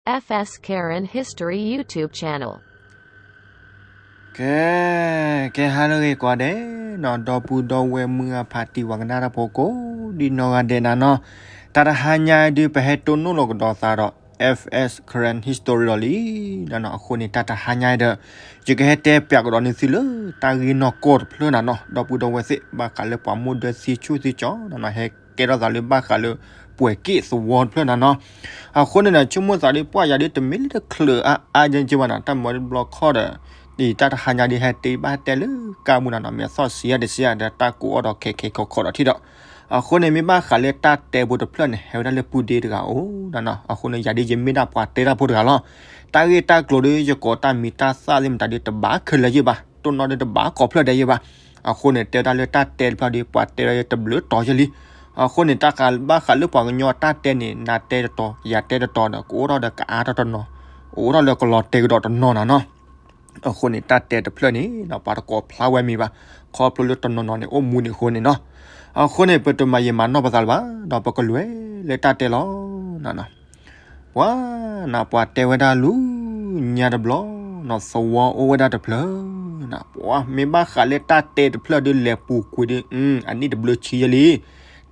F S Karen History YouTube channel. ကဲ, ကဲဟါလၢအဂ့ၤကိးဂၤဒဲးနီၤ, ဒီပုၢ်ဒီဝဲၢ်မုၢ်ဂၤဖါတံၢ်ဝၤကနၣ်တၢ်ဖိကိးဒံနီၢ်ဂၤဒဲးနၤနီၤ, တၢ်တဟါညါအံၤဒုး ပဟဲတိၢ်နီၣ်လီၤကဒီးသးဒီး F S Karen History ဒီးလံနၤနီၤ. အဃိန့ၣ် တၢ်တဟါညါအံၤဒီး ယကဟဲတဲပၠးကဒီးန့ၢ်သုလၢတၢ်ဂ့ၢ်နီၢ်ကီၢ်တဖျၢၣ်နၤနီၤ, ဒီပုၢ်ဒီဝဲၢ်သ့ၣ် ဘၣ်ဃးလၢပှၤမိၢ်ဒၢသံဆူၣ်သံကၠီနၤနီၤ, ဟဲကဲထီၣ်သးလၢဘၣ်ဃးလၢ ပှဲၤက့ၣ်သဝီတဖျၢၣ်နၤနီၤ. အဃိန့ၣ်ဒီး ဆိကမိၣ်သးဒ်ပှၢ်ယၤဒ်တမ့ၢ်လၢတချုးအါအါယဲက့ဘၣ်နၤ, တၢ်မၤဒ်ဘျီခီဒီး ဒ်တၢ်တဟါညါဒ်ဟဲတဲဘၣ်ဟဲတဲလၢကါပူၤနၤနီၤ, မ့ၢ်အသီၣ်ဆံးယဲတဆံးယဲဒီး တၢ်ကိးအီၤဒီးခဲခဲခီခီဒီးထံၣ်ဒီး, အဃိန့ၣ် မ့ၢ်ဘၣ်ဃးလၢတၢ်တဲဖိတဖျၢၣ်န့ၣ် ဟဲဝဲဒၣ်လၢပုၢ်ဒ့တဂၤအိၣ်နၤနီၤ. အဃိန့ၣ် ယၤဒ်ယမ့ၢ်ဒၣ်ပှၤတဲတၢ်ဖိတဂၤလီၤ. တၢ်ဂ့ၢ်တၢ်ကျိၤဒီး ယကိးတၢ်မံၤတၢ်သၣ်သ့ၣ်မတၤဒ် တဘၣ်ခဲလၢာ်ယ့ၢ်ဘၣ်, တိၢ်နီၣ်ဒီးတဘၣ်ကိးဖျၢၣ်ဒဲးယ့ၢ်ဘၣ်. အဃိန့ၣ် တဲဝဲဒၣ်လၢတၢ်တဲတဖျၢၣ်ဒီး ပှၤတဲဝဲဒၣ်တဘျုးတီၤယဲၢ်လံ. အဃိန့ၣ် တၢ်ဘၣ်ဃးလၢပှၤကညီတၢ်တဲန့ၣ် နၤတဲတတီၤ ယၤတဲတတီၤဒီး ကအိၣ်ထီၣ်ဒီးကအါထီၣ်တနီၤ, အိၣ်ထီၣ်လၢကလီၤတဲာ်ကဒီးတနီၤနၤနီၤ. အဃိန့ၣ် တၢ်တဲတဖျၢၣ်န့ၣ် ပှၤတကိးဖျါဝဲမံၤဘၣ်, ခီဖျိလၢတနီၤနီၤန့ၣ် အိၣ်မူန့ၣ်အဃိန့ၣ်နီၤ. အဃိန့ၣ် ပတမၤယံာ်မၤနီၢ်ပသးလၢၤဘၣ်, ဒီးပကလဲၤလၢတၢ်တဲလီၤနၤနီၤ. ပှၤနၤ ပှၤတဲဝဲဒၣ်လူၤညါတဘျီနီၤ, သဝီအိၣ်ဝဲဒၣ်တဖျၢၣ်နၤ, ပှၤမ့ၢ်ဘၣ်ဃးလၢတၢ်တဲတဖျၢၣ်ဒီး လဲၤပူၤကွံာ်ဒီး အနံၣ်တဘျုးဆံယဲၢ်လံ.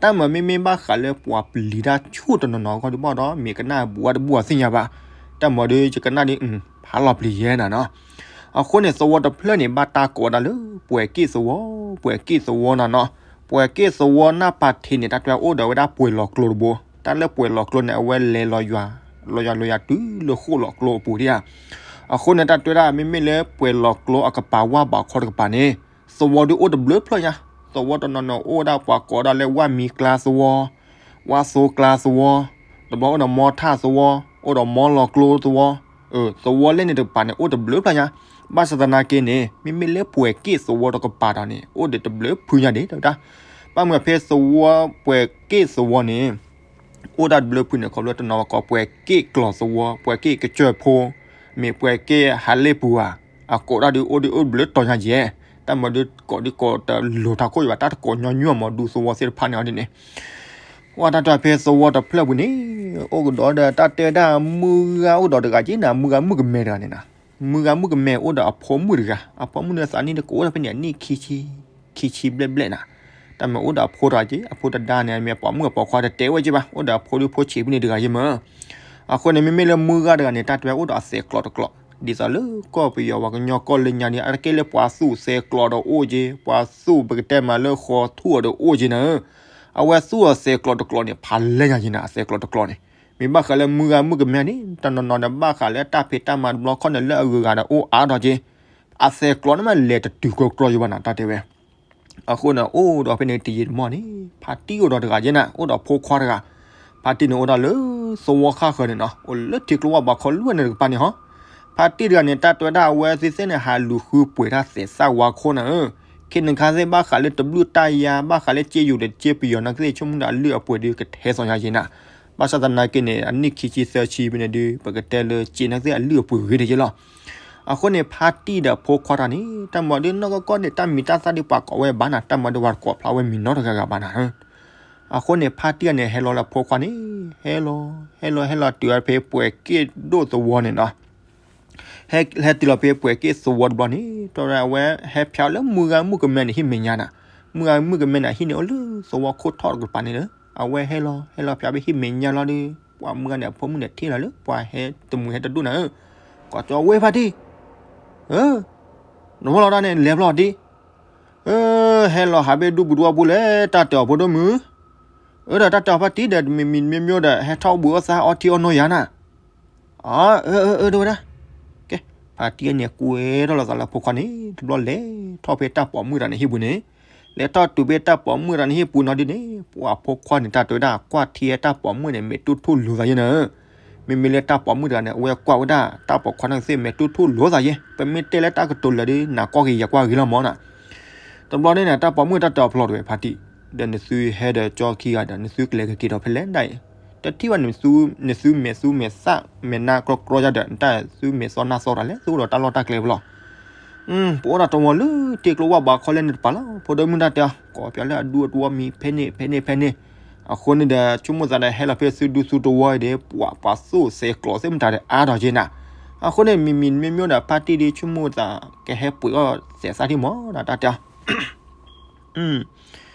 တၢ်မၤမ့မ့ၢ်ဘၣ်ဃးလၢပှၤပျံၤတၢ်ဆူၣ်တနီၤနီၤအဂီၢ်ဒုးဘၣ်ဒီး မ့ၢ်ကနၣ်ဘူးအါတဘူးအသ့ၣ်ညါဘၣ်. တၢ်မၤဒီး ယကနၣ်ဒ် ဖးလီၤပျံၤယဲၢ်နၤနီၤ. အဃိန့ၣ် သဝီတဖျၢၣ်န့ၣ် ဘၣ်တၢ်ကိးဝဲဒၣ်လၢ ပှဲၤက့ၣ်သဝီ, ပှဲၤက့ၣ်သဝီနၤနီၤ. ပှဲၤက့ၣ်သဝီနၢ်ပၤထံးန့ၣ် တၢ်တဲအိၣ်ဒီးဝဲဒၣ်ပှဲၤလီၤကျိတဘိ, တၢ်လၢပှဲၤလီၤကျိန့ၣ် အဝဲလဲၤလီၤယွၤ, လီၤယွၤလီၤယွၤတုၤလၢဃိၣ်လီၤကျိအပူၤဒံးဧါ. အဃိန့ၣ် တၢ်တဲဝဲဒၣ် မ့မ့ၢ်လၢပှဲၤလီၤကျိအကပၤဝၣ်ဘးခီတကပၤန့ၣ် သဝီဒုးအိၣ်တဘျုးဖျၢၣ်ညါ, သဝီတနီၤနီၤအိၣ်ဝဲဒၣ်ပှၤကိးဒၣ်လၢဝၣ်မံကျါသဝီ, ဝၣ်သိကျါသဝီ, တဘျီအိၣ်ဒီးမီထၣ်သဝီ, အိၣ်ဒီးမီလီၤကျိသဝီ, သဝီလဲၣ်န့ၣ်တကပၤန့ၣ် အိၣ်တဘျုးဖျၢၣ်ညါ. ဘၣ်ဆၣ်သနာ်က့န့ၣ် မ့မ့ၢ်လၢပှဲၤက့ၣ်သဝီတကပၤဒီးန့ၣ် အိၣ်ဒီးတဘျုးဖုညါဒံး တဲဝဲဒၣ်. ဘၣ်မနုၤဖဲသဝီ ပှဲၤက့ၣ်သဝီန့ၣ် အိၣ်ဒၣ်တဘျုးဖုန့ၣ် ခီဖျိတနီၤကိးပှဲၤက့ၣ်ကျီၤသဝီ, ပှဲၤက့ၣ်ကစၢၢ်ဖိ, မ့ၢ်ပှဲၤက့ၣ်ဟးလ့ၣ်ပူၤဧါ, အကိးဒၣ်ဒုးအိၣ်ဒုးအိၣ်တဘျုးတီၤညါယဲၢ်. တၢ်မၤဒုးကိးဒုးကိးတလိၤထးခိၣ်ယဘၣ် တၢ်တကိးညီနုၢ်အမၤဒူသဝီသ့ၣ်တဖၣ်န့ၣ်အီၤဒ်န့ၣ် ကွၢ်တၢ်တဲဖဲသဝီတဖျၢၣ်ပူၤန့ၣ် အိၣ်ကဒီးဒီးတၢ်တဲဝဲဒၣ်မုၢ်ဂၤအိၣ်ဒီးတဂၤက့နၤ, မုၢ်ဂၤမုၣ်ကမဲတဂၤန့ၣ်နၤ. မုၢ်ဂၤမုၣ်ကမဲအိၣ်ဒီးအဖိမုၣ်တဂၤ, အဖိမုၣ်န့ၣ်သးနံၣ်တကအိၣ်ဒီးဖဲန့ၣ် အနံၣ်ခံဆံ, ခံဆံဘျဲၣ်ဘျဲၣ်နၤ. တၢ်မၤအိၣ်ဒီးအဖိတဂၤက့, အဖိတဒါန့ၣ် မ့ၢ်ပိာ်မုၣ်အပိာ်ခွါတတဲဝဲက့ဘၣ်, အိၣ်ဒီးအဖိဒုးဖိဆံးဖဲန့ၣ်တဂၤက့မး. အဃိန့ၣ် မ့မ့ၢ်လၢမုၢ်ဂၤတဂၤန့ၣ် တၢ်တဲဝဲအိၣ်ဒီးအသဲးကျိးတကျိး, ဒ်သိးလၢကီၢ်ပယီၤပှၤကညီကီၢ်လၢညါန့ၣ် အတကဲလၢပှၤသူၣ်သဲးကျိးဒီးအိၣ်က့, ပှၤသူၣ်ပကတဲမးလၢဃီထူၣ်အီၤဒီးအိၣ်က့နၤဧၢ. အဝဲသူၣ်အီၤသဲးကျိးတကျိးန့ၣ် ဖးလဲၢ်ညါက့နၤ, အသဲးကျိးတကျိးန့ၣ်. မ့ၢ်ဘၣ်ဃးလၢမုၢ်ဂၤမုၣ်ကမဲန့ၣ် တနီၤနီၤဒီးဘၣ်ဃးလၢတၢ်ဖံးတၢ်မၤတဘျီခီန့ၣ် လၢအဂုၤအဂၤဒီးအိၣ်အါထီၣ်က့, အသဲးကျိးန့ၣ်မးလဲၤတတုၤကျီကျီယဘၣ်နၤ တၢ်တဲဝဲ. အဃိန့ၣ် အိၣ်ဒီးဖဲန့ၣ်တယံာ်တမီၢ်န့ၣ် ဖါတံၢ်အိၣ်ဒီးတဂၤက့နၤ, အိၣ်ဒီးဖိခွါတဂၤ. ဖါတံၢ်န့ၣ်အိၣ်ဒၣ်လၢသဝီဃၣ်ဃၢၤန့ၣ်နီၤ, အိၣ်လၢထံကျိဝၣ်ဘးခီလွံၢ်န့ၣ်တကပၤန့ၣ်ဟီ. ဖါတံၢ်တဂၤန့ၣ် တၢ်တဲဝဲဒၣ်အဝဲသ့ၣ်သ့ၣ်န့ၣ် ဟးလူၤဃုပှဲၤတၢ်သဲးစၢ်ဝါခိၣ်နၤဧၢ. ခဲနခါသ့ၣ်ဘၣ်ဃးလၢတဘျုးတၢ်ယါ, ဘၣ်ဃးလၢစ့ယိၤဒီးစ့ပယီၤနာ်က့သ့ၣ် ဆိကမိၣ်ဒီးအလုၢ်အပှ့ၤဒုးကထဲသိးညါက့နၤ. ဘၣ်ဆၣ်သနာ်က့န့ၣ် အနံၣ်ခံဆံသၢဆံဖဲန့ၣ်ဒုး ပကတဲလၢစ့နာ်က့သ့ၣ်အလုၢ်အပှ့ၤဂ့ၤတယဲလီၤ. အဃိန့ၣ် ဖါတံၢ်ဒီးဖိခွါတဂၤန့ၣ် တၢ်မၤဒုးနီၢ်ကီၢ်ကီၢ်န့ၣ် တၢ်မံၤတၢ်သၣ်ဒုးပှၤကိးဝဲဘၣ်နၤ, တၢ်မၤဒုးပှၤတကိးဖျါဝဲမံၤနီတဂၤဂၤဘၣ်နၤ. အဃိန့ၣ် ဖါတံၢ်တဂၤန့ၣ် ဟဲလီၤလၢဖိခွါန့ၣ် ဟဲလီၤ ဟဲလီၤ ဟဲလီၤတုၤဖဲပှဲၤက့ၣ်ဒိၣ်သဝီန့ၣ်နီၤ. ဟဲတုၤလီၤဖဲပှဲၤက့ၣ်သဝီတဘျီန့ၣ် တၢ်ဝဲဟဲဖျါလၢမုၢ်ဂၤမုၣ်ကမဲန့ၣ်ဟံၣ်မဲာ်ညါနၤ. မုၢ်ဂၤမုၣ်ကမဲန့ၣ် အဟံၣ်န့ၣ်အိၣ်လၢသဝီခိၣ်ထီၣ်တကပၤန့ၣ်လီၤ. အဝဲဟဲလီၤ ဟဲလီၤဖျါဖဲဟံၣ်မဲာ်ညါလီၤဒီး ပှၤမုၢ်ဂၤန့ၣ် အဖိမုၣ်န့ၣ်ထံၣ်လီၤလၢ ပှၤဟဲတမုာ်ဟဲတဒိၣ်နၤဧၢ, ကိးကၠီဝဲဖါတံၢ်, နမ့ၢ်လီၤတၢ်န့ၣ် လဲၤဖျီၣ်တံၢ် ဟဲလီၤဟးဘ့ၣ်ဒူၣ်ပူၤဒူၣ်ပူၤလဲၣ် တၢ်တဲအီၤဖိဒိၣ်မုၢ်, အၢ ဒီးတၢ်တဲအီၤဖါတံၢ်ဒီး တမံၤမံၤမ့ၢ်မ့ၢ်ဒီး ဟဲထီၣ်ဘူးအီၣ်သးအီထံအီနိယၤနၤ. အၢ အၢ အၢ တဲဝဲဒၣ်. ကဲ, ဖါတံၢ်န့ၣ် ကွဲထီၣ်လီၤသးလၢဖိခွါန့ၣ် တဘျီလဲၤထီၣ်ဖဲတၢ်ပိာ်မုၣ်တဂၤန့ၣ်ဟံၣ်ပူၤန့ၣ်, လဲၤထီၣ်တုၤဖဲတၢ်ပိာ်မုၣ်တဂၤန့ၣ်ဟံၣ်ပူၤနီၤဒ်န့ၣ် ပှၤဖိခွါန့ၣ် တၢ်တဲဝဲဒၣ် ကွၢ်ထံတၢ်ပိာ်မုၣ်န့ၣ် မဲာ်တူၢ်ထူၣ်လိၤသးယဲနၤ. မ့မ့ၢ်လၢတၢ်ပိာ်မုၣ်တဂၤန့ၣ် အဝဲကွၢ်ဝဲဒၣ် တၢ်ပိာ်ခွါန့ၣ်သ့ၣ် မဲာ်တူၢ်ထူၣ်လိၤသးယဲ, ပမ့ၢ်တဲလၢတၢ်ကတိၤလၢာ်ဒီး နၤကွၢ်ဂ့ၤယကွၢ်ဂ့ၤလီၤမၢ်နၤ. တဘျီန့ၣ်န့ၣ် တၢ်ပိာ်မုၣ်တၢ်တဲအီၤဖျီတဝဲဖါတံၢ်, ဒီးနသုဟဲဒီးကၠီခံဂၤဒီး နသုကလဲၤကက့ၤဒီးဖဲလဲၣ်ဒၣ်အံၤ, တထံၣ်ဘၣ်န့ၣ် နသုမဲာ်သူမဲာ်သၣ်မဲာ်နါကြီကြီယါဒီး နတၢ်သုမဲာ်သီနါသီတၢ်လဲၣ် သုအိၣ်ဒီးတၢ်လီၢ်တၢ်ကျဲဖဲလဲၣ်. ပအိၣ်ဒၣ်တဝီလၢထံကျိဝၣ်ဘးခီလဲၣ်န့ၣ်တပၤလီၤ. ဖိဒိၣ်မုၣ်တၢ်တဲအီၤ ကိးပၠးလၢအဒူအတဝီမံၤ ဖဲန့ၣ် ဖဲန့ၣ် ဖဲန့ၣ်. အဃိန့ၣ်ဒီး ဆိကမိၣ်သးဒီးဟဲလီၤဖဲသုဒူသုတဝီအံၤဒီး ပှၤပှၤသိၣ်သဲးကျိးသ့ၣ်မတၤဒီးအါထီၣ်က့နၤ. အဃိန့ၣ် မံၤမံၤမ့ၢ်မ့ၢ်ဒီး ဖါတံၢ်ဒီး ဆိကမိၣ်သးကဟဲပှ့ၤအီၣ်သဲးသၣ်ထံမၢ်ဒီး တၢ်တဲအီၤ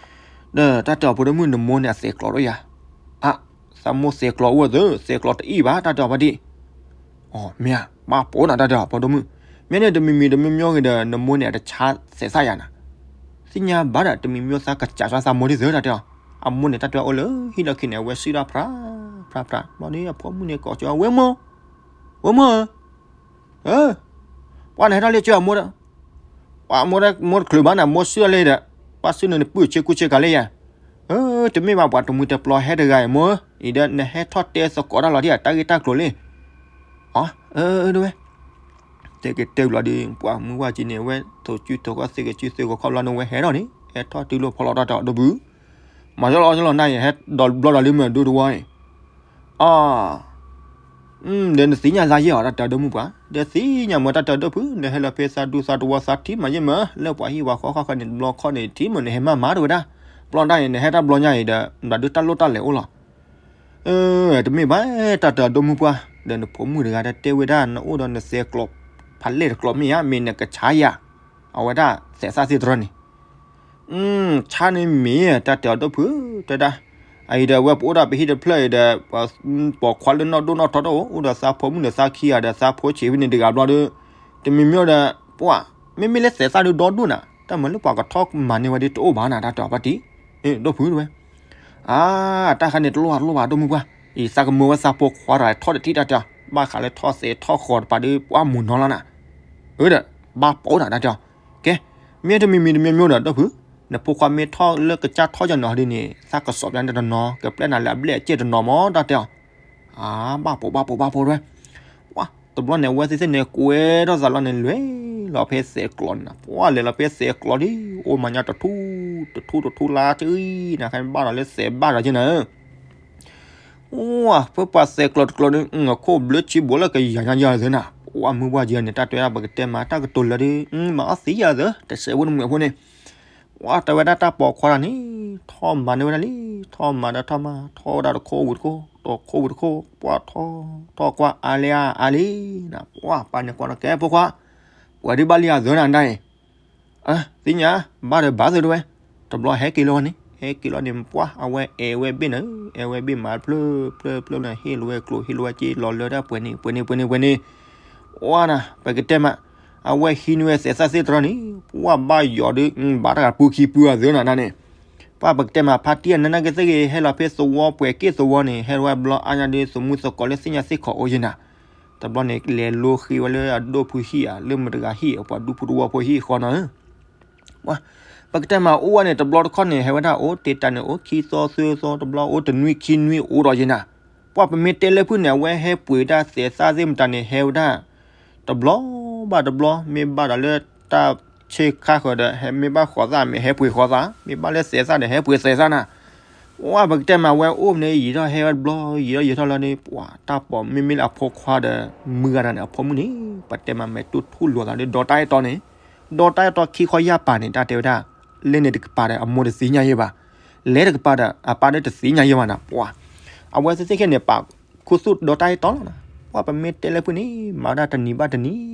ဒီးတၢ်တဲအီၤ ဖိဒိၣ်မုၣ် နမိၢ်န့ၣ်အသဲးကျိးဒိၣ်ယၤ. အါ, သးမိၢ်သဲးကျိးအိၣ်အသိး သဲးကျိးတအံၣ်ဘၣ် တၢ်တဲအီၤ ဖါတံၢ်. အိ မ့ၢ်ဧါ, ဘၣ်ပိာ်နၤ တၢ်တဲအီၤ ဖိဒိၣ်မုၣ်. မ့ၢ်န့ၣ် တမံၤမံၤတမ့ၢ်မ့ၢ်ဂ့ၤဒီး နမိၢ်န့ၣ်အတဆါသဲးသၣ်ယၤနၤ. သ့ၣ်ညါဘၣ်ဒီး တမံၤမ့ၢ်သးကစးဆါသးမိၢ်ဒ်သိး တၢ်တဲအီၤ. အမိၢ်န့ၣ် တၢ်တဲအီၤ အိၣ်လၢဟံၣ်လီၢ်ခံန့ၣ် အဝဲစံၣ်တၢ်ဖြး ဖြး ဖြး ဘျီဒီး အဖိမုၣ်န့ၣ်ကိးကၠီ ဝဲမိၢ်, ဝဲမိၢ်ဧၢ ပှၤန့ၣ်ဟဲထီၣ်လၢကၠိအမိၢ်ဒီး, ပှၤမိၢ်ဒီးမိၢ်တချုးဘၣ်နၤ မိၢ်စံၣ်ထီၣ်လၢဒီး, ပှၤစံၣ်န့ၣ်နပုၢ်ဆ့ကူဆ့ကၤလၢယၤ. တမ့ၢ်ဘၣ်ပှၤတမှံၤတပျီဟဲတဂၤအံၤမိၢ်, အံၤဒီးနဟဲထီၣ်တဲသကိးတၢ်လီၤဒ်အတၢ်ဂ့ၢ်တၢ်ကျိၤလံ. အ ဒဝဲ, တဲက့ၤတဲဘျီဒီး ပှၤမုၢ်ဝၢ်ကံန့ၣ် အဝဲထိၣ်စုထိၣ်ခီၣ်သ့ကစုသ့ကခီၣ်ဘျီန့ၣ် ဝဲဟဲထီၣ်န့ၣ် ဟဲထီၣ်တုၤလီၤဖီလီၤတၢ်တဲအီၤ ဒိၣ်ဖု မၤယီၢ်လီၤယီၢ်လီၤနၤအံၤ ဟဲဒီးဘျီဒီးလံမ့ၢ်ဒိၣ်တဝီအံၤ, အ ဒီးနသ့ၣ်ညါသးယဲၢ်အီၤ တၢ်တဲဒိၣ်မုၢ်ပှၢ်, ဒီးသ့ၣ်ညါမ့ၢ်တၢ်တဲဒိၣ်ဖု နဟဲလီၤဖဲသးဒူသးတဝီသးထံမးယဲၢ်မး လၢပှၤဟံၣ်ပှၤဃီခီခီန့ၣ် တဘျီခီန့ၣ် ထံမးန့ၣ်ဟဲမၤမၤတဝဲဒၣ်, ဘျီဒၣ်အံၤ နဟဲတၢ်ဘျီညါအံၤဒီး ဘၣ်ဒုးတၢ်လိၣ်တၢ်လဲၤအိၣ်လီၤ. တမ့ၢ်ဘၣ် တၢ်တဲဒိၣ်မုၢ်ပှၢ်, ဒီးနဖိမုၣ်တဂၤတၢ်တဲဝဲဒၣ် နအိၣ်ဒီးနသဲးကျိး ဖးလဲၢ်တကျိးမ့ၢ်ဧါ မ့ၢ်နကဆါယၤ, အဝဲဒၣ်သဲးသၣ်သ့ၣ်တရီန့ၣ် ဆါန့ၣ်မ့ၢ် တၢ်တဲအီၤဒိၣ်ဖု တဲဒၣ်, အအံၤဒီး အဝဲပအိၣ်ဒၣ်ပဟံၣ်တဖျၢၣ်အံၤဒီး ပိာ်ခွါလၢနီၢ်ဒိၣ်နီၢ်ထီတအိၣ် အိၣ်ဒီးသးဖိမုၣ်ဒီးသးခံဂၤဒီးသးဖိဆံးဖဲန့ၣ်တဂၤဘျီဒီး, တမံၤမ့ၢ်ဒီး ပှၤ မ့မ့ၢ်လၢသဲးသၣ်ဒုးဒီဒိၣ်နၤ တၢ်မၤလၢပှၤကထီၣ်မၤန့ၢ်ဝဲဒ်တအိၣ်ဘၣ်နၤ တၢ်တဲအီၤဖါတံၢ်, ဒိၣ်ဖုတဝဲ အါ, တၢ်ခါန့ၣ်တလိၣ်ဘၣ်တလိၣ်ဘၣ်ဒိၣ်မုၢ်ပှၢ်, အံၤသးကမၢဝဲသးဖိခွါဒီးထီၣ်တထံၣ်တၢ်တဲအီၤ, ဘၣ်ဃးလၢထီၣ်သဲးထီၣ်ဃီၤတပၤဒီး ပှၤမုၢ်နီၤလီၤနၤ, အၢဒီး ဘၣ်ပိာ်နၤတၢ်တဲအီၤ, ကဲ, မ့ၢ်တမံၤမံၤတမံၤမံၤဒီး ဒိၣ်ဖု, နဖိခွါမ့ၢ်ထီၣ်လၢကစၢ်ထီၣ်ယၤနီၤဒ်န့ၣ် သးကစီၣ်ပျါန့ၣ်တနီၤ ကပျဲနၤလၢအဘျဲၣ်အကဲၣ်တနီၤမး တၢ်တဲအီၤ အါ, ဘၣ်ပိာ်ဘၣ်ပိာ်ဘၣ်ပိာ်တဝဲ, ပှၤ တဘျီန့ၣ် အဝဲသ့ၣ်သ့ၣ်န့ၣ် ကွဲထီၣ်သးလီၤန့ၣ် လဲၤလီၤဖဲသဲးကျိးန့ၣ်နၤ, ပှၤလဲၤလီၤဖဲသဲးကျိးဒ် အိၣ်မၤညါတထူၣ် တထူၣ်တထူၣ်လါတဂံၢ်နၤ ခါဘၣ်ဒီးလၢသဲးဘၣ်ဒီးက့နၤ, အိၣ် ဖဲပှၤသဲးကျိးတကျိးန့ၣ် အခိၣ်ဘျၢဆံဘိးလၢကယၤညါယၤသ့နၤ, ပှၤမုၢ်ပှၢ်က့န့ၣ် တၢ်တဲဒၣ်ပကတဲမး တၢ်ကတိၤလၢဒ် မၤအီၣ်သံယၤသ့ တစဲးဖိတမှဲးဖိန့ၣ် ပှၤတဲဝဲဒၣ်တၢ်ပိာ်ခွါတဂၤန့ၣ် ထီၣ်မၤန့ၢ်ဝဲဒၣ်လံ, ထီၣ်မၤဒီးထီၣ်မၤ ထီၣ်ဝဲဒၣ်တခိၣ်ဝံၤတခိၣ် တခိၣ်ဝံၤတခိၣ် ပှၤထီၣ် ထီၣ်ကွၢ်အါလံဧါ အါလံနၤ, ပှၤပၢ်န့ၣ်ကွၢ်ဒီး ကဲဖိခွါ, ပှၤဒ်ဘၣ်လံဧါသ့နၤဒ်အံၤ, သ့ၣ်ညါ, ဘၣ်ဒီးဘၣ်သ့တဝဲ, တဘျီဟဲက့ၤလီၤဝဲန့ၣ် ဟဲက့ၤလီၤန့ၣ် ပှၤအဝဲအဲၣ်ဝဲဘ့ၣ်န့ၣ်, အဲၣ်ဝဲဘ့ၣ်မးဖျၢၣ်ဖျၢၣ်ဖျၢၣ်န့ၣ် ဟ့ၣ်လီၤဝဲကျိၣ် ဟ့ၣ်လီၤဝဲက့ လီၤလၢတၢ်ပှဲၤန့ၣ် ပှဲၤန့ၣ် ပှဲၤန့ၣ် ပှဲၤန့ၣ်, ပှၤနၤ ပကတဲမး, အဝဲဟံးန့ၢ်ဝဲသဲးသၣ်သ့ၣ်တရီန့ၣ် ပှၤဘၣ်ယိးဒ် ဘၣ်တဂၤပူခံပူအသ့နၤန့ၣ်, ပှၤပကတဲမး ဖါတံၢ်အနၢ်က့သ့ၣ်ဂ့ၤ ဟဲလီၤဖဲသဝီပှဲၤက့ၣ်သဝီန့ၣ် ဟဲဝဲဘျီအါညါဒ် သမူသကိးလၢသ့ၣ်ညါသ့ၣ်ခီၣ်အိၣ်ယဲနၤ, တဘျီန့ၣ် လဲၤလိဃ့ဝဲလၢအဒိၣ်ဖုဟံၣ်ဧါ လၢမတၤတဂၤဟံၣ် ပှၤဒူဖိတဝီဖိဟံၣ်ဃီနီၤ ပှၤ ပကတဲမးအိၣ်ဝဲန့ၣ် တဘျီတခီၣ်န့ၣ် ဟဲဝဲဒၣ်အိၣ်တ့ၢ်တၢ်န့ၣ် အိၣ်ခံသီသၢသီ တဘျီအိၣ်တနွံခံနွံအိၣ်ဒီးယဲနၤ, ပှၤပမ့ၢ်တဲလၢဖုၣ်န့ၣ် အဝဲဟဲပှ့ၤတၢ်သဲးသၣ်သ့ၣ်မတၤန့ၣ် ဟဲဝဲဒၣ် တဘျီဘၣ်တဘျီ မ့ၢ်ဘၣ်ဒီးလၢတၢ်ဆ့ၣ်ခါဃၢၤဒီး မ့ၢ်ဘၣ်ဃိးသၣ် မ့ၢ်ဟဲပှ့ၤဃိးသၣ် မ့ၢ်ဘၣ်လၢသဲးသၣ်ဒီး ဟဲပှ့ၤသဲးသၣ်နၤ, ပှၤပကတဲမး အဝဲအိၣ်န့ၣ် ယံာ်ထီၣ်ဟဲဝဲတဘျီ ယံာ်ထီၣ်ယံာ်ထီၣ်လီၤန့ၣ် ပှၤတၢ်ပိာ်မ့မ့ၢ်လၢအဖိခွါဒီး မုၢ်ဂၤတဂၤန့ၣ် အဖိမုၣ်န့ၣ် ပတဲမးမဲာ်တူၢ်ထူၣ်လိာ်သးဒီး ဒီးတၢ်အဲၣ်တီန့ၣ် ဒီးတၢ်အဲၣ်တီခံခီယၢ်ပၤန့ၣ် တၢ်တဲဝဲဒၣ် လဲၣ်န့ၣ်တကပၤဒီး အမိၢ်တသ့ၣ်ညါယဲဘၣ်, လဲၣ်တကပၤဒီး အပၢ်ဒီးတသ့ၣ်ညါယဲဘၣ်နၤ ပှၤ အဝဲသ့ၣ်သ့ၣ်ခဲန့ၣ် ပာ်ခူသူၣ်ဒီးတၢ်အဲၣ်တီလီၤနၤ, ပှၤပမ့ၢ်တဲလၢဖုၣ်န့ၣ် မၤဝဲဒၣ်တနံၤဘၣ်တနံၤ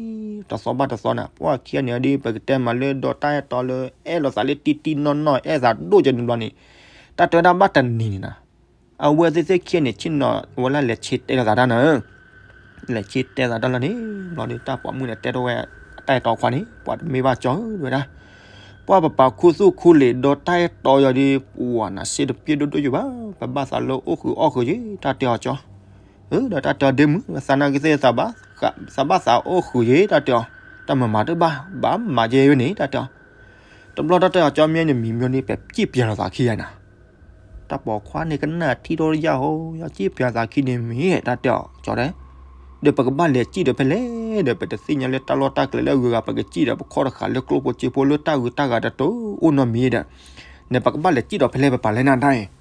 တသီဘၣ်တသီနၤ, ပှၤခံဂၤန့ၣ်ဒီး ပကတဲမးလၢဒီးတၢ်အဲၣ်တီလၢ အဲၣ်လိာ်သးလၢတံၢ်တံၢ်နီၢ်နီၢ် အဲၣ်သးဒိၣ်ကဲန့ၣ်ဘျီန့ၣ်, တၢ်တဲဝဲဒၣ်ဘၣ်တနံၤန့ၣ်နၤ အဝဲသ့ၣ်သ့ၣ်ခံဂၤန့ၣ် ဆ့ၣ်နီၤဝဲလၢလဲၤဆ့တဲလိာ်သးတၢ်နၤ, လဲၤဆ့တဲသးတၢ်လီၤန့ၣ် ဘျီဒီးတၢ်ပိာ်မုၣ်န့ၣ် တဲထီၣ်ဝဲ တၢ်အဲၣ်တီခွါန့ၣ် ပှၤတမ့ၢ်ဘၣ်ကၠီဝဲဒၣ်, ပှၤပပာ်ခူသူၣ်ခူလံာ်ဒီးတၢ်အဲၣ်တီယီၤဒီး ပှၤနၤစ့တပျ့ၤဒိၣ်ဒိၣ်ယိာ်ဘၣ် ပဘၣ်သးလၢအိၣ်ဃုာ်အီၣ်ဃုာ်ယဲ တၢ်တဲအီၤကၠီ ဒီးတၢ်တဲအီၤဒ့မုၣ် သးနာ်က့သ့ၣ် သးဘၣ်သးအိၣ်ဃုာ်ယဲ တၢ်တဲအီၤ, တၢ်မၤမၤတဘၣ် ဘၣ်မၤယဲဝဲန့ၣ် တၢ်တဲအီၤ, တဘျီတၢ်တဲအီၤကၠီမ့ၢ်န့ၣ် မံၤမ့ၢ်န့ၣ် ပစံၣ်ပၠးလိာ်သးခံဂၤနၤ, တၢ်ပိာ်ခွါန့ၣ်ကနၣ်ထံထီၣ်ယၢ်ဟိ ယစံၣ်ပၠးသးခံန့ၣ်မ့ၢ် တၢ်တဲအီၤကၠီဒီး ဒီးပကဘၣ်လဲၤစံၣ်ဒီးဖဲလဲၣ်ဒီး ပတသ့ၣ်ညါလၢတၢ်လီၢ်တၢ်ကျဲလၢအဂုၤအဂၤ ပကစံၣ်ဒီးပခီၣ်တဃာ်လၢကျိၣ်ဖိစ့ဖိလၢတၢ်ဂုၤတၢ်ဂၤတတိၤအိၣ်နီတမံၤဒီး န့ၣ်ပကဘၣ်လဲၤစံၣ်ဒီးဖဲလဲၣ်ပပာ်လဲၣ်နၤတၢ်အံၤ,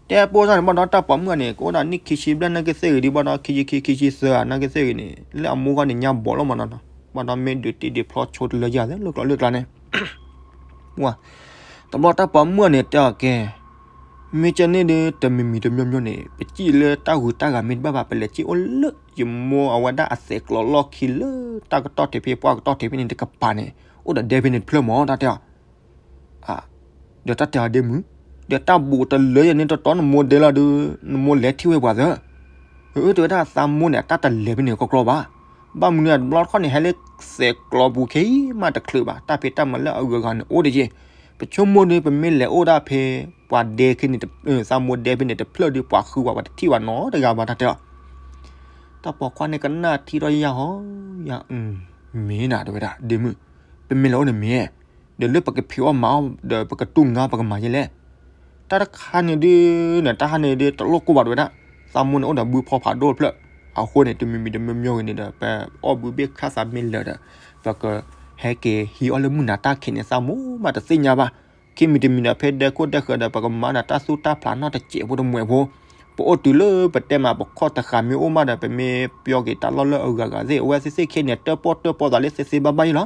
တဲပိၢ်စၢ်န့ၣ် ဘၣ်ဒီးတၢ်ပိာ်မုၣ်အန့ၣ် ကအိၣ်ဒၣ်နံၣ်ခံဆံဘျဲၣ်နာ်က့သ့ၣ်ဂ့ၤဒ် ဘၣ်ဒီးခံဆံခံ ခံဆံသၢဂၤ နာ်က့သ့ၣ်ဂ့ၤန့ၣ် လၢအမိၢ်ဂီၢ်န့ၣ်ညါဘီးလီၤမးနီၤနီၤ ဘၣ်ဒီးမ့ၢ်ဒုးတ့ဒုးဖျီဆိတလၢယၤသ့ လၢကျိၤလၢကျါန့ၣ် ဝါ, တဘျီတၢ်ပိာ်မုၣ်အန့ၣ်တဲအီၤကဲ, မ့ၢ်ကဲန့ၣ်ဒီး တမံၤမံၤတမံၤမံၤန့ၣ် ပစံၣ်လၢတၢ်ဂုၤတၢ်ဂၤမ့ၢ်တဘၣ်ဘၣ် ပလဲၤစံၣ်အိၣ်လၢ ယမိၢ်အဝဲဒၣ်အသဲးကျိးလီၢ်ခံလၢတၢ်ကတီၢ်ထံးဖဲ ပှၢ်ကတီၢ်ထံးဖဲန့ၣ်တကပၤန့ၣ် အိၣ်ဒီးဒဲဖဲန့ၣ်တဖျၢၣ်မး တၢ်တဲအီၤ ဒီးတၢ်တဲအီၤဒ့မုၣ်, ဒီးတၢ်ဘူးတလၢယၤန့ၣ် တတီနမိၢ်ဒဲလီၤဒီး နမိၢ်လဲၤထံၣ်ဝဲပှၤသၢ. အၢတဲဝဲဒၣ်သးမိၢ်န့ၣ် အတၢ်တလဲၤဖဲန့ၣ်ကီကီဘၣ်. ဘၣ်မနုၤတဘျီတခီၣ်န့ၣ် ဟဲလၢသဲးကျိးပူၤခဲအံၤမးတချုးဘၣ် တၢ်ဖံးတၢ်မၤလၢအဂုၤအဂၤန့ၣ်အိၣ်တယဲၢ်. ပဆိကမိၣ်ဒီး ပမ့ၢ်လဲၤအိၣ်ဒၣ်ဖဲ ပှၤဒဲခဲန့ၣ် သးမိၢ်ဒဲဖဲန့ၣ်တဖျၢၣ်ဒီး ပှၤဃုဝဲပှၤတထံၣ်ဘၣ်နီတဂၤဘၣ် တၢ်တဲအီၤ တၢ်ပိာ်ခွါန့ၣ်ကနၣ်ထံၣ်ထီၣ်ယၤဟီ ယၤ မ့ၢ်နၤတဲဝဲဒၣ် ဒ့မုၣ်, ပမ့ၢ်လဲၤအိၣ်န့ၣ်မ့ၢ် ဒီးလၢပကဖံးအီၣ်မၤအီၣ်ဒီးပကတူၢ်ငါပကမၤယဲလဲၣ်. တၢ်တခါန့ၣ်ဒုးန့ၣ် တၢ်ဟါန့ၣ်ဒုးတလိၣ်ကိၢ်ဘၣ်တဲဝဲဒၣ်. သးမိၢ်န့ၣ်အိၣ်ဒီးဘုဖီဖးဒိၣ်တဖျၢၣ်. အဃိန့ၣ် တမံၤမံၤတမံၤမံၤဂ့ၤန့ၣ်ဒီး ပအီၣ်ဘုဘ့ၣ်ခၣ်သးမ့ၢ်လၢာ်ဒီး ပကဟဲက့ၤဟံးအီၣ်လၢမုၢ်နၤတၢ်ခံးန့ၣ် သးမိၢ်မးတသ့ၣ်ညါဘၣ်. ခံမံၤတမံၤဒီး ဖဲဒဲခိၣ်ဒဲဃၢၤဒီး ပကမၤနၤတၢ်သူၣ်တၢ်ဖျးနီတစဲးဖိတမှဲးဖိ ပအိၣ်တုၤလၢပတဲမး ပခီၣ်တဃာ်မ့ၢ်အိၣ်မးဒီး ပမ့ၢ်ပျီက့ၤတၢ်လီၢ်လၢအဂၤဂၤသ့ၣ် အဝဲသ့ၣ်သ့ၣ်ခဲန့ၣ် တၢၣ်ပီၣ်တၢၣ်ပီသးလၢသ့သ့ဘၣ်ဘၣ်ယလီၤ.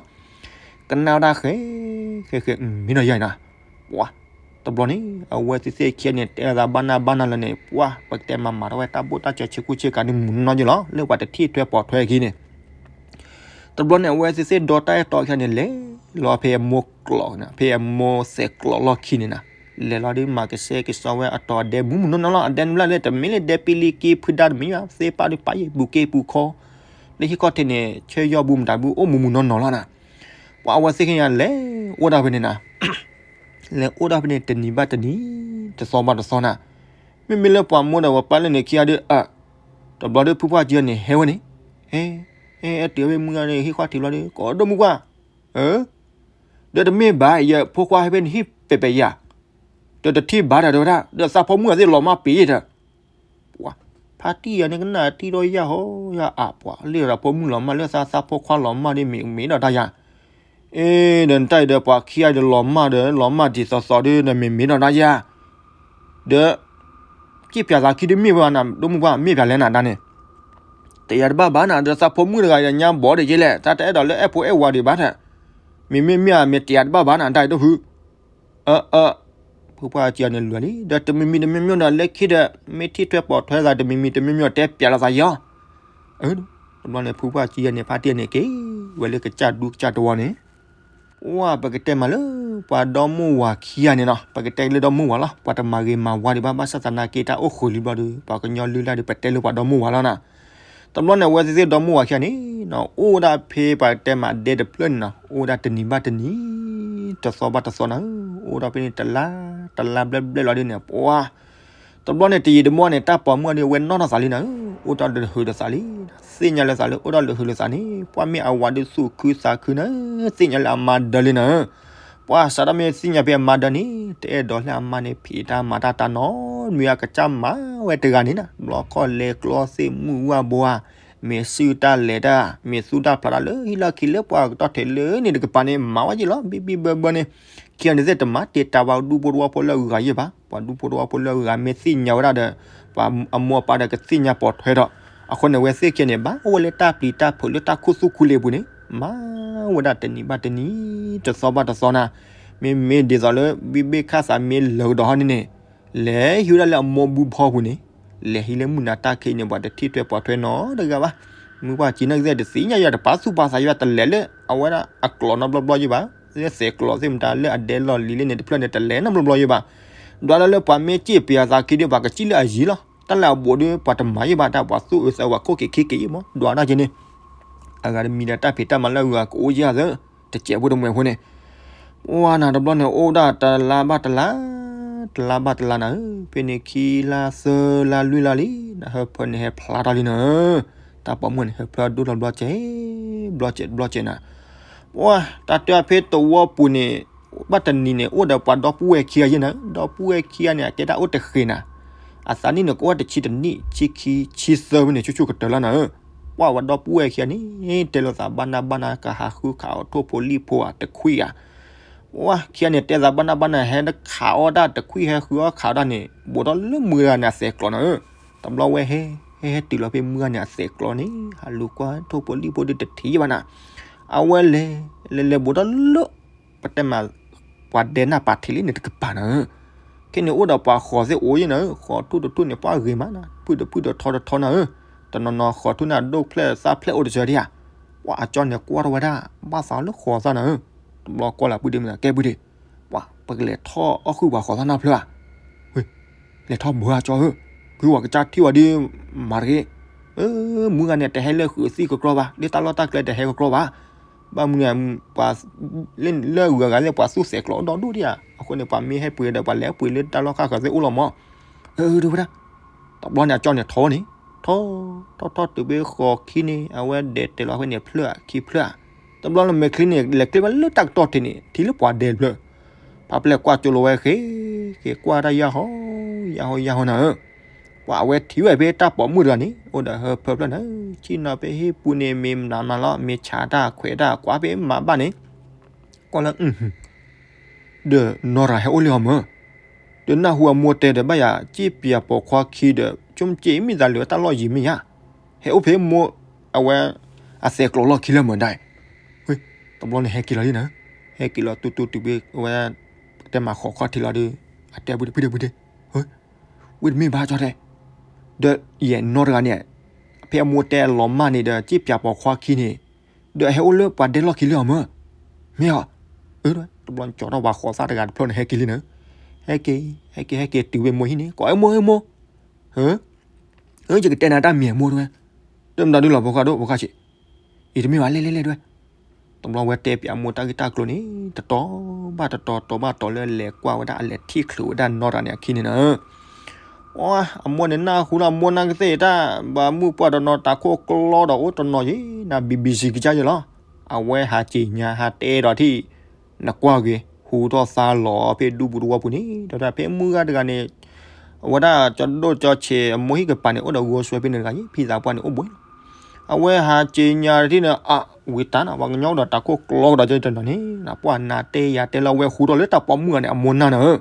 ကနၣ်ဝဲဒၣ်ဃဲ ဃဲဃဲ မ့ၢ်နီၤယၤနၤ ပှၤ တဘျီန့ၣ် အဝဲသ့ၣ်သ့ၣ်ခဲန့ၣ် တဲသးဘၣ်နၢ်ဘၣ်နၢ်လၢန့ၣ် ပှၤ ပကတဲမးမၤထီၣ်ဝဲတၢ်ဘိၣ်တၢ်စၢၤဆ့ကူဆ့ကၤန့ၣ် မုၢ်နီၢ်နီၢ်ယလီၤ လၢပှၤတထံၣ်ထွဲပိာ်ထွဲခံန့ၣ် တဘျီန့ၣ် အဝဲသ့ၣ်သ့ၣ်ဒီတၢ်အဲၣ်တီခံန့ၣ် လဲၤလီၤဖဲအမိၢ်ကျိးန့ၣ် ဖဲအမိၢ်သဲးကျိးလီၢ်ခံန့ၣ်နၤ လဲၤလီၤဒီးမၤကဆှဲကဆှီဝဲအတီၤအဒဲမုၢ်မုၢ်နီၢ်နီၢ်လီၤ. အဒဲန့ၣ်ဘျီလၢတမ့ၢ်လၢဒဲပံလံက့ဖုဒါတမံၤဘၣ် သ့ၣ်ပာ်ဒုးပာ်ယဲၢ်ဘူးက့ပူၤခီ လၢဟံၣ်ခီၣ်ထံးန့ၣ် ဆၢယီၢ်ဘူးမတၤဘူးအိၣ်မုၢ်မုၢ်နီၢ်နီၢ်လီၤနၤ. ပှၤအဝဲသ့ၣ်ခဲန့ၣ် လဲၤအိၣ်ဒၣ်ဖဲန့ၣ်နၤ လဲၤအိၣ်ဒၣ်ဖဲန့ၣ် တနံၤဘၣ်တနံၤ တသီဘၣ်တသီနၤ. မ့မ့ၢ်လၢပှၤမိၢ်ဒီးပှၤပၢ်လၢန့ၣ်ခံဂၤဒီး အ တဘျီဒီးဖုပှၢ်ကံန့ၣ် ဟဲဝဲန့ၣ် ဟဲ ဟဲတုၤဖဲမုၢ်ဂၤန့ၣ် ဟံၣ်ခီၣ်ထံးဘျီဒီး ကိးဒိၣ်မုၢ်ပှၢ် ဒီးတမ့ၢ်ဘၣ် ယဖိခွါဟဲဖဲန့ၣ်ဟံၣ်ပဲၤပဲၤယၤ ဒီးတထံၣ်ဘၣ်တၢ်တဲဝဲဒၣ် ဒီးသးဖိမုၣ်အသ့ၣ်လီၤမၢ်ပ့ၤတၢ် ပှၤ ဖါတံၢ်ယၤန့ၣ်ကနၣ်ထံၣ်ထီၣ်ယၢ်ဟီယၢ်အါ ပှၤလၢသးဖိမုၣ်လီၤမၢ်လၢသးသးဖိခွါလီၤမၢ်ဒ်မ့ၢ်မ့ၢ်ဒီးတၢ်ယၤ အ့ ဒီးနတၢ်အံၤဒီးပှၤခံဂၤဒီးလီၤမၢ်ဒီး လီၤမၢ်ဒ်သိးသိးဒီး နမ့ၢ်မ့ၢ်ဒီးတၢ်ယၤ ဒီး က့ၣ်ပျးသးခံဒ်မ့ၢ်ဝဲနၤ ဒိၣ်မုၢ်ပှၢ် မ့ၢ်ပျးလဲၣ်နၤဒါန့ၣ် တယၤတဘၣ်ဘၣ်နၤ ဒီးသးဖိမုၣ်တဂၤဒီးညါဘီဒီးက့လဲၣ် တၢ်တအဲၣ်ဒိးလၢအဲၣ်ဖိအဲၣ်ဝၤဒံးဘၣ်ထၢၣ် မ့မ့ၢ်မ့ၢ်မ့ၢ်တယၤတဘၣ်ဘၣ်နၤ တၢ်အံၤဒိၣ်ဖု အၢ အၢ ဖုပှၢ်ကံန့ၣ်လွဲၢ်လံ ဒီးတမံၤမံၤတမံၤမံၤဒီး လၢခံဒီး မ့ၢ်ထံၣ်ထွဲပိာ်ထွဲသး တမံၤမံၤတမံၤမံၤတဲပျးလီၤသးယီၤ အၢ တဘျီန့ၣ် ဖုပှၢ်ကံယဲန့ၣ် ဖါတံၢ်န့ၣ်က့ၤ ဝဲလၢကစၢ်ဒူကစၢ်တဝီန့ၣ် ပှၤ ပကတဲမးလၢ ပှၤဒီမိၢ်ဝၤခံဂၤန့ၣ်နီၤ ပကတဲလၢဒီမိၢ်ဝၤလီၤ ပှၤတမၤဂ့ၤမၤဝါဒံးဘၣ် ဘၣ်ဆၣ်သနာ်က့ တၢ်အိၣ်ဃုာ်လံဘျီဒီး ပှၤကညီလုၢ်လၢ်ဒီး ပတဲလၢပှၤဒီမိၢ်ဝၤလီၤနၤ တဘျီန့ၣ် အဝဲသ့ၣ်သ့ၣ်ဒီမိၢ်ဝၤခံဂၤန့ၣ်နီၤ အိၣ်ဒၣ်ဖဲပှၤတဲမးဒဲတဖျၢၣ်န့ၣ်နီၤ အိၣ်ဒၣ်တနံၤဘၣ်တနံၤ တသီဘၣ်တသီနၤဧၢ အိၣ်ဒၣ်ဖဲန့ၣ်တလါ တလါဘျဲၣ်ဘျဲၣ်လီၤဒ်န့ၣ် ပှၤ တဘျီန့ၣ် တယံာ်တမီၢ်န့ၣ် တၢ်ပိာ်မုၣ်ဒ်ဝဲနီၢ်ထီၣ်သးလံနၤဧၢ အိၣ်တ့ၢ်လၢဟုးလိာ်သးလံ သ့ၣ်ညါလၢသးလၢအိၣ်တ့ၢ်လၢဟုးလိာ်သးန့ၣ် ပှၤမ့ၢ်အဝၤဒုးသူၣ်ခုသးခုနၤဧၢ သ့ၣ်ညါလၢအမါဒၢလံနၤဧၢ ပှၤစးထီၣ်မ့ၢ်သ့ၣ်ညါဖဲအမါဒၢန့ၣ် တအဲၣ်ဒိးလၢအမါန့ၣ် ဖံးတၢ်မၤတၢ်တၢ်နီတမံၤ အကစၢ်မၤဝဲတဂၤန့ၣ်နၤ ဘျီခီၣ်လဲၤကျီသ့ၣ်မုၢ်ဝၣ်ဘှါ မ့ၢ်စုၣ်တၢ်လဲၤတၢ် မ့ၢ်သူၣ်တၢ်ဖျးတၢ်လၢဟံၣ်လီၢ်ခံလၢပှၤကတီၢ်ထံးလၢန့ၣ်တကပၤန့ၣ် မၤဝဲယ့ၢ်လီၤ ဘံၣ်ဘံၣ်ဘၢဘၢန့ၣ် ခံဂၤန့ၣ်သ့ၣ်တမၤတ့ၢ်တၢ်ပှၤဒူဖိတဝီဖိလၢအဂၤယ့ၢ်ဘၣ် ပှၤဒူဖိတဝီဖိလၢအဂၤမ့ၢ်သ့ၣ်ညါဝဲဒၣ်ဒီး ပှၤအမိၢ်အပၢ်ဒီးကသ့ၣ်ညါပိာ်ထွဲဒီး အဃိန့ၣ် အဝဲသ့ၣ်ခံဂၤန့ၣ် ဘၣ်အိၣ်ဝဲလၢတၢ်ပျံၤတၢ်ဖုးလၢတၢ်ခူသူၣ်ခူလ့ပူၤန့ၣ် မၤဝဲဒၣ်တနံၤဘၣ်တနံၤ တသီဘၣ်တသီနၤ မ့မ့ၢ်ဒ်သိးလၢ ဘံၣ်ဘ့ၣ်ခၣ်သးမ့ၢ်လၢာ်ကဒီးဟီန့ၣ်န့ၣ် လဲၤဟံးဝဲဒၣ်လၢအမိၢ်ဘုဖီပူၤန့ၣ် လဲၤဟံးလၢမုၢ်နၤတၢ်ခံးန့ၣ် ပှၤတထံၣ်ထွဲပိာ်ထွဲနီတဂၤဘၣ် မုၢ်ပှၢ်ကံနၢ်ကသ့ၣ်တသ့ၣ်ညါယၤတပာ်သူၣ်ပာ်သးယၤတလဲၤလၢ အဝဲဒၣ်အကျိာ်နီတဘျီဘျီယ့ၢ်ဘၣ် လၢသဲးကျိာ်သ့ၣ်မတၤလၢအဒဲလီၢ်လံၤလၢန့ၣ်တဖျၢၣ်န့ၣ် တလဲၤနီတဘျီဘျီယ့ၢ်ဘၣ် ဒွးလၢလၢပှၤမ့ၢ်စံၣ်ပျးသးခံဒီး ပှၤကစံၣ်လၢအယံၤလီၤ တၢ်လၢအဘူးဒီး ပှၤတမၤယ့ၢ်ဘၣ်တၢ် ပှၤသူၣ်အုးသးအုးပှၤခိၣ်က့ၤခံက့ၤယ့ၢ်မး ဒွးဒၣ်က့ၤန့ၣ် အဂၤတမံၤဒီးတၢ်ဖံးတၢ်မၤလၢအဂၤကအိၣ်ယဲၢ်သၢ တစဲးဖိတမှဲးဖိန့ၣ် ပှၤနၤတဘျီန့ၣ် အိၣ်ဒၣ်တလါဘၣ်တလါ တလါဘၣ်တလါနၤဧၢ ဖဲန့ၣ်ခံလါသၢလါလွံၢ်လါလံ နဟၢဖၢန့ၣ်ဟဲဖျါထီၣ်လံနၤဧၢ တၢ်ပိာ်မုၣ်န့ၣ် ဟၢဖျါဒိၣ်ထီၣ်ဘျီစဲး ဘျီစဲးဘျီစဲးနၤ ပှၤ တၢ်တဲဖဲသဝီပူၤန့ၣ် ဘၣ်တနံၤန့ၣ် အိၣ်ဒီးပှၤဒီပုၢ်ဝဲၢ်ခံဂၤယဲၢ်နၤဧၢ ဒီပုၢ်ဝဲၢ်ခံဂၤန့ၣ် အကဲဒၣ်အိၣ်တဃ့ၢ်နၤ အသးနံၣ်န့ၣ် ကအိၣ်တဆံတနံၣ် ဆံခံ ဆံသၢဝဲန့ၣ် ဆူၣ်ဆူၣ်ကတၢၢ်လီၤနၤဧၢ ပှၤဝဲဒီပုၢ်ဝဲၢ်ခံဂၤန့ၣ် တဲလိာ်သးဘၣ်နၢ်ဘၣ်နၢ် ကဟးဃုခးအီၤထိၣ်ဖိလံၣ်ဖိဧါ တခွံၣ်ဧါ ပှၤခံဂၤန့ၣ် တဲသးဘၣ်နၢ်ဘၣ်နၢ် ဟဲခးအီၣ်တၢ်တခွံၣ် ဟဲဃုအီၣ်ခးအီၣ်တၢ်န့ၣ် ဘူးထီၣ်လၢမုၢ်ဂၤန့ၣ်အသဲးကျိာ်နၤဧၢ တဘျီဝဲဟဲ ဟဲဟဲတုၤလီၤဖဲမုၢ်ဂၤန့ၣ် အသဲးကျိာ်န့ၣ် ဟးလူၤကွၢ်ထိၣ်ဖိလံၣ်ဖိဒုးတထံၣ်ဘၣ်နၤ အဝဲလဲၤ လဲၤလဲၤဘူးထီၣ်လၢ ပတဲမး ပှၤဒဲနၢ်ပာ်ထံးလံန့ၣ်တကပၤနၤဧၢ ခဲန့ၣ်အိၣ်ဒီးပှၤဃိးသ့ၣ်အိၣ်ယဲနၤဧၢ, ဃိးထူၣ်တထူၣ်န့ၣ် ပှၤဂ့ၤမးနၤ, ဖုၣ်တဖုၣ်တထီတထီနၤဧၢ, တနီၤနီၤဃိးထူၣ်န့ၣ် အဒိၣ်ဖျဲၣ်သၣ်ဖျဲၣ်အိၣ်တစၢၤဒံးဧါ, ပှၤအကၠီန့ၣ်ကွၢ်ထီၣ်ဝဲဒၣ်, ဘၣ်သးလၢဃိးသၣ်နၤဧၢ, တဘျီကွၢ်လၢပုၢ်ဒ့မုၣ်သးကဲပုၢ်ဒ့, ပှၤ ပကလဲၤထီၣ်အီၣ်ဃုာ်ပှၤဃိးသၣ်နၢ်ဖျၢၣ်ဧါ, ဝ့ၢ် လဲၤထီၣ်ဘၢအကၠီဧၢ, ခုဝဲကစၢ်ထံၣ်ဝဲဒ်မၤတဂ့ၤ, မုၢ်ဂၤန့ၣ် တဟဲလၢဃုာ်သံၣ်ကကြီဘၣ်, လၢတၢ်လီၢ်တၢ်ကျဲတဟဲကကြီဘၣ်, ဘၣ်မနုၤန့ၣ် ပှၤ လၢဂုၤအဂၤသ့ၣ် ပှၤသူၣ်စဲးကျိးဒီဒူၣ်ဒံးဧါ, အဃိန့ၣ် ပှၤမ့ၢ်ဟဲပှ့ၤဒီး ပှၤလဲၤပှ့ၤလၢတၢ်လီၢ်ဃၣ်ဃၢၤသ့ၣ်အိၣ်လီၤမး, အၢ တဲဝဲဒၣ်, တဘျီန့ၣ် အကၠီန့ၣ်ထီၣ်န့ၣ်, ထီၣ် ထီၣ်ထီၣ်တုၤဖဲဃိးခံန့ၣ် အဝဲဒဲးတဲာ်လီၤဖဲန့ၣ်ဖျၢၣ်ဧါ ခံဖျၢၣ်ဧါ, တဘျီလၢမဲာ်ချံန့ၣ် လဲၤကျဲဘၣ်လၢတၢ်ကတီၢ်ထံးန့ၣ် ထံၣ်လၢပှၤဒဲးတဖျၢၣ်, ဖးပျဲၢ်ကွၢ်ကၠိလိာ်ဝဲဃ့ ဃ့ကွၢ်တၢ်ယၢ်ဟီ ယၢ်ဟီ ယၢ်ဟီနၤဧၢ, ပှၤအဝဲထံၣ်ဝဲဖဲတၢ်ပိာ်မုၣ်တဂၤန့ၣ် အိၣ်ဒီးဟၢဖၢဖျၢၣ်န့ၣ်, ဆ့ၣ်နီၤဖဲဟံၣ်ပူၤန့ၣ် မ့ၢ်မနုၤမးလီၤ မ့ၢ်ဆးတၢ်ခွဲးတၢ်ကွၢ်ဖဲမၤဘၣ်န့ၣ်, ကွၢ်လၢ ဒီးနီၢ်တဂၤဟဲအိၣ်လံအီၤမၢ်, ဒီးနၢ်ဟူအမိၢ်တဲဒီး ဘၣ်ယၤစ့ၣ်ပၠးပိာ်ခွါခံဒီး ဆိကမိၣ်မ့ၢ်သးလၢတၢ်လီၢ်ယံၤမ့ၢ်ဧါ, ဟဲအိၣ်ဖဲမိၢ်အဝဲ အစဲးကျိးလီၢ်ခံလၢမၢ်ဒၣ်, တဘျီန့ၣ်ဟဲက့ၤလီၤလံနၤ, ဟဲက့ၤလီၤတူတူတုၤဖဲအဝဲ တဲမၤဃိးခီၣ်ထံးလီၤဒီး အတဲပုၢ်ဒ့ပုၢ်ဒ့, ဝ့ၢ်တမ့ၢ်ဘၣ်ကၠီတဲ, ဒီးယဲၢ်နီၢ်တဂၤန့ၣ် ဖဲအမိၢ်တဲအလီၤမၢ်န့ၣ်ဒီး စ့ၣ်ပၠးပိာ်ခွါခံန့ၣ်, ဒီးအဟဲအိၣ်လၢပှၤဒဲလီၢ်ခံလံအီၤမၢ်, မ့ၢ်ဧါ, အၢ တဘျီန့ၣ်ကၠီထီၣ်ပှၤဃိးသၣ်တဂၤတဖျၢၣ်န့ၣ် ဟဲက့ၤလံနၤ, ဟဲက့ၤ ဟဲက့ၤ ဟဲက့ၤတုၤဖဲမိၢ်ဟံၣ်န့ၣ် ကိးဝဲမိၢ် မိၢ်, အၢ ယကတဲနၤတၢ်မံၤအမိၢ်တဲဝဲ, တမတၤဒုလီၤဖိခွါဒိၣ်ဖိခွါဆံး, အံၤတမ့ၢ်ဘၣ်လဲၣ်လဲၣ်လဲၣ်တဲဝဲ, တဘျီဝဲတဲပၠးအမိၢ်တၢ်ဂ့ၢ်တၢ်ကျိၤန့ၣ် တတီၤဘၣ်တတီၤ တီၤဘၣ်တီၤလၢလဲၤကွၢ်ဝဲဒၣ် အလဲၤထံၣ်ချုးဝဲဒၣ်နီၢ်တဂၤန့ၣ်အခံန့ၣ်နၤ, အမိၢ်န့ၣ်နၢ်ဟူလီၤ အမိၢ်နၢ်ကသ့ၣ်တၢ် ဘၣ်မုၢ်ပှၢ်တနီၤတၢ်ခိၣ်ကျီဒီးအိၣ်တနီၤယံၤနၤ ဘံဘံစံကစၢ်ယဲလီၤ, အဝဲဟးစံၣ်ညါဟးတဲဒီးထံၣ် နကွၢ်ဂ့ၤ ဟူထီၣ်သါလီၤဖဲဒူပူၤတဝီပူၤန့ၣ် ဒီးဖဲမုၢ်ဂၤတဂၤန့ၣ် အဝဲဒၣ်ကၠီဒိၣ်ကၠီဆံးအမိၢ်ဟံၣ်ကပၤန့ၣ် အိၣ်ဒီးဂီၤစွဲဖဲန့ၣ်တဂၤယံၤ ဖံသးပှၢ်န့ၣ်အိၣ်ဘှံးလီၤ, အဝဲဟးစံၣ်ညါတထံၣ်န့ၣ် အဝံတၢ်နၤ ပှၤကညီဒီးတၢ်ခိၣ်ကျီကဒီးကတၢၢ်တနီၤန့ၣ် ပှၢ်နၤတဲယၤတဲလၢအဝဲဟူထီၣ်လၢတၢ်ပိာ်မုၣ်ဂၤန့ၣ် အမိၢ်နၢ်နၤဧၢ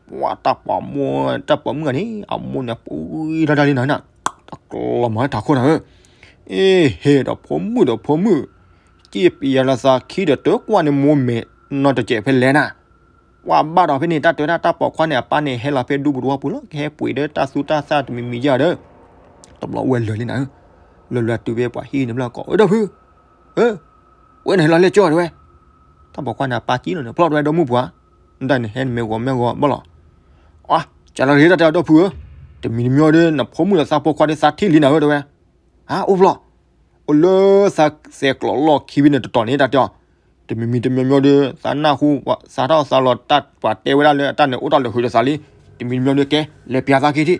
ပှၤတၢ်ပိာ်မုၣ် တၢ်ပိာ်မုၣ်ဂၤန့ၣ် အမိၢ်န့ၣ်ပှံၤထီၣ်တၢ်လံနၤနၤ, တကျီၤမၤတၢ်ခိၣ်နၤဧၢ, အ့ဟ့ၣ်ဒီးဖိမုၣ်ဒီးဖိမုၣ်, စ့ၣ်ပၠးလၢသးခံဒီးတကွၢ်န့ၣ်မိၢ်မဲာ်နီတစဲးဖဲလဲၣ်နၤ, ပှၤဘၣ်ဒီးဖဲန့ၣ်တၢ်တဲဝဲဒၣ်တၢ်ပိာ်ခွါန့ၣ် အပၢ်န့ၣ်ဟဲလီၤဖဲဒူပူၤတဝီပူၤလီၤ ကဟဲပှ့ၤဒီးတၢ်သူတၢ်သၣ်တမံၤမံၤယၤဒီး, တဘျီဝဲလၢာ်လံနၤဧၢ, လၢာ်လၢာ်တုၤဖဲပှၤဟံၣ်န့ၣ်ဘျီကိး အၢ ဒီပုၢ် အၢ ဝဲန့ၣ်ဟဲလီၤလဲၣ်ကၠီတဲဝဲ, တၢ်ပိာ်ခွါန့ၣ် အပၢ်ကံၣ်လီၤန့ၣ် ဖျီၣ်တဲဝဲဒီမုၢ်ပှၢ်, နတၢ်န့ၣ်ဟဲနမ့ၢ်ဂီၤမ့ၢ်ဂီၤဘၣ်လီၤ, အါ ကလီၤတၢ်တဲအီၤဒီပုၢ်ဧၢ, တမံၤတမံၤဒီး နဖိမုၣ်ဒီးသးပိာ်ခွါဒီးသးထံၣ်လံနၤဧၢ တဲဝဲ, ဟါ အိၣ်ဖျီၣ်, အိၣ်လၢသးစဲးကျိးလီၢ်ခံဖဲန့ၣ်တတီၤန့ၣ် တၢ်တဲအီၤ, တမံၤမံၤတမံၤမံၤဒီး သးနၢ်ဟူ သးထီၣ်သးလီၤတၢ်ပှၤတဲဝဲဒၣ်လၢအတၢ်န့ၣ် အိၣ်တၢ်လၢာ်ဃုာ်ဒီးသးလံ, တမံၤတမံၤဒီးကဲ လဲၤပၠးသးက့ၤထံၣ်,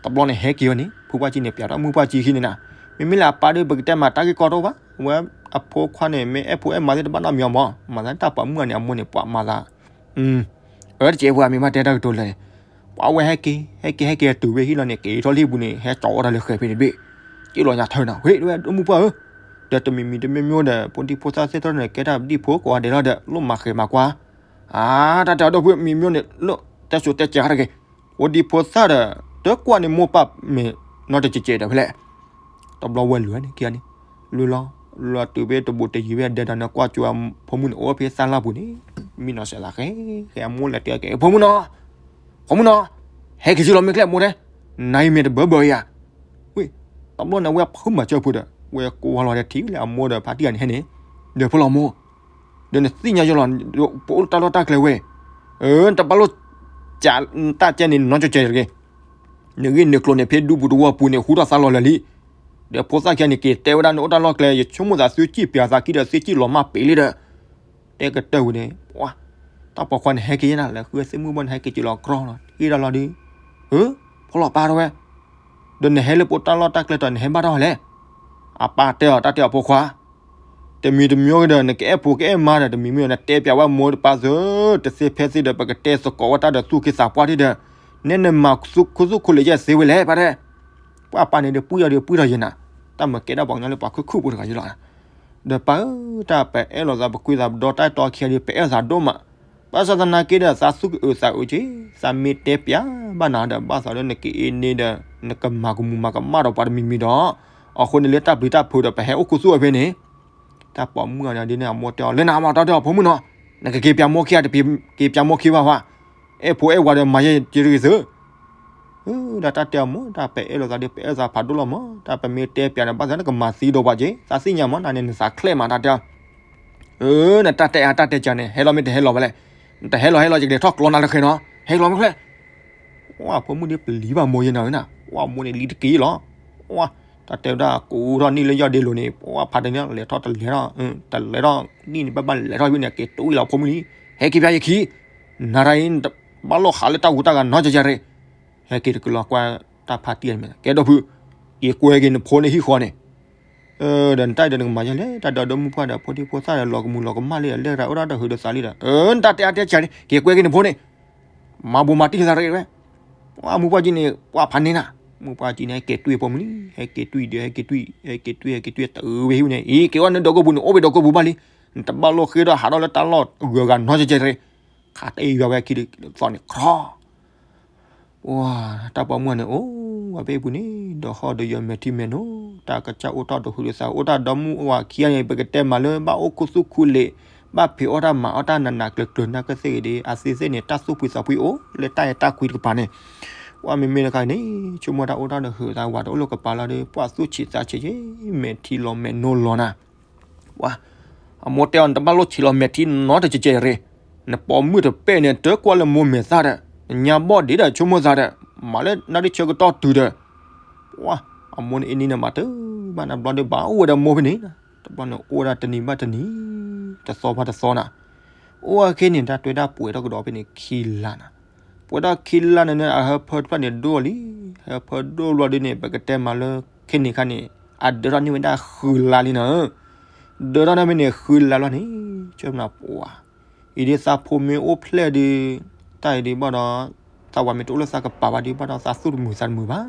တဘျီန့ၣ်ဟဲက့ၤဝဲန့ၣ် ဖိပၢ်ကံၣ်န့ၣ် ပၠးထီၣ်မုၢ်ပၢ်ကံၣ်ခံန့ၣ်နၤ, မ့မ့ၢ်လၢအပၢ်ဒီး ပကတဲမၤတၢ်ဂ့ၢ်ကီတအိၣ်ဘၣ်, ဝဲအဖိခွါန့ၣ် မ့ၢ်အဲၣ်ဖိအဲၣ်မါသ့ၣ်တဘၣ်နီတမံၤအီၤမး, မၤသးတၢ်ပိာ်မုၣ်ဂၤန့ၣ် အမိၢ်န့ၣ် ပှၤမၤသး အၢ တကဲးဖိမ့ၢ်ဘၣ်တဲတၢ်ကတိၤလၢာ်န့ၣ်, ပှၤဝဲဟဲက့ၤ ဟဲက့ၤ ဟဲက့ၤတုၤဝဲဟံၣ်လီၤန့ၣ် က့ၤထီၣ်လံပူၤန့ၣ် ဟဲကၠီအီၣ်တၢ်လၢဃဲၤဖဲန့ၣ်ဘ့ၣ်, က့ၤလီၤညါထၢနၤ ဟ့ၣ်ဝဲ ဒီမုၢ်ပှၢ်ဧၢ, ဒီးတမံၤမံၤတမံၤမံၤဒီး ဖိဒံဖိသၣ်သ့ၣ်ထီၣ်န့ၣ် ကဲတၢ်ဒံၣ်ဖိကိးဂၤဒဲးလီၤဒီး လိၣ်မၤဃဲၤမၤကွၢ်, အါ တၢ်တဲအီၤဒီပုၢ်မံၤမံၤန့ၣ် လၢတၢ်စိၤတဲကဲၤဃါတဂ့ၤ, ဖိဒံဖိသၣ်ဒီး တကွၢ်န့ၣ်မိၢ်ပၢ်မ့ၢ်နီတစဲးစဲးဒီးဖဲလဲၣ် တဘျီဝဲလွဲၢ်န့ၣ်ခံဂၤန့ၣ်, လွဲၢ်လီၤ, လွဲၢ်တုၤဖဲတဘူးတယံၤဖဲအဒဲဒီးန့ၣ် ကွၢ်ကၠိအဖိမုၣ်န့ၣ် အိၣ်ဖဲသၣ်လၢ်ပူၤန့ၣ်, မံနီၤစဲးသးဃဲ ဃဲအမိၢ်လဲၤတဲကဲ ဖိမုၣ်နီၤ, ဖိမုၣ်နီၤ, ဟဲက့ၤဆူလီၤမ့ၢ်ကျဲမိၢ်တဲ, နၤအံၤမ့ၢ်တဘၢဘၢအံၤဧါ, ဝ့ၢ်, တဘျီန့ၣ်ဝဲဖုမၤစၢၤဖိဒီး ဝဲကိးဝါလီၤဒီးထံၣ်လၢအမိၢ်ဒီးဖါတံၢ်ဂၤန့ၣ်ဟဲန့ၣ်, ဒီးဖိလီၤမိၢ် ဒီးနသ့ၣ်ညါယလီၤ, ပအိၣ်တၢ်လီၢ်တၢ်ကျဲဝဲ, အၢ နတဘၣ်လိၣ် ကးတၢ်ကဲန့ၣ် နီကဲကဲတဂ့ၤ, နဂ့ၢ်နကျိၤန့ၣ် ဖဲဒူပူၤတဝီပူၤန့ၣ် ဟူထီၣ်သါလီၤလၢာ်လံ, ဒီးဖိသၣ်ခံဂၤန့ၣ် က့ၤတဲဝဲဒၣ်နအိၣ်တၢ်လီၢ်ကျဲ ယဆိကမိၣ်သးသုစံၣ်ပၠးသးခံဒီး သုစံၣ်လီၤမၢ်ပ့ၤလံဒီး, တဲကတၢၢ်ဝံၤန့ၣ်, တၢ်ပိာ်ခွါန့ၣ်ဟဲက့ၤယဲနၤ လဲၤဃုသ့ၣ်မုၣ်ဘီန့ၣ် ဟဲက့ၤက့ၤလီၤကြီလီၤ ဟ့ၣ်ဒၣ်လီၤဒီး, အၢ ဖိလီၤပၢ်တဲဝဲ, ဒီးနဟဲလၢပအိၣ်တၢ်လီၢ်တၢ်ကျဲတီၤ နဟဲဘၣ်ထီၣ်လဲၣ်, အပၢ်တဲအီၤ တၢ်တဲအီၤဖိခွါ တမံၤတမံၤဒီး နကအဲၣ်ဖိကအဲၣ်မါဒီး တမံၤမံၤဒီး နတဲပၠးဝဲမိၢ်တပၢ်သၢ, တသ့ဖဲသ့ဒီး ပကတဲသကိးဝဲတၢ်ဒီးသူၣ်က့သးပှၢ်ထံၣ်ဒီး, နဲနမၤခိၣ်သူၣ်ခိၣ်လ့ၤယဲၢ်သ့ဝဲလဲၣ် ပၢ်တဲ, ပှၤပၢ်န့ၣ်ဒီး ပှံၢ်ယၤဒီးပှံၢ်ထီၣ်ယဲနၤ, တၢ်မၤကဲဒၣ်ပှၤကညီလၢပှၤခုၣ်ခုၣ်ဖိတဂၤယဲလီၤ, ဒီးပၢ်ဧၢ တၢ်ပအဲၣ်လိာ်သးပကွံာ်သးပဒီတၢ်တီခံဂၤဒီး ပအဲၣ်သးဒိၣ်မး, ဘၣ်ဆၣ်သနာ်က့ဒီး သးသူၣ်ကအုးသးအုးက့ၤ, သးမ့ၢ်တဲပၠးဘၣ်နၤဒီး ဘၣ်သးလၢနကအ့န့ၣ်ဒီး နကမၤကမူၤမၤကမၣ်ဒီးပှၤတမံၤမံၤဒီး, အဃိန့ၣ်လၢတၢ်ပျံၤတၢ်ဖုးဒီး ပဟဲအိၣ်ခူသူၣ်ဝဲဖဲန့ၣ်, တၢ်ပိာ်မုၣ်ဂၤန့ၣ်ဒ်န့ၣ် အမိၢ်တဲအီၤ လၢနမၤတီဒီးအဖိမုၣ်နီၤ, နကက့ၤပၠးမိၢ်ခံဂၤ တက့ၤပၠးမိၢ်ခံဘၣ်ဝဲ, အဲၣ်ဖိအဲၣ်ဝၤဒီးမၤယဲၢ်က့ၤတဂ့ၤသုး. ဒီးတၢ်တဲအီၤမ့ၢ် တၢ်ပအဲၣ်လိာ်သးဒီး ပအဲၣ်သးဖးဒိၣ်လီၤမး, တၢ်ပမ့ၢ်တဲပျးန့ၣ် ဘၣ်သးနကမၤသံဒီးပှၤက့ၤ, သးသ့ၣ်ညါမး နန့ၣ် နသးချဲ့မး တၢ်တဲအီၤ. နတၢ်တဲအါတၢ်တဲကၢန့ၣ် ဟဲလီၤမ့ၢ်တဟဲလီၤဝဲလဲၣ်, နတဟဲလီၤဟဲလီၤ ယကလဲၤထီၣ်ကျီနၤလၢဃဲနီၤ, ဟဲလီၤမ့ၢ်ဖျဲၣ်. ဝဲဖိမုၣ်ဒ်ပလံၤဘၣ်မိၢ်ယဲနၤဝဲနၤ, ဝဲမိၢ်န့ၣ်လံတက့ၢ်လီၤ. ဝဲ တၢ်တဲဝဲဒၣ် ကူထီၣ်နံၣ်လၢယီၢ်ဒ့လိၤန့ၣ် ဝဲဖးတန့ၢ် လဲၤထီၣ်တလဲၤထီၣ်, တလဲၤထီၣ်နံၣ်န့ၣ် ဘၣ်ဘၣ်လဲၤထီၣ်ဝံၤန့ၣ် က့ၤတူၢ်အံၤလီၤဖိမုၣ်လံ, ဟဲက့ၤပျးယခံ, နၤတၢ်အံၤ ဘၣ်လိၣ်ဟးလၢတၢ်ဂူတၢ်ဂၤနီတကဲးရ့ၣ်, ဟဲက့ၤတကလီၤကွၢ်တၢ်ဖးတံၢ်န့ၣ် ကဲဒီပုၢ်, က့ၤကွဲက့ၤနဖိန့ၣ်ဟံၣ်ဃီန့ၣ် ဒီးနတၢ်အံၤဒီးနကမၤယဲၢ်လဲၣ်, တၢ်ဒီးဒီမုၣ်ပှၢ်ဒီးဖိဒံဖိသၣ်ဒီး လီၤကမူၤလီၤကမၣ်လံဒီး လၢတၢ်အိၣ်တၢ်ဒီးဟုးဒီးသးလံဒီး နတၢ်တဲအါတဲကၢန့ၣ် က့ၤကွဲက့ၤနဖိန့ၣ်, မၤဘူးမၤတံၢ်သးတဂ့ၤဝဲ, ဝဲမုၣ်ပှၢ်ကံန့ၣ် ပှၤဖးန့ၢ်နၤ, မုၣ်ပှၢ်ကံန့ၣ် ဟဲက့ၤတွံၢ်ဖိမုၣ်လံ, ဟဲက့ၤတွံၢ်ဒီး ဟဲက့ၤတွံၢ် ဟဲက့ၤတွံၢ် ဟဲက့ၤတွံၢ် တုၤဝဲဟံၣ်န့ၣ် အံၤ က့ၤအိၣ်နဒီကိာ်ပူၤန့ၣ် အိၣ်ဖဲဒီကိာ်ပူၤဘၣ်လံ, နတဘၣ်လိၣ်ဃ့ဒီးဟးထီၣ်လၢတၢ်လီၢ်အဂုၤအဂၤနီတကဲးရ့ၣ်, ခးတ့ၢ်ယွၤဝဲခံဒုးသီၣ်န့ၣ် ကြီ ပှၤ တၢ်ပိာ်မုၣ်န့ၣ် အိၣ်ဝဲဖဲအံၤပူၤန့ၣ် ဒီးဟီၣ်ဒီးယွၤမဲာ်ထံမဲာ်နိ, တၢ်ကစၢ်အိၣ်ထီၣ်ဒီးဟုးဒီးသး အိၣ်တၢ်ဒီမုၣ်ဝၤခံဂၤန့ၣ် ပကတဲမးလၢ ဘၣ်အိၣ်ခူသူၣ်ခူလံာ်, ဘၣ်ဖံးအီၣ်တၢ်မၤအီၣ်တၢ်နးနးကျၢၤကျၢၤ နၢ်ကသ့ၣ်ဂ့ၤဒီး အသ့ၣ်သ့ၣ်န့ၣ် တၢ်သူၣ်ဖှံသးဖှံအိၣ်လၢတၢ်အဲၣ်တၢ်ကွံတကပၤန့ၣ်, ပှၤမ့မ့ၢ်တခါန့ၣ် ဆိကမိၣ်တၢ်အိၣ်ထီၣ်ဒီးဟုးဒီးသး ဝၤတအိၣ်လၢကပၤလီၤဒီး ပှၤသူၣ်ဆံးသးဆံးက့ၤ မဲာ်ထံလီၤမဲာ်နိလီၤနၤ ပှၤ အမိၢ်တဲအီၤ နတဘၣ်လိၣ်ဆံးလီၤမဲာ်ထံနီတကဲးကဲးရ့ၣ်, နပိာ်မုၣ်တပဲၣ်န့ၣ် တၢ်ကွၢ်လၢမိၢ်မဲာ်သၣ်ဒီး, နညါဘီၣ်ဒ့ဒီးဆိကမိၣ်သးဒီး, မၤလၢနၣ်ရံၣ်ဆၢကတီၢ်တုၤဒီး, ပှၤ အမိၢ်န့ၣ်အ့ၣ်နံၤန့ၣ်မၤတဘၣ်နၤ ဘျီဒီးဘၣ်အိၣ်ဝဲဒီးမိၢ်ဖဲန့ၣ်, တဘျီန့ၣ်အိၣ်ဝဲဒၣ်တနံၤဘၣ်တနံၤ, တသီဘၣ်တသီနၤ, အိၣ်ဝဲခဲန့ၣ် တၢ်တဲဝဲဒၣ်ပှဲၤထီၣ်ကဒီးဖဲန့ၣ်ခံလါနၤ, ပှဲၤထီၣ်ခံလါန့ၣ်န့ၣ် အဟၢဖၢတဖျၢၣ်န့ၣ်ဒိၣ်လံ, ဟၢဖၢဒိၣ်ဘျီဒ်န့ၣ် ပကတဲမးလၢ ခဲန့ၣ်ခါန့ၣ် အဒၢးထီၣ်န့ၢ်ဝဲဒၣ်ဃုလါလံနၤ, ဒၢးထီၣ်န့ၢ်ဖဲန့ၣ်ဃုလါလီၤန့ၣ်, ဆိကမိၣ်ပှၤ အံၤဒ်သးဖိမ့ၢ်အိၣ်ဖျဲၣ်ဒီး, တၢ်အံၤဒ်ဘၣ်ဒီး, သးဝၤမ့ၢ်တအိၣ်လၢသးကပၤဘၣ်ဒ်ဘၣ်ဒီး သးသူၣ်တမုာ်သးတမုာ်ဘၣ်,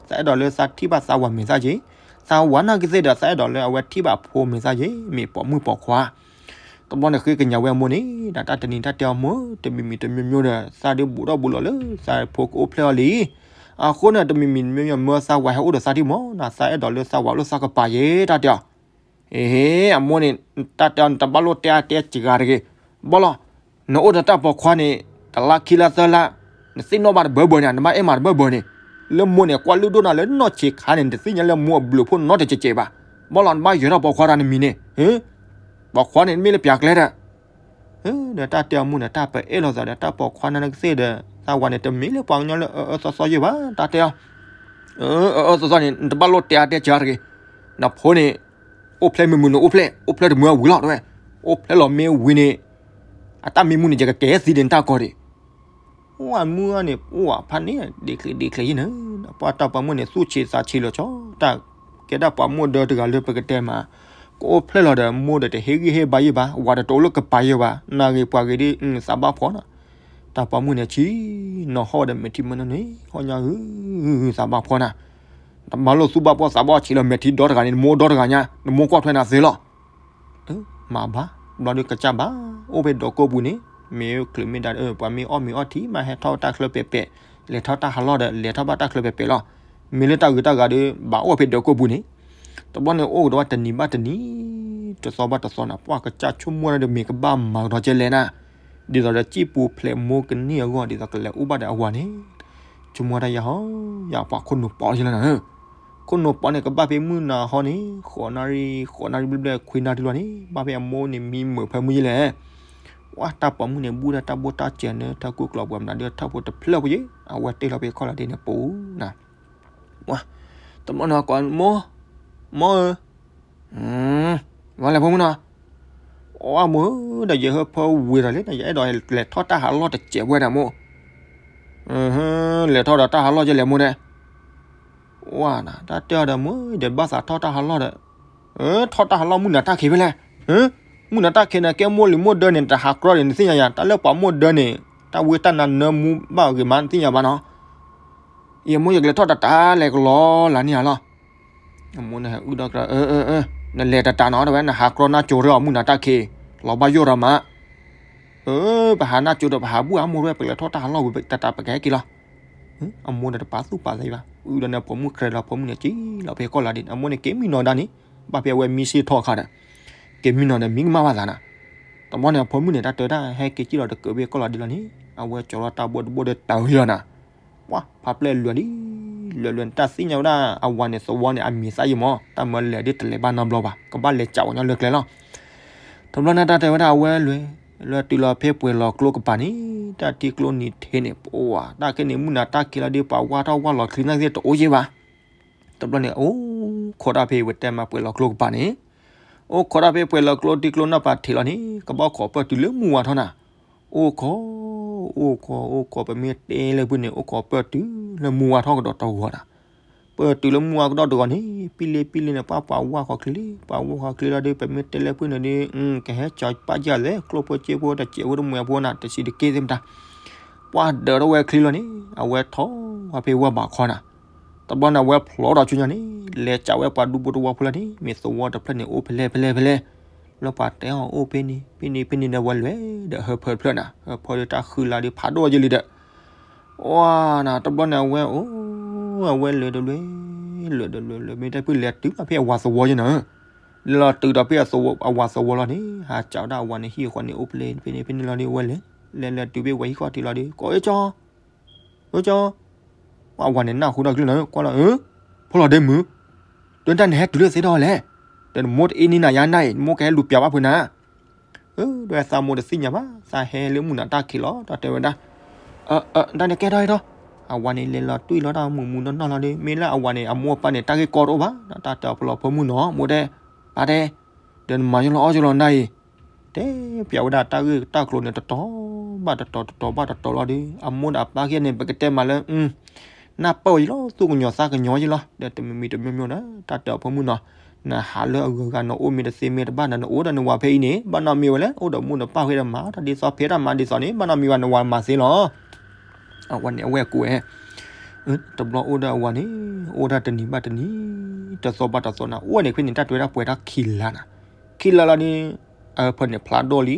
သးအဲၣ်ဒိးလၢသးထံၣ်ဘၣ်သးဝၤမဲာ်သၣ်က့ၤ, သးဝၤနာ်က့သ့ၣ်ဒီး သးအဲၣ်ဒိးလၢအဝဲထံၣ်ဘၣ်ဖိမဲာ်သၣ်က့ၤ မ့ၢ်ပိာ်မုၣ်ပိာ်ခွါ တဘျီန့ၣ်ဃ့ကညးဝဲအမိၢ်န့ၣ် ဒီးတၢ်တနံၤတၢ်တဲအီၤမိၢ် တမံၤမံၤတမံၤမံၤဒီး သးဒုးဘူးထီၣ်ဘူးလီၤလၢသးဖိကအိၣ်ဖျဲၣ်အီၤလံ. အဃိန့ၣ် တမံၤမံၤတမံၤမံၤ မၢသးဝၤဟဲအိၣ်ဒီးသးထံၣ်မး နသးအဲၣ်ဒိးလၢသးဝၤအိၣ်လၢသးကပၤယဲ တၢ်တဲအီၤ. အ့ အမိၢ်န့ၣ် တၢ်တဲအီၤန့ၣ် တဘၣ်လိၣ်တဲအါတဲစှၤတဂ့ၤ. ဘၣ်လီၤ, နအိၣ်ဒီးတၢ်ပိာ်ခွါန့ၣ် တလါခံလါသၢလါ, နသ့ၣ်နီၣ်ဘၣ်တဘၢဘၢန့ၣ် နဘၣ်အဲၣ်မးတဘၢဘၢန့ၣ်, လၢမိၢ်န့ၣ် ကွၢ်လုၢ်ဒိၣ်နၤလၢနီၢ်ဆံးခါန့ၣ် နတသ့ၣ်ညါလၢမိၢ်အဘျုးအဖှိၣ်နီတစဲးစဲးဘၣ်. ဘၣ်လီၤ နဘၣ်ယဲၤထီၣ်ပိာ်ခွါတၢ်နမံၤန့ၣ်, ပိာ်ခွါန့ၣ် မ့ၢ်လၢပျၢ်ကျဲဒီး ဒီးတၢ်တဲအီၤမိၢ်န့ၣ် တၢ်ပအဲၣ်လိာ်သးဒီး တၢ်ပိာ်ခွါနာ်က့သ့ၣ်ဒီး သးဝၤန့ၣ် တမ့ၢ်လၢပှၤကညီလၢအအၢအၢသီသီယဲဘၣ် တၢ်တဲအီၤ. အအၢသီသီန့ၣ် နတဘၣ်လိၣ်တဲအါတဲစှၤတဂ့ၤ. နဖိန့ၣ် အိၣ်ဖျဲၣ်မ့ၢ်မုာ်န့ၣ်အိၣ်ဖျဲၣ်, အိၣ်ဖျဲၣ်တမုာ်အဝံၤလီၤ တဲဝဲ. အိၣ်ဖျဲၣ်လီၤမ့ၢ်ဝံၤန့ၣ် အတၢ်မံမူန့ၣ် ယကကဲသံဒံးနတၢ်ကီဒံး. အိၣ်အမုၢ်န့ၣ် အိၣ်အဖးန့ၣ် ဒ့ချ့ဒ့ချ့ယဲန့ၣ်, ပှၤတၢ်ပိာ်မုၣ်န့ၣ် သူၣ်ဆံးသးဆံးလီၤဆီ တၢ်ကဲဒၣ်ပှၤမိၢ်ဒၢတဂၤလၢပကတဲမး, ကအိၣ်ဖျဲၣ်လီၤဒီး မိၢ်ဒီးတဟ့ၣ်ဂံၢ်ဟ့ၣ်ဘါယဲဘၣ်, ဝၤဒီးတအိၣ်လၢကပၤယဲဘၣ်, နၢ်ဂ့ၤပှၤဂ့ၤဒ် သးဘၣ်ဖှီၣ်နီၤ. တၢ်ပိာ်မုၣ်န့ၣ် ဆံးနီၤဟီၣ်ဒီးမဲာ်ထံမဲာ်နိန့ၣ် ဟီၣ်ညါဂုၤဂုၤ သးဘၣ်ဖှီၣ်နၤ. တမၤလိာ်သူၣ်ဘၣ်ပှီၢ်သးဘၣ်ဆံးလီၤမဲာ်ထံဒီတဂၤန့ၣ် နမိၢ်ဒီတဂၤညါ နမိၢ်ကွၢ်ထွဲနၤသ့လီၤ. မၤဘၣ်, ဘျီဒုးကစၢ်ဘၣ်, အိၣ်ဖဲဒီးကိးပူၤန့ၣ်, မ့ၢ်ချုးမ့ၢ်ဒါ ပှၤမ့ၢ်အီၣ်မ့ၤအီထံ မ့ၢ်ဟဲထီၣ်တၢ်ချၢပဲာ်ပဲာ်, လဲၤထီၣ်တၢ်ဟးလီၢ်ဒီး လဲၤထီၣ်ဘၣ်တၢ်ချၢပဲာ်ပဲာ်လီၤ. မ့ၢ်လၢတၢ်ဂုၤတၢ်ဂၤဒီး ဘၣ်အိၣ်ဖဲဒီးကိးပူၤန့ၣ်, တဘျီန့ၣ်အိၣ်ကဒီးဝဲတနံၤဘၣ်တနံၤ, တသီဘၣ်တသီနၤ, ပှၤကစၢ်ဆိကမိၣ်ဒီးမ့ၢ်ကဘၣ်မၤကဒီးကဲလဲၣ်နၤ, ဒ်သိးဒီးစံၣ်ပူၤဖျဲးမိၢ်ကန့ၢ်အဂီၢ် ဒ်သိးကလဲၤအိၣ်ဘၣ်ဒီးအဝၤန့ၣ်, ဆိကမိၣ်တၢ်ယၤဟီ, ယၤပှၤခိၣ်နူာ်ပီးယဲလီၤနၤ ခိၣ်နူာ်ပီးန့ၣ် ကဘၣ်ဖဲမုၢ်နၤဟီန့ၣ် ဃိးနၣ်ရံၣ်, ဃိးနၣ်ရံၣ်ဘျဲၣ်ဘျဲၣ် ခွံနၣ်ရံၣ်လီၤန့ၣ် ဘၣ်ဖဲအမိၢ်န့ၣ်မံမုာ်ဖၢမုၢ်ယဲလဲၣ်. ဝဲတၢ်ပိာ်မုၣ်န့ၣ် ဘူးဒီးတၢ်ဘိၣ်တၢ်စၢၤန့ၣ် ထၢကိၢ်ကျီၤပှၤမနုၤဒီးထၢဖိတဖျၢၣ်ဖိယဲ, အဝဲတ့ၢ်လီၤဖဲခီၣ်လီၤဒ့န့ၣ်ပူၤနၤ. ဝဲ, တဘျီန့ၣ်ကိးမိၢ်, မိၢ်ဧၢ, ဝဲလဲၤဖိမုၣ်နီၤ အမိၢ်ဧၢ, ဒီးယဟၢဖၢဝံၤဒီးလံ ယအဲၣ်ဒိးလဲၤထီၣ်တၢ်ဟးလီၢ်တစဲးဝဲဒၣ်မိၢ်. လဲၤထီၣ်ဒီးတၢ်ဟးလီၢ်ယဲလဲၣ်မိၢ်ဒဲး. ဝဲနၤ တၢ်တဲအီၤဒီးမိၢ်ဒီးဘၣ်သးထီၣ်တၢ်ဟးလီၢ်ဒီး, ထီၣ်တၢ်ဟးလီၢ်မုၢ်နၤတၢ်ခံဖဲလဲၣ်. မုၢ်နၤတၢ်ခံန့ၣ် ကဲမိၢ်လံၤမိၢ်ဒၢန့ၣ် တဟးကြီဒံးနသ့ၣ်ညါယၤ တၢ်လၢပှၤမိၢ်ဒၢန့ၣ် တၢ်ဝံတၢ်နါနၢမူဘၣ်ဂ့ၤမးနသ့ၣ်ညါဘၣ်နီၤ. ယမိၢ်ယကလဲၤထီၣ်တၢ်တၢ်လဲၤကလီလၢ်န့ၣ်ဧါလီၤ. အမိၢ်န့ၣ်ဟဲအုၣ်ဒီးကြၢး, နလဲၤတၢ်တၢ်နီၤ တဲဝဲ နဟးကြီနါကၠိၤရၢအီၤမုၢ်နၤတၢ်ခံ, လီၤဘၣ်ယိၣ်ဒီးမး. ပဟးနါကၠိၤဒီးပဟးဘူၣ်အမိၢ်ရဲ ပလဲၤထီၣ်တၢ်ဟးလီၢ်ဝံၤတၢ်တၢ်ပကဟဲက့ၤလီၤ. အမိၢ်န့ၣ်တပာ်သူၣ်ပာ်သးဘၣ် အုၣ်ဒီးန့ၣ် ပိာ်မုၣ်ကြဲးလီၤ ပိာ်မုၣ်န့ၣ်က့ၤလီၤဖဲကီၢ်လီၤဒ့ အမိၢ်န့ၣ်က့ၤမံနီၤဒၣ်န့ၣ်, ဘၣ်ဖဲအဝဲမံစ့ၢ်ထီၣ်အခါဒီး, က့ၤမံနီၤဒီးမံကမၣ်ဘၣ်သးနၤ. တဘျီန့ၣ် အဖိမုၣ်န့ၣ် တၢ်တဲတၢ်ဟဲက့ၤကံၣ်လီၤတကးဖဲကီၢ်လီၤဒ့လီၤန့ၣ်, အဝဲကၠီလီၤတၢ်ဘိၣ်တဘိၣ်ဒီးတၢ်အုးလီၤနၤ, ပှၤဖးပျဲၢ်လွဲၢ်လံ, လွဲၢ်လွဲၢ်န့ၣ် တၢ်သ့ၣ်ညါဝဲဒၣ် အဝၤန့ၣ်သဝီန့ၣ် အမံၤသးယံာ်မး, တၢ်မၢလဲၤဒ်တလဲၤဘၣ်နီတဘျီဘၣ်, ကဘၣ်လဲၤကးဝဲညီလၢကျဲလီၤ. တဘျီန့ၣ် တၢ်တဲဝဲဒၣ်အဝဲလွဲၢ်, လၢတုၤလီၤဖဲပှဲၤလီၤကျိကပၤန့ၣ်, တၢ်ထံကျိနံၤထ့န့ၣ် ပှၤ တၢ်ခဲန့ၣ် မုၢ်နၤတၢ်ခံးလီၤဒီး ပှၤဝါထီၣ်ဝါလီၤချံနၢ်သ့ၣ်တအိၣ်ယဲၢ်ဘၣ်. တဘျီန့ၣ် အိၣ်ခိးတၢ်ဖဲဝဲတဲမးပှဲၤလီၤကျိကပၤန့ၣ်, အိၣ်ခိးတၢ်ဖဲပှဲၤလီၤကျိထံကျိနီၢ်ပၤထံးလီၤန့ၣ် ကဘၣ်ခိးပၢၢ်တုၤလၢမုၢ်ဝါထီၣ်နၤ, အိၣ်ခိး, အိၣ်ခိး အိၣ်ခိး ပမ့ၢ်တဲလၢဖုန့ၣ် အိၣ်ခိးပၢၢ်တုၤလၢမုၢ်ဝါထီၣ်ကဒီးတဂီၤနၤ, ပၢၢ်တုၤလၢမုၢ်ဝါကဒီးတဂီၤန့ၣ် ပံလ့ပံလ့န့ၣ် ပှၤပှၤဝါဃီၤချံလံ, ပှၤဝါဃီၤချံလီၤဒီး ပမ့ၢ်တဲလၢဖုန့ၣ်ဒီး ကဟဲကၠီၤပာ်ယၤလဲၣ်, ကျိၣ်ဖိစ့ဖိတစဲးဖိတမှဲၤဖိနၤ တဆံးတက့ၢ်သ့ၣ်မတၤ, ပှၤဒၢးထီၣ်ဝဲချံလီၤန့ၣ် အဝဲထီၣ်ဝဲဖဲဝၢ်ဘးခီနၤ, တဘျီန့ၣ် အဝဲဖျိးဒီးဆူညါန့ၣ် လဲၤကးဝဲပှၤဒူဖိတဝီဖိလီၤန့ၣ် မ့ၢ်သဝီတဖျၢၣ်န့ၣ် အိၣ်ဖဲလဲၣ်ဖဲလဲၣ်ဖဲလဲၣ်, လၢပှၤတဲအီၤအိၣ်ဖဲန့ၣ် ဖဲန့ၣ်ဖဲန့ၣ်ဒီး ဝဲလွဲၢ်ဒီးဟၢဖၢတဖျၢၣ်နၤ, ဟၢဖၢဒီးတၢ်ဃုလါဒီး ဖးဒိၣ်ယဲၢ်လံဒီး, အီနၤ တဘျီန့ၣ် အဝဲအိၣ်, အဝဲလဲၤဒီးလွဲၢ်, လဲၤဒီးလွဲၢ် လဲၤမ့ၢ်တဲဖုလဲၤတုၤလီၤဖဲအဝၤသဝီယဲၢ်နၤ, လဲၤလီၤတုၤဒီးဖဲအဝၤသဝီလီၤန့ၣ် ဟးကးဝဲဒၣ်အဝၤန့ၣ်ဟံၣ်အဃီန့ၣ် အိၣ်ဖဲလဲၣ်ဖဲန့ၣ်ဖဲန့ၣ်လီၤဒီး အဝဲလဲၤ, လဲၤလဲၤတုၤဖဲဝဲဟံၣ်ဃီထံးလီၤဒီး ကိးအၢကၠီ အၢကၠီ, အဝၤန့ၣ်နၢ်ဟူဒီးကျုၢ်နၤ ကွၢ်လီၤအၢ, ဖိလီၤဒ့မုၣ်, ဒ်တၢ်န့ၣ်ဟဲတုၤလၢသ့ဒီးလဲၣ်, ဒီးနမိၢ်တအ့န့ၢ်နၤယါနၤအံၤ နမိၢ်ကဟဲလူၤပျးဘၣ်ဖုနၤ, အၢ ဒီးသးမိၢ်တသ့ၣ်ညါဘၣ် သးဟဲလၢမုၢ်နၤတၢ်ခံးလီၤ တၢ်တဲဝဲဒၣ်, အၢ တၢ်န့ၣ်ကဲထီၣ်ဟဲထီၣ်, အဝၤန့ၣ်လဲၤလီၤတွံၢ်လီၤတၢ်မုာ်မုာ်နီၢ်နီၢ်လီၤဒီး မ့ၢ်လၢအဝၤန့ၣ် အမိၢ်အပၢ်န့ၣ် တၢ်ဂ့ၢ်ကီတအိၣ်ဘၣ် တၢ်တဲအီၤဖိလီၤဖိမုၣ်နီၤ မိၢ်တဲ, ပၢ်တဲ ဒီးနမၤယိလီၤအီၣ်ယိလီၤနၤအံၤ, တဲပျးဝဲဒၣ်တၢ်ဂ့ၢ်တၢ်ကျိၤန့ၣ် တတီၤဘၣ်တတီၤ တတီၤဘၣ်တတီၤလီၤဒီး အမိၢ်ဒီးအပၢ်ခံဂၤန့ၣ် ပကတဲမးလၢ နၢ်ပၢၢ်ယလီၤ သူၣ်ကညီၤသးကညီၤယလီၤ ဒီးတမံၤမံၤတမံၤမံၤဒီး တၢ်တဲအီၤဖိမုၣ်နီၤ, နဟးလၢအဂုၤအဂၤ နအိၣ်မ့ၢ်တသ့မ့ၢ်တဘၣ်ဒီး နအိၣ်ဒီးနဝၤဖဲအံၤန့ၣ် ဘၣ်နီတမံၤဝဲလဲၣ်, အိၣ်ဒီးမိၢ်ဒီးပၢ်ဃဲဒီးမၤတၢ်ဒ်သိး ဖဲတၢ်မၤဒ်သိးန့ၣ် ဘၣ်နီတမံၤဘၣ်နဝၤမၤသ့လီၤ. အဝဲန့ၣ် အဝဲၢ်ကိးဝဲ တဘျီအိၣ်ဒီးအဝၤန့ၣ် အိၣ်ဒၣ်တနံၤဘၣ်တနံၤ တသီဘၣ်တသီနၤ အိၣ်ဝဲန့ၣ်ဖဲန့ၣ် တၢ်တဲဝဲဒၣ်ပှဲၤဒၣ်ခံလါနၤ, ခံလါလီၤန့ၣ် အဖၢန့ၣ်ဖျါဒိၣ်လံ,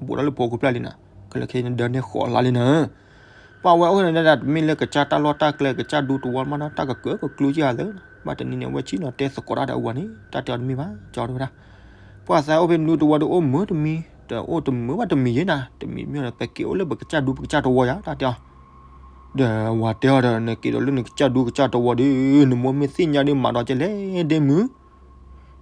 ဘူးထီၣ်လၢဖိကဖျၢၣ်လံနၤ, ကလၢခဲန့ၣ်ဒၢန့ၢ်ဃိးလါလံနၤ, ပှၤဝဲအိၣ်န့ၣ်ဒၣ် တမ့ၢ်လၢကစၢ်တၢ်လီၢ်တၢ်ကျဲ ကစၢ်ဒူတဝီမးနီၤ တၢ်ကကၢကကျူယၤသၢ, ဘၣ်တနံၤန့ၣ် အဝဲဆ့ၣ်နီၤတဲသကိးတၢ်ဒီးအဝၤန့ၣ် တၢ်တဲအီၤတမ့ၢ်ဘၣ် ကၠီတဲဝဲဒၣ် ပှၤသးအိၣ်ဖဲဒူတဝီဒီးအိၣ်မုာ်တမံၤ, တအိၣ်တမုာ်ဘၣ်တမံၤယဲနၤ, တမံၤမ့ၢ်ဒီး ပက့ၤအိၣ်လၢပကစၢ်ဒူပကစၢ်တဝီယၤ တၢ်တဲအီၤ ဒီးဝၤတဲအီၤဒီး နက့ၤဒီးလၢနကစၢ်ဒူကစၢ်တဝီဒီး နမိၢ်မ့ၢ်သ့ၣ်ညါဒီးမၤဒီးကလဲၣ်ဒ့မုၣ်,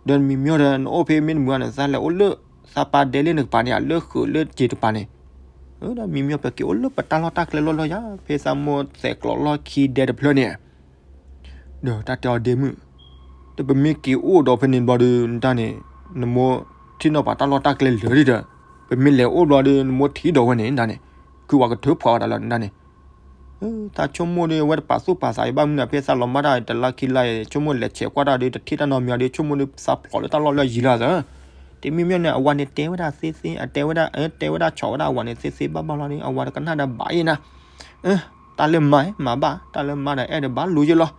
ဒီးမံၤမ့ၢ်ဒီး နအိၣ်ဖဲမ့ၢ်တမုာ်န့ၣ် သးလဲၤအိၣ်လၢ သးပာ်ဒဲလၢနကပၤန့ၣ် လၢဃုာ်လၢက့ၤတပၤန့ၣ်, ဒီးမံၤမ့ၢ်ပက့ၤအိၣ်လၢပတၢ်လီၢ်တၢ်ကျဲလီၢ်လီၢ်ယၤ ဖဲသးမိၢ်သဲးကျိးလီၢ်ခံဒဲတဖျၢၣ်န့ၣ် ဒီးတၢ်တဲအီၤဒ့မုၣ်, ဒီးပမ့ၢ်က့ၤအိၣ်ဒီးဖဲန့ၣ်ဘျီဒီး နတၢ်န့ၣ် နမိၢ်ထံၣ်နီၢ်ပၤတၢ်လီၢ်တၢ်ကျဲလၢာ်ဒီး ပမ့ၢ်လဲၤအိၣ်ဘျီဒီး နမိၢ်ထံၣ်ဒီးဝဲန့ၣ် နတၢ်န့ၣ် ခုဝဲကထုးဖှိးဝဲဒၣ်လီၤ နတၢ်န့ၣ် သးဆိကမိၣ်ဒီး အဝဲတပာ်သူၣ်ပာ်သးအံၤဘၣ်မနုၤ ဖဲသးလီၤမၢ်တၢ်တလါခံလါအံၤ ဆိကမိၣ်လဲၤဆဲးကွၢ်တၢ်ဒီး တထံၣ်တၢ်နီတမံၤဒီး ဆိကမိၣ်ဒီးသးဖျိးလၢတၢ်လီၢ်လၢယံၤလီၤသၢ တမံၤမ့ၢ်န့ၣ် အဝၤန့ၣ်တဲဝဲဒၣ်သ့သ့ အတဲဝဲဒၣ် တဲဝဲဒၣ်ဆီးဝဲဒၣ်အဝၤန့ၣ်သ့သ့ဘၣ်ဘၣ်လီၤဒီး အဝၤတကနၣ်ဒီးဘၣ်အံၤနၤ တၢ်လၢမၤမၤဘၣ် တၢ်လၢမၤဒီးအဲၣ်ဒိးဘၣ်လူၤယ့ၢ်လီၤ.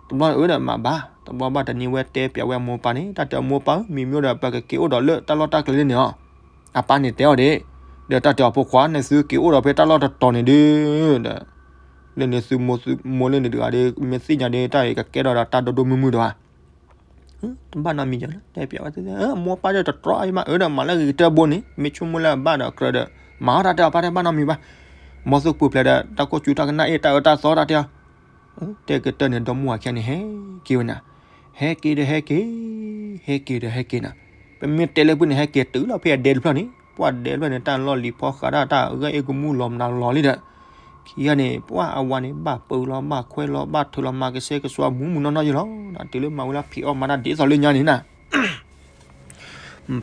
တဘျီအၢဒီးမၤဘၣ် တဘျီဘၣ်တနံၤဝဲတဲပျးဝဲအမိၢ်ပၢ်န့ၣ် တၢ်တဲအမိၢ်ပၢ်ဧၢ မံၤမ့ၢ်ဒီးပကက့ၤအိၣ်ဒီးလၢတၢ်လီၢ်တၢ်ကျဲလၢန့ၣ်လီၤ. အပၢ်န့ၣ်တဲအီၤဒၣ် ဒီးတၢ်တဲအီၤဖိခွါ နသုက့ၤအိၣ်ဒီးဖဲတၢ်လီၢ်တတီၤန့ၣ်ဒီး ဒီး လၢန့ၣ်သုမိၢ်သုမိၢ်လၢန့ၣ်တဂၤဒီး မ့ၢ်သ့ၣ်ညါဒီး တၢ်အံၤကကဲထီၣ်ဒီးတၢ်ဒိၣ်ဒိၣ်မုၢ်မုၢ်ဒီးဧါ တဘၣ်နီတမံၤယၤလၢ တဲပျးဝဲသ့ၣ်သ့ၣ် အမိၢ်ပၢ်ဒီးတတြီအံၤမး အၢဒီးမၤလၢဂ့ၤကတၢၢ်ဘိန့ၣ် မ့ၢ်ဆိကမိၣ်လၢအဘၣ်ဒီးကြၢးဒီး မၤအီၣ်တၢ်တဲအီၤပၢ်တဲဘၣ်နီတမံၤဘၣ် မ်သုကပူၤဖျဲးဒီး တၢ်ကိၢ်စူတၢ်ကနၣ်အ့ၣ် တၢ်အၢတၢ်သီတၢ်တဲအီၤ တဲကတၢၢ်န့ၣ် ဒီမါဝၤခံဂၤန့ၣ် ဟဲက့ၤဝဲနၤ ဟဲက့ၤဒီးဟဲက့ၤ ဟဲက့ၤဒီးဟဲက့ၤနၤ ပမ့ၢ်တဲလၢဖုန့ၣ် ဟဲက့ၤတုၤလီၤဖဲအဒဲတဖျၢၣ်န့ၣ် ပှၤဒဲတဖျၢၣ်န့ၣ် တၢ်လီၢ်လံၤဖီဃးဒၣ် တၢ်အဂၢၢ်အ့ၣ်ကမူၣ်လီၤမနုၤလီၤလံဒီး ခံဂၤန့ၣ် ပှၤအဝၤန့ၣ် ဘၣ်ပၢလီၤ ဘၣ်ခွဲလီၤ ဘၣ်ထုးလီၤ မၤကဆှဲကဆှီမူးမူးနီၢ်နီၢ်ယဲလီၤ တုၤလၢမၤဝဲလၢဖံးအီၣ်မၤတၢ်ဒ်သိးလၢညါန့ၣ်နၤ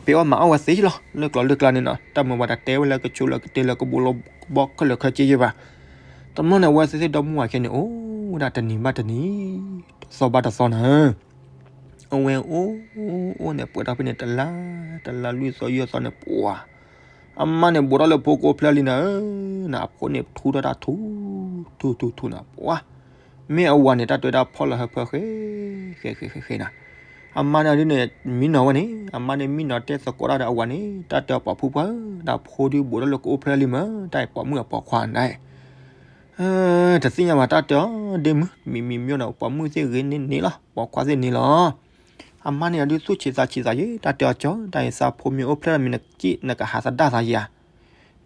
ဖံးအီၣ်မၤအီၣ်ဝဲသ့ယဲလီၤ လၢကျိၤလၢကျါန့ၣ်နီၤ တၢ်မၤဝဲတၢ်တဲဝဲလၢကဆိလၢကတ့လၢကဘိလီၤဘီခဲလၢာ်ခဲဆ့ယဲဘၣ် တမီၢ်န့ၣ် အဝဲသ့ၣ်သ့ၣ်ဒီမါဝၤခံဂၤန့ၣ် အိၣ်ဝဲဒၣ်တနံၤဘၣ်တနံၤ တသီဘၣ်တသီနၤ အဝဲအိၣ်အိၣ်န့ၣ် ပှဲၤထီၣ်ဖဲန့ၣ် တလါ တလါလွံၢ်သီယဲၢ်သီန့ၣ် ပှၤ အမါန့ၣ် ဘူးထီၣ်လၢဖိကိးဖျၢၣ်လံနၤဧၢ, နအဖိန့ၣ် ထူထီၣ်တၢ်ထူ ထူထူထူနၤ ပှၤ မ့ၢ်အဝၤန့ၣ် တၢ်တဲဝဲဒၣ်ဖီၣ်လီၤဟၢဖၢဃဲ ဃဲဃဲဃဲဃဲနၤ, အမါန့ၣ်ဒ်န့ၣ် မံနီၤဝဲန့ၣ် အမါန့ၣ် မံနီၤတဲသကိးတၢ်ဒီးအဝၤန့ၣ် တၢ်တဲအီၤပှၤဖုပှၢ်ဧၢ, နဖိဒုးဘူးထီၣ်လၢကအိၣ်ဖျဲၣ်လံမး, တၢ်အံၤပိာ်မုၣ်အပိာ်ခွါနၤ တသ့ၣ်ညါဘၣ်တၢ်တဲအီၤဒ့မုၢ်, မံၤမံၤမ့ၢ်ဒီး ပိာ်မုၣ်သ့ၣ်ဂ့ၤန့ၢ်န့ၢ်လီၤ, ပိာ်ခွါသ့ၣ်န့ၢ်လီၤ. အမါန့ၣ်အဒုးသူၣ်ဆံးသးဆံးသးယဲ, တၢ်တဲအီၤကၠီ, တၢ်အံၤသးဖိမ့ၢ်အိၣ်ဖျဲၣ်မ့ၢ်နက့ၣ်နကဟးသဒၣ်သးယဲဧါ.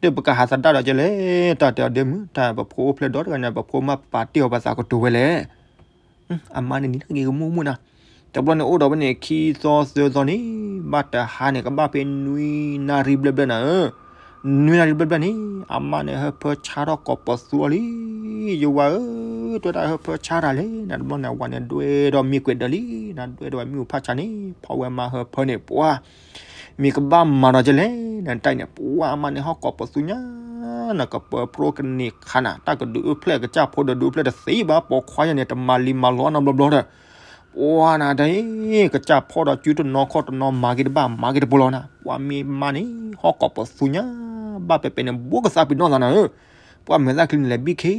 တၢ်ပကဟးသဒၣ်ဒီးကဲလဲၣ်, တၢ်တဲအီၤဒ့မုၣ်, တၢ်ပဖိအိၣ်ဖျဲၣ်ဒီတဂၤန့ၣ် ပဖိမ့ၢ်ပာ်တ့ၢ်အီၤပသးကတိၤဝဲလဲၣ်. အမါန့ၣ်နံၤနၤက့ၤကမူၣ်မူၣ်နၤ. တဘျီန့ၣ်အိၣ်ဒီးဝဲန့ၣ် ခံသီသၢသီန့ၣ်, ဘၣ်တဟါန့ၣ် ကဘၣ်ဖဲနွံနၣ်ရံၣ်ဘျဲၣ်ဘျဲၣ်နၤဧၢ. နွံနၣ်ရံၣ်ဘျဲၣ်ဘျဲၣ်န့ၣ် အမါန့ၣ်ဟၢဖၢဆါထီၣ်ကိးပသူအီၤလံ. ယဝၤဧၢ, တဲဒၣ်ဟၢဖၢဆါတၢ်လဲၣ်. နတဘျီန့ၣ် အဝၤန့ၣ်ဒွဲဒီးမ့ၢ်ကွဲးဒၢးလံ, နဒွဲဒီးမ့ၢ်အူဖၣ်ဆါန့ၣ် ဖီဝဲမါဟၢဖၢန့ၣ် ပှၤ မ့ၢ်ကဘၣ်မၤဒီးကဲလဲၣ်. နတၢ်အံၤန့ၣ် ပှၤအမါန့ၣ်ဟီၣ်ကိးပသူညါ, နကပၢၤပြိကန့ၢ်ခါနၤ, တၢ်ကဒုးအိၣ်ဖျဲၣ်ကစၢ်ဖိဒီးဒုးအိၣ်ဖျဲၣ်တသ့ဘၣ်, ပိာ်ခွါယၤန့ၣ် တမၤလံမၤလီနီတဘျီဘျီဒီး ပှၤနၤတၢ်အံၤ ကစၢ်ဖီၣ်ဒီးစုတနီၤခီၣ်တနီၤ မၤက့ၤတဘၣ် မၤက့ၤတပူၤလီၤနၤ. ပှၤမ့ၢ်မါန့ၣ် ဟီၣ်ကိးပသူညါ, ဘၣ်ပဲပဲန့ၣ် ဘိကသးပ့ၤနီၣ်သးနၤဧၢ. ပှၤမဲာ်သၣ်ချံန့ၣ်လဲၤဘံၣ်ခ့,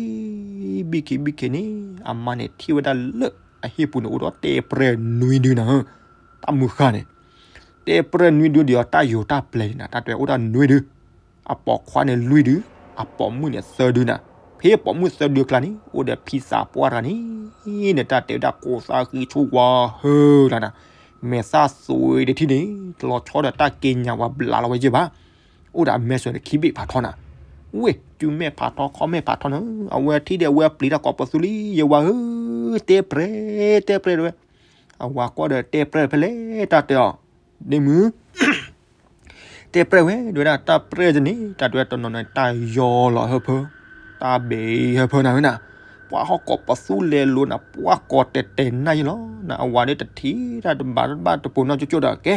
ဘံၣ်ခ့ဘံၣ်ခ့န့ၣ် အမါန့ၣ်ထံၣ်ဝဲဒၣ်လၢအဟံၣ်ပူၤန့ၣ် အိၣ်ဒီးတဲပြဲၢ်နွံဒုနၤဧၢ. တၢ်မုၢ်ဃၢ်န့ၣ် တဲပြဲၢ်နွံဒုဒီးအီၤတၢ်ယိာ်တၢ်ပျဲၤန့ၣ်နၤ, တၢ်တဲအိၣ်ဒၣ်နွံဒု အပိာ်ခွါန့ၣ်လွံၢ်ဒု, အပိာ်မုၣ်န့ၣ်သၢဒုနၤ. ဖဲပိာ်မုၣ်သၢဒုအကျါန့ၣ် အိၣ်ဒီးဖံသးပှၢ်တဂၤန့ၣ်, နတၢ်တဲဝဲဒၣ်ကိးသးဃံဆူဝါဟၢလီၤနၤ, မဲာ်သၣ်သွံးတထံၣ်န့ၣ် တလီၤဆီဒီးတၢ်က့ညါဝဲဘျးလီၤဝဲယဲၢ်ဘၣ်. အိၣ်ဒီးအမဲာ်စွဲန့ၣ်ခံဘ့ၣ်ဖးထီနၤ. ဝ့ၢ် စုမဲာ်ဖးထီ ခီၣ်မဲာ်ဖးထီနၤ, အဝဲထံၣ်ဒီးအဝဲပျံၤတၢ်ကိးပသူလံ, ယဝၤဧၢ, တဲပြဲၢ်, တဲပြဲၢ်တဝဲ. အဝၤကွၢ်ဒီးတဲပြဲၢ်ဖဲလဲၣ်, တၢ်တဲအီၤ ဒ့မုၣ် တဲပြဲၢ်ဝဲ, ဒဝဲဒၣ်တၢ်ပြဲၢ်န့ၣ် တၢ်ဒဝဲတနီၤန့ၣ် တၢ်ယီၤလီၤဟၢဖၢ, တၢ်ဘဲဟၢဖၢနၤဝဲနၤ. ပှၤဟီၣ်ကိးပသူလဲၤလိၤနၤ, ပှၤကိးတဲာ်တဲာ်နၢ်ယလီၤနၤ, အဝၤဒ်တထံၣ်တၢ်တဘၣ်တဘၣ် တပိာ်နီၣ်ကၠိကၠိဒီး ကဲ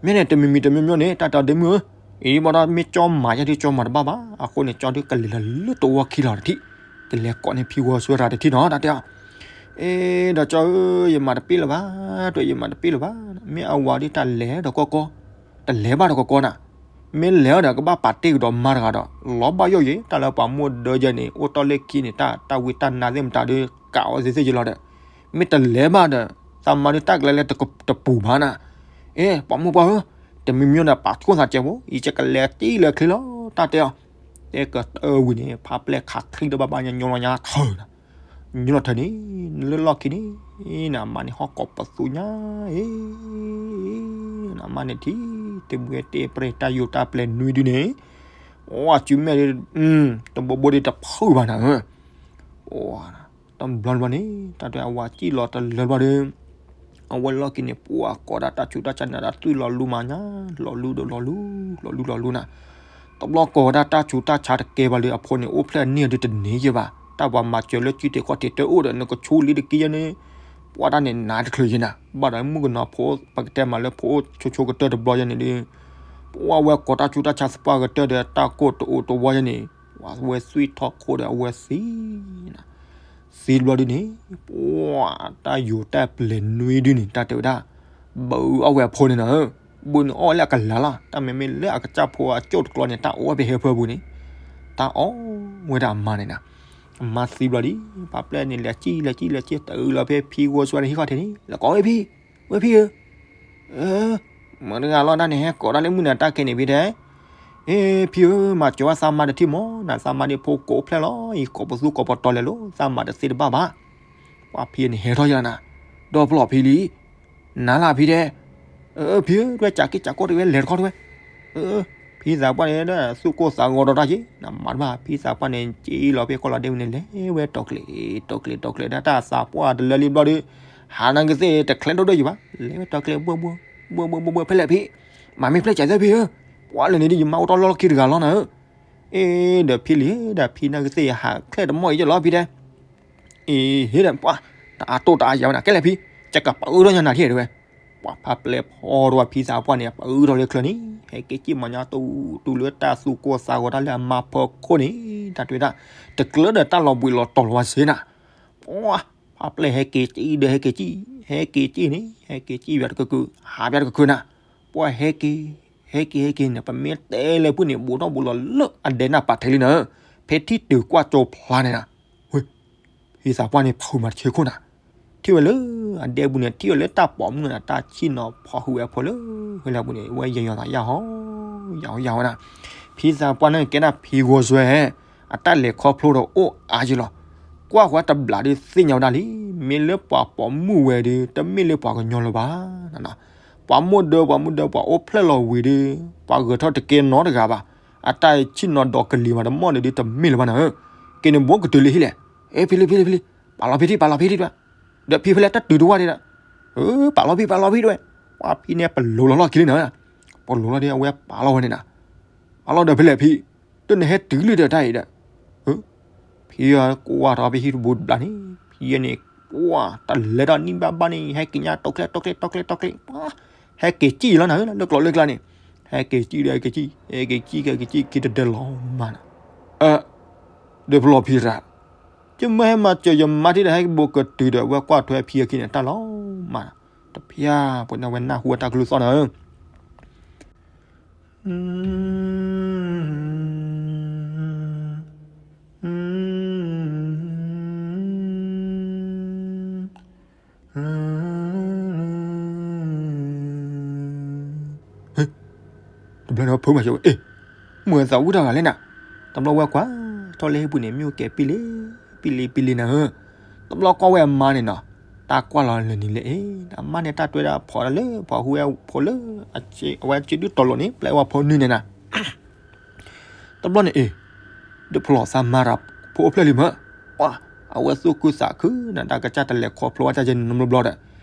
မ့ၢ်န့ၣ် တမံၤမံၤတမံၤမံၤန့ၣ် တၢ်တဲအီၤဒ့မုၣ်ဧၢ, အံၤဘၣ်ဒီးမ့ၢ်ကၠီမၤယဲဒ်ကၠီမၤတဘၣ်ဘၣ်, အဃိန့ၣ် ကၠီဒ်ကလဲၤလီၤလၢတဝီခံလီၤတထံၣ်, ကလဲၤကိးန့ၢ်ဖံဂီၤဆှၢတၢ်တထံၣ်နီၤ, တၢ်တဲအီၤ အ့ ဒီးကၠီဧၢ, ယမၤတပ့ၢ်လၢၤဘၣ်, တၢ်ယမၤတပ့ၢ်လၢၤဘၣ်, မ့ၢ်အဝၤဒ်တၢ်လဲၤဒီးကီကီ, တလဲၤဘၣ်ဒီးကီကီနၤ, မ့ၢ်လဲၤအီၤဒီး ကဘၣ်ပာ်တ့ၢ်ကဒီးမါတဂၤဒီး လီၤဘၣ်ယိၣ်ယဲ, တၢ်လၢပှၤမိၢ်ဒၢယဲန့ၣ် အိၣ်တီၢ်လၢခံန့ၣ် တၢ်ဝံတၢ်နါသ့ၣ်မတၤဒီး ကးအီၤသ့သ့ယလီၤဒီး, မ့ၢ်တလဲၤဘၣ်ဒီး သးမါဒ်တၢ်ကလဲၤလၢတပူၤဘၣ်နၤ, အ့ ပှၤမိၢ်ပှၢ်ဧၢ, တမံၤမံၤဒီးပာ်ဆှိၣ်သးကဲးဖိ, အံၤကလဲၤတံၢ်လၢချ့လီၤ, တၢ်တဲအီၤ တဲကတၢၢ်ဝံၤန့ၣ် ဖါပျဲၢ်ခးချံဒီးဘၣ်ဘၣ်ညါ ညိလီၤညါထၢၣ်နၤ, ညိလီၤထၢၣ်န့ၣ် လၢလီၢ်ခံန့ၣ်, နမါန့ၣ်ဟီၣ်ကိးပသူညါ, နမါန့ၣ်ထံၣ် တမုၢ်တဲပြဲၢ်တၢ်ယိာ်တၢ်ပျဲၤနွံဒုန့ၣ်, အိၣ်စုမဲာ်ဒီး တဘိဘိဒီးတဖုၣ်ဘၣ်နၤဧၢ, အိၣ် တဘျီတဘျီန့ၣ် တၢ်တဲအဝၤစံၣ်လီၤတလၢတဘျီဒီး အဝဲလီၢ်ခံန့ၣ် ပှၤကိးဒၣ်တၢ်ဆူးတၢ်ဆါနၤဒီး သွံၣ်လီၤလူမးညါ, လီၤလူဒီးလီၤလူ, လီၤလူလီၤလူနၤ, တဘျီကိးဝဲဒၣ်တၢ်ဆူးတၢ်ဆါတကဲဘၣ်လၢအဖိန့ၣ် အိၣ်ဖျဲၣ်န့ၢ်ဒုတန့ၢ်ယဲၢ်ဘၣ်, တၢ်ပှၤမၤစၢၤလၢကံတဲာ်ခီၣ်ထံးတအိၣ်ဒီး နကဆူလံတက့ၢ်ယဲန့ၣ်, ပှၤတၢ်န့ၣ်နးတချုးယဲနၤ, ဘၣ်ဒီးမုၣ်ကနီၤဖိ ပကတဲမးလၢဖိအိၣ်ဆိဆိကတၢၢ်တဘျီယဲန့ၣ်ဒီး ပှၤဝဲကိးတၢ်ဆူးတၢ်ဆါသပှၢ်ကတၢၢ်ဒီး တၢ်ကိၢ်တအိၣ်တဝီယဲန့ၣ်, ပှၤဝဲသွံၣ်ထီၣ်ခိၣ်ဒီးအဝဲသံ သံတဘျီဒုန့ၣ်, ပှၤတၢ်ယိာ်တၢ်ပျဲၤနွံဒုန့ၣ် တၢ်တဲဝဲဒၣ် ဘုးအီၣ်ဝဲအဖိန့ၣ်နၤ, ဘုးန့ၣ်အီၣ်ဝဲလၢအကလၤလီၤ, တၢ်မ့မ့ၢ်လၢအကစၢ်ဖိအကၠိၣ်တကျီန့ၣ် တၢ်အီၣ်ဖဲဟၢဖၢပူၤန့ၣ်, တၢ်အီၣ်ဝဲဒၣ်အမါန့ၣ်နၤ, အမါသံဘျီဒု, ပှၤပျဲၢ်န့ၣ်လဲၤစံၣ်လဲၤစံၣ်လဲၤစံၣ် တုၤလီၤဖဲဖံဂီၤဆှၢန့ၣ်ဟံၣ်ခီၣ်ထံးန့ၣ် လဲၤကိးဝဲဖံ, ဝဲဖံဧၢ မတၤတဂၤလီၤ တၢ်န့ၣ်ဟဲကိးတၢ်လၢမုၢ်နၤတၢ်ကဲန့ၣ်ဖံတဲ, အ့ ဖံဧၢ မၤစၢၤဝဲသးမါတထံၣ်မး, နသးမါဒ်ဖိကိးဖျဲၣ်လီၤ, အံၤကိးပသူကိးပတီၤလဲၤလိၤ, သးမါတသ့တဘၣ်ဘၣ်, ပှၤဖံန့ၣ်ဟဲထီၣ်ယၤနၤ, ဒီဖျိဖံလံ, နၤလၢဖံတဲ, အ့ ဖံဧၢ တဝဲကးက့ၤကးကိၢ်တဝဲလဲၤတခီတဝဲ ဖံသးပှၢ်န့ၣ် သူၣ်ကိၢ်သးဂီၤဒီးတၢ်က့ၤ နမၤတဘၣ်, ဖံသးပှၢ်န့ၣ် က့ၤလီၤဖဲကီၢ်လီၤဒ့ဝံၤန့ၣ် လဲၤဝဲတီၤကျဲၤ တီၤကျဲၤတီၤကျဲၤ ဒီးတၢ်သးပှၢ်တလၢလံဘျီဒီး ဟးနၤကသ့ၣ်တချဲဒိၣ်ဒိၣ်ယံၤဘၣ်, လဲၤဝဲတီၤကျဲၤဘှၢဘှၢ ဘှၢဘှၢဘှၢဘှၢ ဖဲလဲၣ်ဖံ, မၤမ့ၢ်ဖျဲၣ်ကဲးသၢဖံဧၢ, ပှၤလၢန့ၣ်ဒ်ယမါအိၣ်တ့ၢ်လီၢ်လီၢ်ခံတဂၤလီၤနၤဧၢ, အ့ ဒီးဖံလံဒီးဖံနၤကသ့ၣ်ဟးချဲတမီၢ်အံၤယလီၤဖံတဲ အ့ ဟ့ဒီးပှၤ တအါတိၢ်တအါယၤဝဲနၤ ကဲလဲၣ်ဖံ, ကကပအုထီၣ်ညါနၤထံၣ်တဲဝဲ, ပှၤဖါပျဲၢ်ဖီဒီးဝဲဖံသးပှၢ်န့ၣ် ပအုထီၣ်လၢချၢန့ၣ် ဟဲက့ၤကံၣ်မၤညါတူတူလၢတၢ်သူၣ်ကိၢ်သးဂီၤတၢ်လၢအမါဖီခိၣ်န့ၣ် တၢ်တဲဝဲဒၣ် တကျၢဒီးတၢ်လီၤဘှံးလီၤတီၤလီၤဝဲစ့နၤ, ပှၤ ဖါပျဲၢ်ဟဲက့ၤကံၣ်ဒီးဟဲက့ၤကံၣ်, ဟဲက့ၤကံၣ်န့ၣ် ဟဲက့ၤကံၣ်ဝဲတကကုာ် ဟးပၠးတကကုာ်နၤ, ပှၤဟဲက့ၤ ဟဲက့ၤဟဲက့ၤန့ၣ် ပမ့ၢ်တဲလၢဖုၣ်န့ၣ် ဘူးထီၣ်ဘူးလီၤလၢအဒဲနၢ်ပာ်ထံးလံနၤ, ဖဲထံၣ်တုၤကွၢ်ကၠိဖျါန့ၣ်နၤ, ဝ့ၢ် ဖံသးပှၢ်န့ၣ် ဖုးမၤတဆၢခိၣ်နၤ, ထံၣ်ဝဲလၢ အဒဲပူၤန့ၣ် ထံၣ်ဝဲလၢတၢ်ပိာ်မုၣ်နၤ တၢ်ဆံၣ်နီၤဖီၣ်ဟုၣ်ဝဲအဖိလၢ ဝဲလၢပူၤန့ၣ် ဝဲယယီၤသးယၢ်ဟီ ယၢ်ဟီယၢ်ဟီနၤ, ဖံသးပှၢ်န့ၣ်ကဲဒၣ်ဖံဂီၤစွဲ အတၢ်လဲၤခီဖျိဒီးအိၣ်အါယလီၤ, ကွၢ်ဃီတဘျးဒုးသ့ၣ်ညါဝဲဒၣ်လံ, မ့ၢ်လၢပှၤပိာ်မုၣ်ဝဲဒီး တမ့ၢ်လၢပှၤကညီလၢၤဘၣ် ပှၤမိၢ်ဒၢ ပှၤမိၢ်ဒၢ ပှၤအိၣ်ဖျဲၣ်လီၤဝံၤဒီး ပှၤဂဲၤထီၣ်တကဲနီတဂၤဘၣ်, အတၢ်ဆံၣ်နီၤဒီးကလံၤမးတမီၢ်န့ၣ်ဒ်တမ့ၢ်လၢၤဘၣ်နၤဧၢ, က့ၤန့ၣ်ဘိကတုၤလံဟံၣ်လဲၣ်, အ့ ဖံလံ ဖံလံ ဖံလံ, ပာ်လီၤဖံထံၣ် ပာ်လီၤဖံထံၣ်တဝဲ, ဒီးဖံဖဲလဲၣ်တတုၤတဝဲဒၣ်, အၢ ပာ်လီၤဖံ ပာ်လီၤဖံတဝဲ, ပှၤဖံန့ၣ်ပလိၤလီၤလီၢ်ခံလံနၤ, ပလိၤလီၤဒီးအဝဲပာ်လီၤဝဲန့ၣ်နၤ, ပာ်လီၤဒီးဖဲလဲၣ်ဖံ, တန့ၣ်ဟဲတုၤလံဒီးတၢ်အံၤဒီး, ဖံအကွၢ်ထီၣ်ဖဲဟံၣ်တဘိတဘျီန့ၣ် ဖံယဲန့ၣ်, ပှၤတလဲၤဒီးနံၣ်ဘၣ်ဘၣ်န့ၣ် ဟဲက့ၤညါတီကျဲ တီကျဲ တီကျဲ တီကျဲ, ပှၤ ဟဲက့ၤစံၣ်လီၤနၤဧၢ လၢကျိးလၢကျါန့ၣ်, ဟဲက့ၤစံၣ်ဒီးကစံၣ်, ဟဲက့ၤစံၣ်က့ၤကစံၣ်ခံတဒဲလီၤမးနၤ, အၢ ဒီးဖျီၣ်ဖံရၣ်, ယမ့ၢ်ဟဲမၤစၢၤယမါထံၣ်ဒီး ဟဲက့ၤဘိကတုၤဒီး အဝဲကွၢ်ထွဲဖံအခံန့ၣ် တၢ်လီၤမး, တဖျါပှဲၤန့ၣ် အဝဲနၢ်ဟူအတၢ်ကလုၢ်သီၣ်နၤဧၢ တဘျီန့ၣ်ဝဲဖုမၤစၢၤဝဲ, အ့ မုၢ်သးဝံၣ်တၢ်ဂၤလဲၣ်နၤ, တဘျီဝဲကွၢ်ထီၣ်လၢဟံၣ်ပူၤန့ၣ် မ့ၣ်အူကဲၤပံလံ, ပံလံ ပံလံနၤဧၢ, တဘျီကွၢ်ဝဲအမါန့ၣ်နီၤ, တၢ်ကွၢ်လီၤလၢာ်နံၤလၢအ့, အမါန့ၣ်တၢ်တွဲဒၣ်ဖီတၢ်လၢ ဖီဟူဝဲဖိလၢ အဝဲစုဒုၣ်တီၤလိာ်န့ၣ် ပျဲဝဲဖိနုၢ်န့ၣ်နၤ တဘျီန့ၣ်အ့, ဒီးဖျီၣ်သးမၤတၢ်ဖိအိၣ်ဖျဲၣ်လံမး, ပှၤ အဝဲသူၣ်ခုသးခုနၤ တၢ်ကစၢ်တလဲၤခီဖျိဝဲတၢ်ယဲန့ၣ်နီတဘျီဒီး,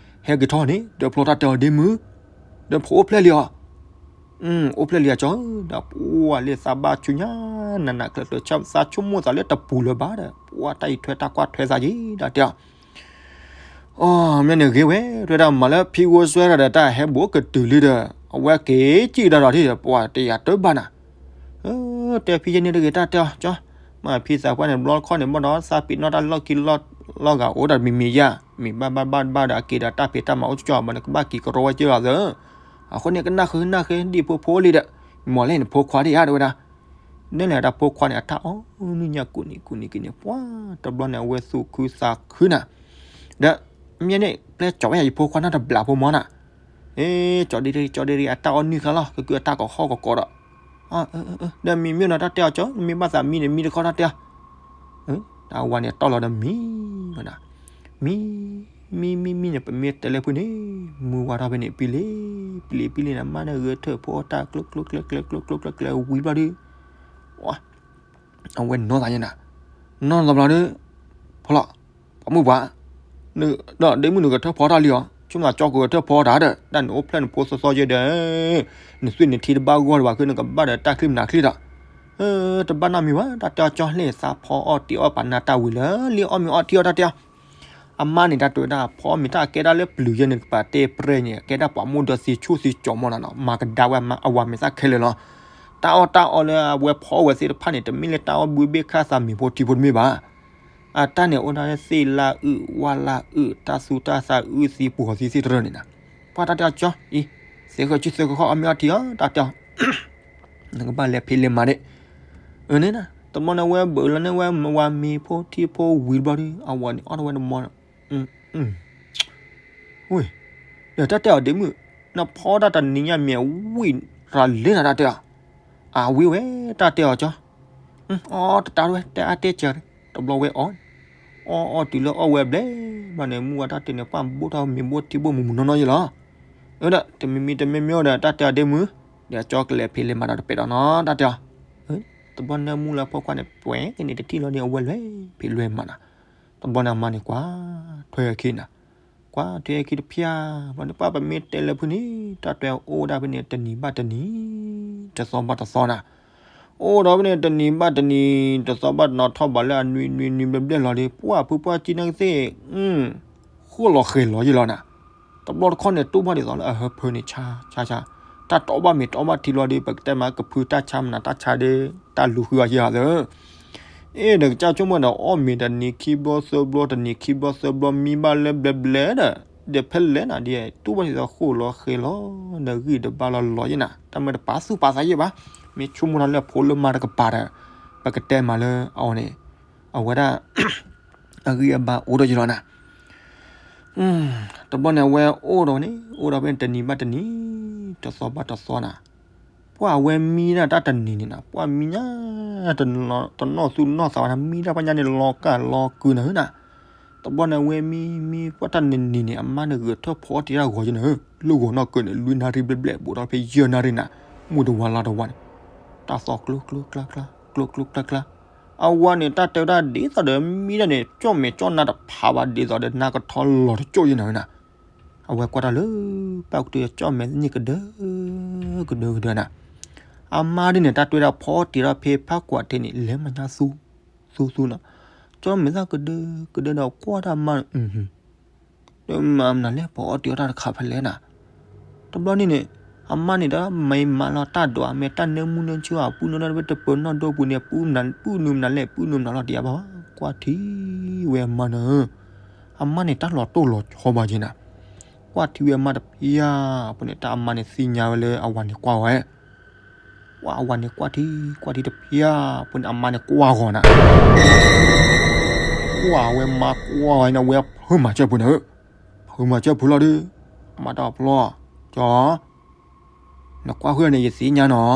ဟဲက့ၤထီၣ်န့ၣ် ဒီးဖျီၣ်တၢ်တဲအီၤဒ့မုၢ်, ဒီးဖိအိၣ်ဖျဲၣ်လံအီၤ, အိၣ်ဖျဲၣ်လံအကၠီ, ဒီးပှၤလၢသးဘၣ်ဆူညါ နးနးကျၢၤကျၢၤ သးဆိကမိၣ်သးလၢတပူၤလၢၤဘၣ်ဒီး ပှၤတၢ်အံးထွဲတၢ်ကွၢ်ထွဲသးယံၤ တၢ်တဲအီၤ အီ မ့ၢ်န့ၣ်ဂ့ၤဝဲ ထွဲဒၣ်မၤလၢဖံဂိၢ်စွဲတၢ်ဒီး တၢ်ဟဲဘိးကတုၤလံဒီး အဝဲက့ၤစံၣ်ကဒါဒီးထံၣ်ဒီး ပှၤတယာ်တၢ်ဘၣ်နၤ, တဲဖံယဲန့ၣ်တဂ့ၤ တၢ်တဲအီၤကၠီ, မ့ၢ်ဖံသးပှၢ်န့ၣ် ဘျီတခီန့ၣ် ဘၣ်ဒီး သးပ့ၤနီၣ်တၢ်လီၢ်ခံလီၢ်ဂၤအိၣ်ဒီးမံၤမံၤယါ, မံၤဘၣ်ဘၣ်ဘၣ်ဘၣ်ဒီး အက့ၤဒီးတၢ်ဖံးတၢ်မၤအိၣ်ကၠီဘၣ်န့ၣ် ကဘၣ်က့ၤကရီဝဲက့ၤလီၤသၢ, အဃိန့ၣ် ကနၣ်ဃုနၣ်ဃုဒံးဖိဖိလံဒီး, မ့ၢ်လဲၣ်န့ၣ် ဖိခွါဒ်ယါတဝဲဒၣ် န့ၣ်လဲၣ် တၢ်ဖိခွါန့ၣ် အတၢ်အီၣ်နုၢ်ညါကူးနံၤကူးနံၤက့ၤန့ၣ် ပှၤတဘျီန့ၣ် အဝဲသူၣ်ခုသးခုနၤ, ဒီး မ့ၢ်န့ၣ် ပျဲကၠီၤဝဲယၤယဖိခွါန့ၣ်တဘျးဖိမီၤနၤ, အ့ ကၠီၤဒ့ရ့ ကၠီၤဒ့ရ့ အတၢ်အီၣ်နုၢ်ခါလီၤ ကကုအတၢ်ကီၤဟီၣ်ကီၤကီၤဒီး, ဒီးမံၤမ့ၢ်နီၤ တၢ်တဲအီၤကၠီ နမ့ၢ်ဘၣ်သးမံန့ၣ် မံတခီတၢ်တဲအီၤ တၢ်ဝၤန့ၣ်တီၢ်လီၤဒီးမံၤဝဲဒၣ်, မံ မံ မံ မံန့ၣ် ပမ့ၢ်တဲလၢဖုန့ၣ် မုၢ်ဝါထီၣ်ဖဲန့ၣ် ပံလံ ပံလံ ပံလံန့ၣ် အမါန့ၣ်ဂဲၤထၢၣ်ဖိအီၣ်တၢ် ကျိ ကျိ ကျဲ ကျဲ ကျိ ကျိ ကျဲ ကျဲ ဝံၤဘျီဒီး အဝဲနီၢ်သးညါနၤ, နီၢ်သးဘျီဒီး ဖီလီၤ ပှၤမုၣ်ပှၢ် ဒီးဒ့မုၣ်နကထၢၣ်ဖီတၢ်လံအီၤ ဆိကမိၣ်ကၠီကဂဲၤထၢၣ်ဖီတၢ်ဒီး တၢ်နအိၣ်ဖျဲၣ်နဖိသီသီယဲဒီး နသွံၣ်နထံတဘၣ်ဂီၢ်တဘၣ်ခု နကဘၣ်ဒီးတၢ်ချံမနၤချံဒီး တဘၣ်နီတမံၤဘၣ် တၢ်တဲအီၤကၠီ လၢသးဖီအီၣ်တ့ၢ်အီၣ်ပာ်နၤတၢ်ဝံၤလၢလံအီၣ်မ့ၤအီထံအီၣ်တၢ်တဲအီၤ, အမါန့ၣ် တၢ်တဲဝဲဒၣ် ဖီမ့ၤတၢ်ကဲဒၣ်လၢပျုၤယဲန့ၣ် ကပာ်တဲပြဲန့ၣ် ကဲဒၣ်ပှၤမိၢ်ဒီးသံဆူၣ်သံကၠီၤမီၢ်နၤနီၤ မၤကဒါဝဲအဝၤမ့ၤသၣ်ခဲလၢာ်လီၤ, တၢ်အီၣ်တၢ်အီလၢအဝဲဖီဝဲသ့ၣ်တဖၣ်န့ၣ် တမ့ၢ်လၢတၢ်အီၣ်ဘုဘ့ၣ်ခၣ်သးမ့ၤဖိထံဖိတမ့ၢ်ဘၣ် အတၢ်န့ၣ်အိၣ်ဒၣ်လၢသ့ၣ်လၢအုၣ်ဝၣ်လၢအုၣ် တၢ်သူတၢ်သးအုၣ်သံပူၤဃီသံသ့ၣ်တရၢန့ၣ်နၤ, ပှၤတၢ်တဲအီၤကၠီ အံၤ သ့ဃၢၤဆံသ့ဃၢၤခီအီၣ်မ့ၤအီထံအီၣ် တၢ်တဲအီၤ နကဘၣ်လဲၤဖံးလဲၤမၤဒ့ၣ်, အန့ၣ် တဘျီန့ၣ် ဝဲဘၢလီၤန့ၢ်ဝဲဝၤမ့ၤဖိထံဖိဝံၤတဘျီဒီး အဝၤန့ၣ်အီၣ်ထီၣ်ဝဲတမီၤ ဝ့ၢ် ဒီးတၢ်တဲအီၤဒ့မုၣ် နဖီတၢ်တနံၤညါမ့ၢ်ဝံၣ်ရၤလံနၤ တၢ်တဲအီၤ, အဝံၣ်ဝဲ တၢ်တဲအီၤကၠီ, အီၣ်တတၢ်ဝဲ တဲအါတဲစၢၤ တဘျီဝဲအီၣ်, အီၣ်အီၣ်တုၤလၢအီၣ်ဝဲဘျဲၣ်ဘျီန့ၣ် မုၢ်ဝါထီၣ်တ့ၢ်န့ၣ် ပှၢ်ဘိၣ်ထီၣ်မ့ၤဘိၣ်ထံဘိၣ်မုၢ်မုၢ်နီၢ်နီၢ်ယဲလီၤ, ဒီးတမံၤမံၤတမ့ၢ်မ့ၢ်ဒီး တၢ်တဲအီၤဒ့မုၣ်, ဒီးကၠီကလဲၤဖံးလဲၤမၤဒီးတပဲာ်ဒီးနီၤ တၢ်တဲအီၤ, တဘျီန့ၣ်မုၢ်လၢဖိခွါန့ၣ် ပှဲၤက့ၤန့ၣ်တထံၣ်လီၤဒီး အဝဲလဲၤဖံးလဲၤမၤနၤ, တဘျီန့ၣ်အမါန့ၣ်ကွၢ်ထွဲအခံနၤ, ကွၢ်ထွဲအခံတဖျၢၣ် ဘျီန့ၣ် ပှၤပမ့ၢ်တဲလၢဖုန့ၣ် တၢ်တဲအီၤအိၣ်ဒၣ်ဖဲန့ၣ် တနံၤဘၣ်တနံၤ တသီဘၣ်တသီနၤ, အိၣ်ဒီးဖဲန့ၣ် တနံၤဘၣ်တနံၤ တသီဘၣ်တသီ ထီၣ်ဘးလၢအနွံနွံနွံဘျဲၣ်ဘျဲၣ်လီၤဒီး ပှၢ်ဖုပှၢ်ကံနၢ်ကသ့ၣ် ဃိၣ်လီၤဃဲၤလီၤယဲလီၤနၤ, တဘျီတခီန့ၣ် တူၢ်ဘၣ်ဒ်သိးလၢအဟၢဖၢန့ၣ် ဆါဆါဆါ, တၢ်တီဘၣ်မ့ၤတီဘၣ်ထံလီၤဒီး ပကတဲမးကဖုတၢ်ဆါမနုၤတၢ်ဆါဒီး တၢ်လူၤဃုအီၤယဲလီၤသၢ အ့ၣ် ဒီးကစၢ်ဆိကမိၣ်ဒီး အီၣ်မ့ၤတနံၤခံဘျီသၢဘျီ တနံၤခံဘျီသၢဘျီ မံဘၣ်လၢဘျဲၣ်ဘျဲၣ်ဒီး ဒီးဖဲလဲၣ်နၤဒီး တူၢ်ဘၣ်ဒ်သိးဃိၣ်လီၤဃဲၤလီၤ ဒီးဂံၢ်တဘါလီၤလီၤယဲနၤ တၢ်မ့ၢ်တပာ်သူၣ်ပာ်သးယဲဘၣ်, မ့ၢ်ဆိကမိၣ်တၢ်လၢဖိလၢမါတကပၤဒီး ပကတဲမးလၢအီၤန့ၣ် အဝဲဒၣ် အဂံၢ်အဘါအိၣ်ဒီးယဲလီၤနၤ တဘျီန့ၣ် အဝဲအိၣ်ဒီးန့ၣ် အိၣ်ဒီးဖဲန့ၣ် တနံၤဘၣ်တနံၤ တသီဘၣ်တသီနၤ, ပှၢ်အဝဲမံဒၣ်တၢ်တနံၤန့ၣ်နၤ ပှၢ်မံညါ တနီၢ်သူၣ်နီၢ်သးဝဲဒၣ် မံတၢ်ပှၢ်ညါန့ၣ် လီၤကၢ်လီၤကုၤနၤဧၢနၤ, တဘျီန့ၣ် အဝဲမံမံ ပှၢ်တၢ်တနံၤန့ၣ် အမါန့ၣ်ဂဲၤထၢၣ်ဖီအီၣ်တ့ၢ်တၢ်ဂီၤယဲနၤဧၢ, လၢဂီၤနီၢ်ကၢန့ၣ် လွံၢ်နၣ်ရံၣ်ဘျဲၣ်ဘျဲၣ် ဘူးထီၣ်ဖဲယဲၢ်နၣ်ရံၣ်နၤ, မုၢ်တဝါလါတဝါန့ၣ် တၢ်သီၣ်ကျိကျိကျါကျါ ကျိကျိကျါကျါ, အဝၤန့ၣ် တၢ်တဲဝဲဒၣ်ဒ်သိးဒီးမံဒၣ်န့ၣ် ကၠီၣ်မဲာ်ကၠီၣ်နါတဖးဘၣ် ဒ်သိးဒီးနါကထီလီၤတကၠိၣ်ယဲၢ်နၤဝဲနၤ, အဝဲကွၢ်တၢ်လၢ ပၣ်ကတၢၢ်ကၠီၣ်မဲာ်သ့ၣ်န့ၣ်ကဒၢ ကဒၢကဒၢနၤ, အမါဒ်န့ၣ် တၢ်တဲဝဲဒၣ်ဖီအီၣ်တ့ၤထီၣ်ဖဲဖးကွၢ်ထံးန့ၣ် လဲၤမၤညါသူ သူသူနၤ, ကၠီၣ်မဲာ်သၣ်ကဒၢ ကဒၢဒီးကွၢ်တၢ်မါန့ၣ် ဒီးမၤမနုၤလဲၣ် ဖီအီၣ်တ့ၤအီၣ်တၢ်တခါဖဲလဲၣ်နၤ, တဘျီန့ၣ်န့ၣ် အမါန့ၣ်ဒီးမၤမၤလီၤတၢ်ဒိး အမ့ၢ်တၢ်နၢမူနၢဆူၣ်အပူၤနၢ်ဒၣ်ဝဲတပၢၤနီၣ်ဒိပူၤန့ၣ် ပူနုာ်မနုၤလဲၣ် ပူနုာ်မနုၤလီၤတံၢ်အဘၣ်, ကွၢ်ထံဝဲအမါနၤ, အမါန့ၣ်တၢ်လီၤတိၢ်လီၤဆီဘၣ်က့နၤ, ကွၢ်ထံဝဲအမါတဖျၢၣ်, အဃိန့ၣ် တၢ်အမါန့ၣ်သ့ၣ်ညါဝဲလၢအဝၤန့ၣ်ကွၢ်ဝဲ ပှၤအဝၤန့ၣ်ကွၢ်ထံ ကွၢ်ထံတဖျၢၣ်, အဃိန့ၣ် အမါန့ၣ်ကွၢ်ဂီၤနၤ, ကွၢ်ဝဲမါကွၢ်ဂီၤန့ၣ် ဝဲဖုမၤစၢၤဖုနၤ, ဖုမၤစၢၤဖုလီၤဒီး, အမါတၢ်ဖျီ, ကၠီ နကွၢ်ဃုာ်န့ၣ် ယသ့ၣ်ညါနီၤ,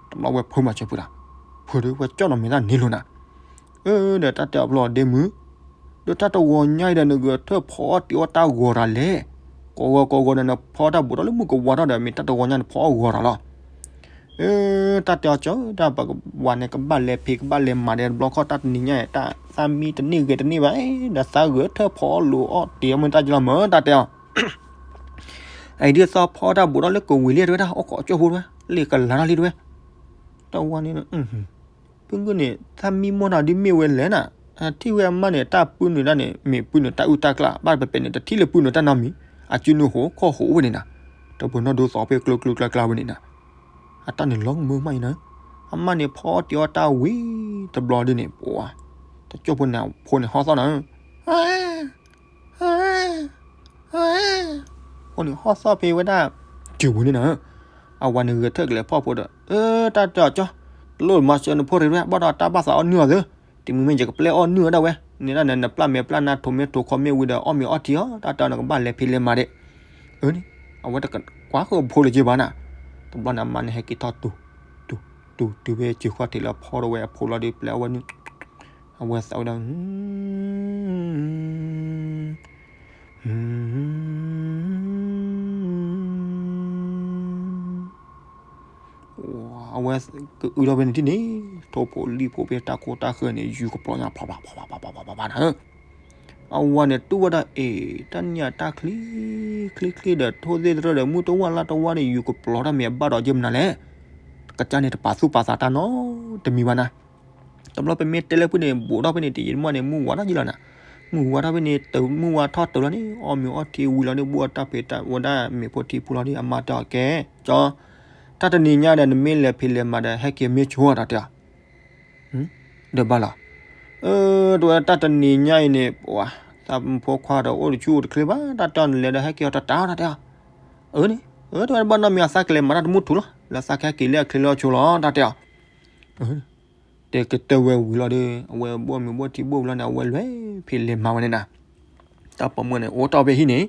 တဘျီဝဲဖုမၤစၢၤဖုဒၣ်, ဖုဒီးဝဲကၠီၣ်နီၤမဲာ်သၣ်န့ၣ်လိၤနၤ, အၢ ဒီးတၢ်တဲအဖျီဒ့မုၣ်, ဒီးတၢ်တဂီၤညါအံၤဒီး နဂဲၤထၢၣ်ဖီအီၣ်တ့ၤအီၣ်တၢ်ဂီၤတၢ်လဲၣ်, ကိးဂီၤကိးဂီၤဒီး နဖီတၢ်ဘူးထီၣ်လၢမုၢ်ကဝါထီၣ်ဒီး မ့ၢ်တၢ်တဂီၤညါနဖီအီၣ်ဂီၤတၢ်လီၤ. အၢ တၢ်တဲအီၤကၠီ တၢ်ပကဝၤန့ၣ် ကဘၣ်လဲၤဖံး ကဘၣ်လဲၤမၤဒီး တဘျီခီၣ်တၢ်တနံၤညါအံၤ တၢ်သးမံတန့ၢ်ဂဲၤတန့ၢ်ဘၣ်, ဒီးသးဂဲၤထၢၣ်ဖီအီၣ်လိာ်အီၣ်တ့ၤအီၣ်မ့ၢ်တၢ်ကလီၤမၢ် တၢ်တဲအီၤ အံၤဒ်သိးဖီတၢ်ဘူးထီၣ်လၢကဝံၤလံတဲဝဲဒၣ် အိၣ်ခိးကၠိဖိတဲဝဲ, လ့ၣ်ကလၤထီၣ်လံတဲဝဲ, တဝါန့ၣ် ဖုဂုၢ်န့ၣ် သးမံမီၢ်နၤဒ်မ့ၢ်ဝဲလဲၣ်နၤ, ထံၣ်ဝဲအမါန့ၣ် တၢ်ပုၢ်နုာ်တၢ်န့ၣ် မ့ၢ်ပုၢ်နုာ်တၢ်အုၣ်တၢ်ကျၣ် ဘၣ်ပပဲန့ၣ် တထံၣ်လၢပုၢ်နုာ်တၢ်နီတမံၤ, အစုနုာ်ဟိၣ်ခီၣ်ဟိၣ်ဝဲန့ၣ်နၤ, တပၢၤနီၣ်ဒိသီဖဲကျိကျိကျါကျါဝဲန့ၣ်နၤ, အတၢ်န့ၣ်လီၤမုၢ်မးအံၤနၤ, အမါန့ၣ်ဖီအီၣ်တ့ၤအီၣ်တၢ်ဝံၤတဘျီဒ်န့ၣ် ပှၤ တကၠိၢ်ဖိန့ၣ် ဖိန့ၣ်ဟီၣ်သီၣ်နၤ အဃိန့ၣ် ဟီၣ်သီၣ်ဖဲဝဲဒၣ် စုပူၤန့ၣ်နၤ, အဝၤန့ၣ်ဂဲၤထၢၣ်ကလဲၤဖီၣ်ဖိဒီး အၢ တၢ်တဲအီၤကၠီ, တလိၣ်မၤစၢၤနဖိတဂ့ၤ ဘၣ်ဒီးတၢ်ဘၣ်သးအီၣ်နုၢ်အီၤသ့, တမံၤမ့ၢ်ယကပျဲအီၣ်နုၢ်အီၤဒၣ်ဝဲ, န့ၣ်ဒၣ်နပျၢ်မဲာ်ပျၢ်နါထိးမ့ၢ်ထိးခီမ့ၢ်ဝံၤဒီး အီၣ်မ့ၤအီထံအီၤ တၢ်တဲအီၤနကဘၣ်လဲၤဖံးလဲၤမၤဒဲး, အၢန့ၣ် အဝဲတကွၢ်ဃုာ်အဖိလၢၤက့ဘၣ်နၤ, တဘျီန့ၣ် အမါန့ၣ်ဟဲက့ၤထီၣ်တူၤ တူၤ တုၤဖဲစုခီၣ်ထံးလၢအဖီဒီးဝဲအဖိလီၤဒီး ပျဲအီၣ်ဝဲနုၢ် အဝဲသးဝဲဒၣ် အဝဲကအုထီၣ်ဖဲန့ၣ်ထံၣ်န့ၣ် ထိၣ်ဖိလံၣ်ဖိဖဲတၢ်ခိတၢ်ဃၢၤန့ၣ် ယူၤကပျီညါ ဖးဖးဖးဖးဖးဖးဖးဖးနၤ, အဝဲန့ၣ်တူၢ်ဝဲဒၣ်အ့ၣ် တၢ်ညၣ်တၢ်ချံ ချံချံဒီး ထိၣ်သ့ၣ်တရၢၣ်ဒီး မုၢ်တဝၢ်လါတဝၢ်န့ၣ် ယူၤကပျီတၢ်မ့ၢ်အဘၣ်ဒီးယဲၢ်မနုၤလဲၣ်, ကစၢ်န့ၣ်တပာ်သူၣ်ပာ်သးတၢ်နီတမံၤဘၣ်နၤ တဘျီပမ့ၢ်တဲလၢဖုန့ၣ် ဘူးထီၣ်ဖဲန့ၣ် တယံာ်တမီၢ်န့ၣ် မုၢ်ဝါထီၣ်ယံလီၤနၤ, မုၢ်ဝါထီၣ်ဖဲန့ၣ် တမုၢ်ဝါထီၣ်တၢၤလီၤန့ၣ် အီၣ်မ့ၤအီထံဝံၤလီၤန့ၣ် ဘိၣ်အတၢ်ဖံးတၢ်ဝဲဒၣ်မ့ၤဖိထံဖိလီၤဒီး အမါတဲအီၤကဲ ကၠီ, တၢ်တနံၤညါဒီး နမ့ၢ်လဲၤဖံးလဲၤမၤဒီး ဟဲက့ၤမ့ၢ်ဆိတၢ်တဲအီၤ ဒီးဘၣ်လီၤ, အၢ တဝဲတၢ်တနံၤညါအံၤန့ၣ် ပှၤ သးဖိခွါဒီးအိၣ်တဆူၣ်အိၣ်တချ့ဘၣ် တၢ်တဲအီၤနလဲၤဒီးဟဲက့ၤအီၤတတၢ်တၢ်တဲအီၤ, အၢန့ၣ် အၢ တဝဲဘၣ်နီတမံၤအသးကလဲၤမၤတၢ်တမူထူလီၤ လၢသးကဟဲက့ၤလၢအချ့လၢအဆိလီၤ တၢ်တဲအီၤ တဲကတၢၢ်ဝဲဝံၤလီၤဒီး အဝဲဘိၣ်မ့ၤဘိၣ်ထံဘိၣ်ဝံၤလီၤန့ၣ် အဝဲလဲၤဖံးလဲၤမၤဝဲန့ၣ်နၤ, တၢ်ပိာ်မုၣ်န့ၣ် အိၣ်တီၢ်ဖဲဟံၣ်န့ၣ်,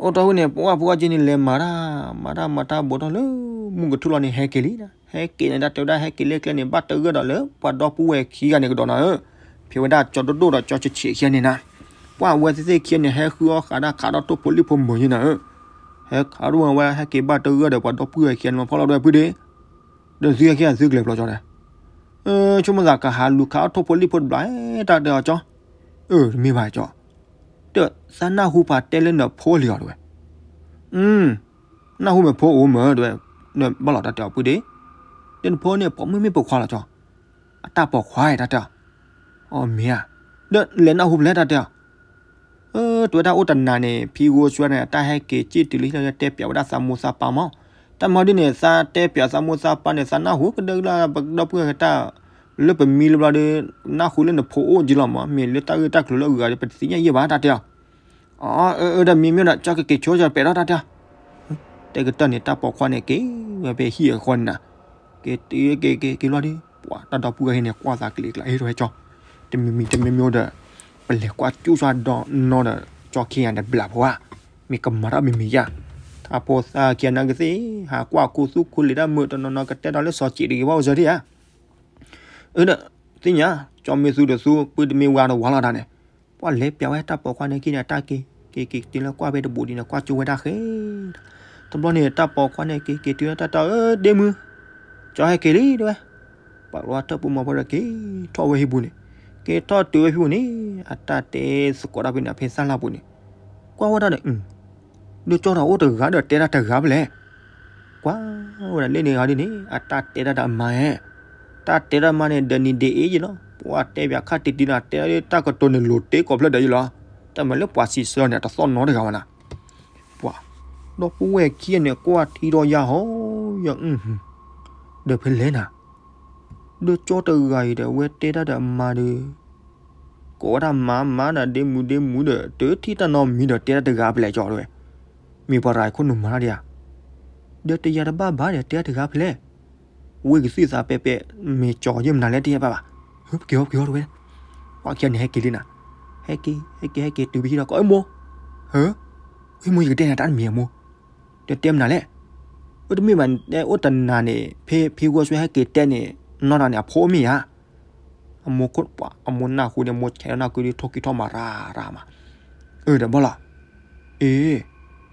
အိၣ်တီၢ်ဖဲန့ၣ် ပှၤဖိခွါက့န့ၣ် လဲၤမၤတၢ် မၤတၢ်မၤတၢ်ဘူးထီၣ်လၢ မုၢ်ကထူၣ်လီၤန့ၣ် ဟဲက့ၤလံနၤ, ဟဲက့ၤန့ၣ် တၢ်တဲဝဲဒၣ်ဟဲက့ၤလၢကျဲန့ၣ် ဘၣ်တဂၢၢ်ဒီးလၢ ပှၤဒီပုၢ်ဝဲၢ်ခံဂၤန့ၣ်ကဒီးနၤဧၢ, ဖဲဝဲဒၣ်ကၠီဒိၣ်ဒိၣ်ဒီးကၠီဆံးဆံးခံဂၤန့ၣ်နၤ, ပှၤအဝဲသ့ၣ်သ့ၣ်ခံဂၤန့ၣ် ဟဲဃုအီၣ်ဃးဒၣ်ခးဒီးထိၣ်ဖိလံၣ်ဖိမုာ်ယဲၢ်နၤဧၢ, ဟဲခးဒိၣ်ဝဲဟဲက့ၤဘၣ်တဂၢၢ်ဒီး ပှၤဒီပုၢ်ဝဲၢ်ခံဂၤန့ၣ် မၤဖီၣ်လီၤဒီးပုၢ်ဒ့ ဒီးသုဟဲက့ၤသုကလဲၤဘျီကၠီဒီး, ဆိကမိၣ်သးကဟးလူၤခးအီၣ်ထိၣ်ဖိလံၣ်ဖိတဘျီ တၢ်တဲအီၤကၠီ, အၢ တမ့ၢ်ဘၣ်ကၠီ, တၢ်သးနၢ်ဟူပှၤတဲလၢနဖိလံၤအီၤတဝဲ, နၢ်ဟူမ့ၢ်ဖိအိၣ်မၢတဝဲ, ဘၣ်လီၤတၢ်တဲအီၤပုၢ်ဒ့, ဒီးနဖိန့ၣ် ပိာ်မုၣ်မ့ၢ်ပိာ်ခွါလီၤကၠီ, အတၢ်ပိာ်ခွါတၢ်တဲအီၤ, အီ မ့ၢ်ဧါ, ဒီးလဲၤနၢ်ဟူဖဲလဲၣ်တၢ်တဲအီၤ တဝဲဒၣ်အိၣ်တနၤန့ၣ် ဖံဂိၢ်ဆူၣ်န့ၣ် တၢ်ဟဲက့ၤစ့ၢ်တုၤလၢဟံၣ်လီၤ တဲပၠးဝဲဒၣ်သးမိၢ်သးပၢ်မး, တၢ်မၤဒ်န့ၣ် သးတဲပၠးသးမိၢ်သးပၢ်န့ၣ် သးနၢ်ဟူကဒၢကလၢ ပဒီပုၢ်ဝဲၢ်ကတၢၢ် လၢပမံလၢဘျီဒီး နၢ်ဟူလၢနဖိအိၣ်က့ၤလီၤမး မ့ၢ်လၢတၢ်ဂ့ၢ်တၢ်ကျိၤလၢအဂၤဒီး ပတသ့ၣ်ညါယဲၢ်ဘၣ်တၢ်တဲအီၤ, အၢ အၢ ဒီးမ့မ့ၢ်ဒီး ကၠီကက့ၤဆိကၠီပဲာ်ထီၣ်တၢ်တဲအီၤ, တဲကတၢၢ်န့ၣ် တၢ်ပိာ်ခွါန့ၣ်က့ၤဝဲဖဲဟံၣ်အဃီန့ၣ်နၤ, က့ၤ က့ၤ က့ၤ က့ၤလီၤဒီး ပှၤတၢ်ဒီပုၢ်ဝဲၢ်ဟံၣ်န့ၣ် ကွၢ်သးကလံၤကျါ အ့ တဝဲကၠီ, တမံၤမံၤတမံၤမံၤဒီး ပလဲၤကွၢ်ကၠူၣ်စၢ်ဒီနီၢ်ဒီး ကၠီခံဂၤန့ၣ်ဘျးဖိဧါ, မ့ၢ်ကမၤတၢ်မံၤမံၤယါ, တၢ်ဖိသၣ်ခံဂၤနာ်က့ၤသ့ၣ် ဟးကွၢ်ခူသူၣ်ခူလံာ်တၢ်မုာ်တနီၤနီၤ ကတဲဒီးလၢစီၤစံးတဂ့ၤဘၣ်အိၣ်စၢၤဒံးဧါ, အၢ ဒီး သ့ၣ်ညါ ကၠီမ့ၢ်သူဒီးသူ ပုၢ်တမ့ၢ်ဝါဒီးဝါလီၤတၢ်န့ၣ်, ပှၤလဲၤပျးဝဲတၢ်ပိာ်ခွါန့ၣ်က့ၤန့ၣ် တၢ်က့ၤ က့ၤက့ၤတုၤလၢကွၢ်ဖဲတဘူးဒံးန့ၣ် ကွၢ်ကၠိဝဲဒၣ်ဃဲ, တဘျီန့ၣ် တၢ်ပိာ်ခွါန့ၣ်က့ၤက့ၤတုၤလၢတၢ်တဲအီၤ အၢ ဒ့မုၣ်, ကၠီဟဲက့ၤလံတဲဝဲ, ပှၤလီၤတၢ်ပူၤမၤဖိဒီးက့ၤထီၣ်ဝဲဟံၣ်ပူၤန့ၣ်, က့ၤထီၣ်တုၤဝဲဟံၣ်ပူၤန့ၣ် အတၢ်တဲသကိးတၢ်ဖဲန့ၣ် ဖဲသၣ်လၢ်ပူၤန့ၣ်, ကွၢ်ဝဲဒၣ်ဒီး ဒုးကၠီတဂၤအိၣ်တဂၤဒီးတဲတၢ်တဂၤဖဲလဲၣ်. ကွၢ်ဝဲဒၣ်လၢန့ၣ်ဂၤဒ်န့ၣ် အတၢ်တဲတၢ်ဒီးအမါဧၢ, တၢ်တဲတၢ်မါန့ၣ် ဒီးနံၤဒ့အ့ယ့လီၤ, ပှၤတဲပၠးခါတံၢ်တံၢ်နၤ တဲတၢ်ကတိၤန့ၣ်လိၤတ့ကိးဖျၢၣ်ဒီးယ့လီၤ, တၢ်မၤလၢပှၤစံးဆၢန့ၣ် တသီၣ်နီတဂၤဘၣ်နၤ. ပှၤ ဒီပုၢ်ဝဲၢ်ခံဂၤန့ၣ် ကွၢ်ထံဒီးယၤဟီ, ယ ဒီးဖဲလဲၣ်နၤ, ဒုးကၠီတဂၤအံၤဒီး အဝဲတဲတၢ်ဒီးအမါဒီး ကိးဝဲဒၣ်မါမါဒီး ဒ့မုၣ်ဒ့မုၣ်ဒီး တထံၣ်တၢ်နီတမံၤဒီး တဲတၢ်တဂၤဖဲလဲၣ်ကၠီတဲဝဲ, မ့ၢ်ပှၤရၤခိၣ်နူာ်မၤတၢ်ဒံးဧါ, ဒီးတယၤတဘၣ်ဘၣ်ဒီး တဲတၢ်တဂၤဖဲလဲၣ်, ဝ့ၢ်ကသုၣ်သးပဲပဲ မ့ၢ်ကၠီယဲၢ်မနုၤလဲၣ်တယဲၢ်ဘၣ်ဘၣ်, ပက့ၤအီၤပက့ၤအီၤတဲဝဲ, ပှၤခံဂၤန့ၣ်ဟဲက့ၤလံနၤ, ဟဲက့ၤ ဟဲက့ၤ ဟဲက့ၤတုၤဖဲဟံၣ်ဒီး ကိး အဲၣ်မိၢ်, ဟၢ, ဝ့ၢ်မိၢ် ယကတဲနၤတၢ်တမံၤအမိၢ်, ဒီးတဲမနုၤလဲၣ်, အိၣ်တမ့ၢ်ဘၣ် အိၣ်တနၤန့ၣ် ဖဲဖံဂီၢ်ဆှဲဟဲက့ၤတဲန့ၣ် နီၢ်တၢ်န့ၣ် အဖိအိၣ်မ့ၢ်ဧါ, အမိၢ်ခိၣ်ပှၤ အမိၢ်နၢ်ဟူန့ၣ် မိၢ်ဆဲးဒီးနၢ်ကုဒ် ထိၣ်ကံၢ်ထီၣ်မၤရၤရၤမး, အၢ ဒီးဘၣ်လီၤ, အ့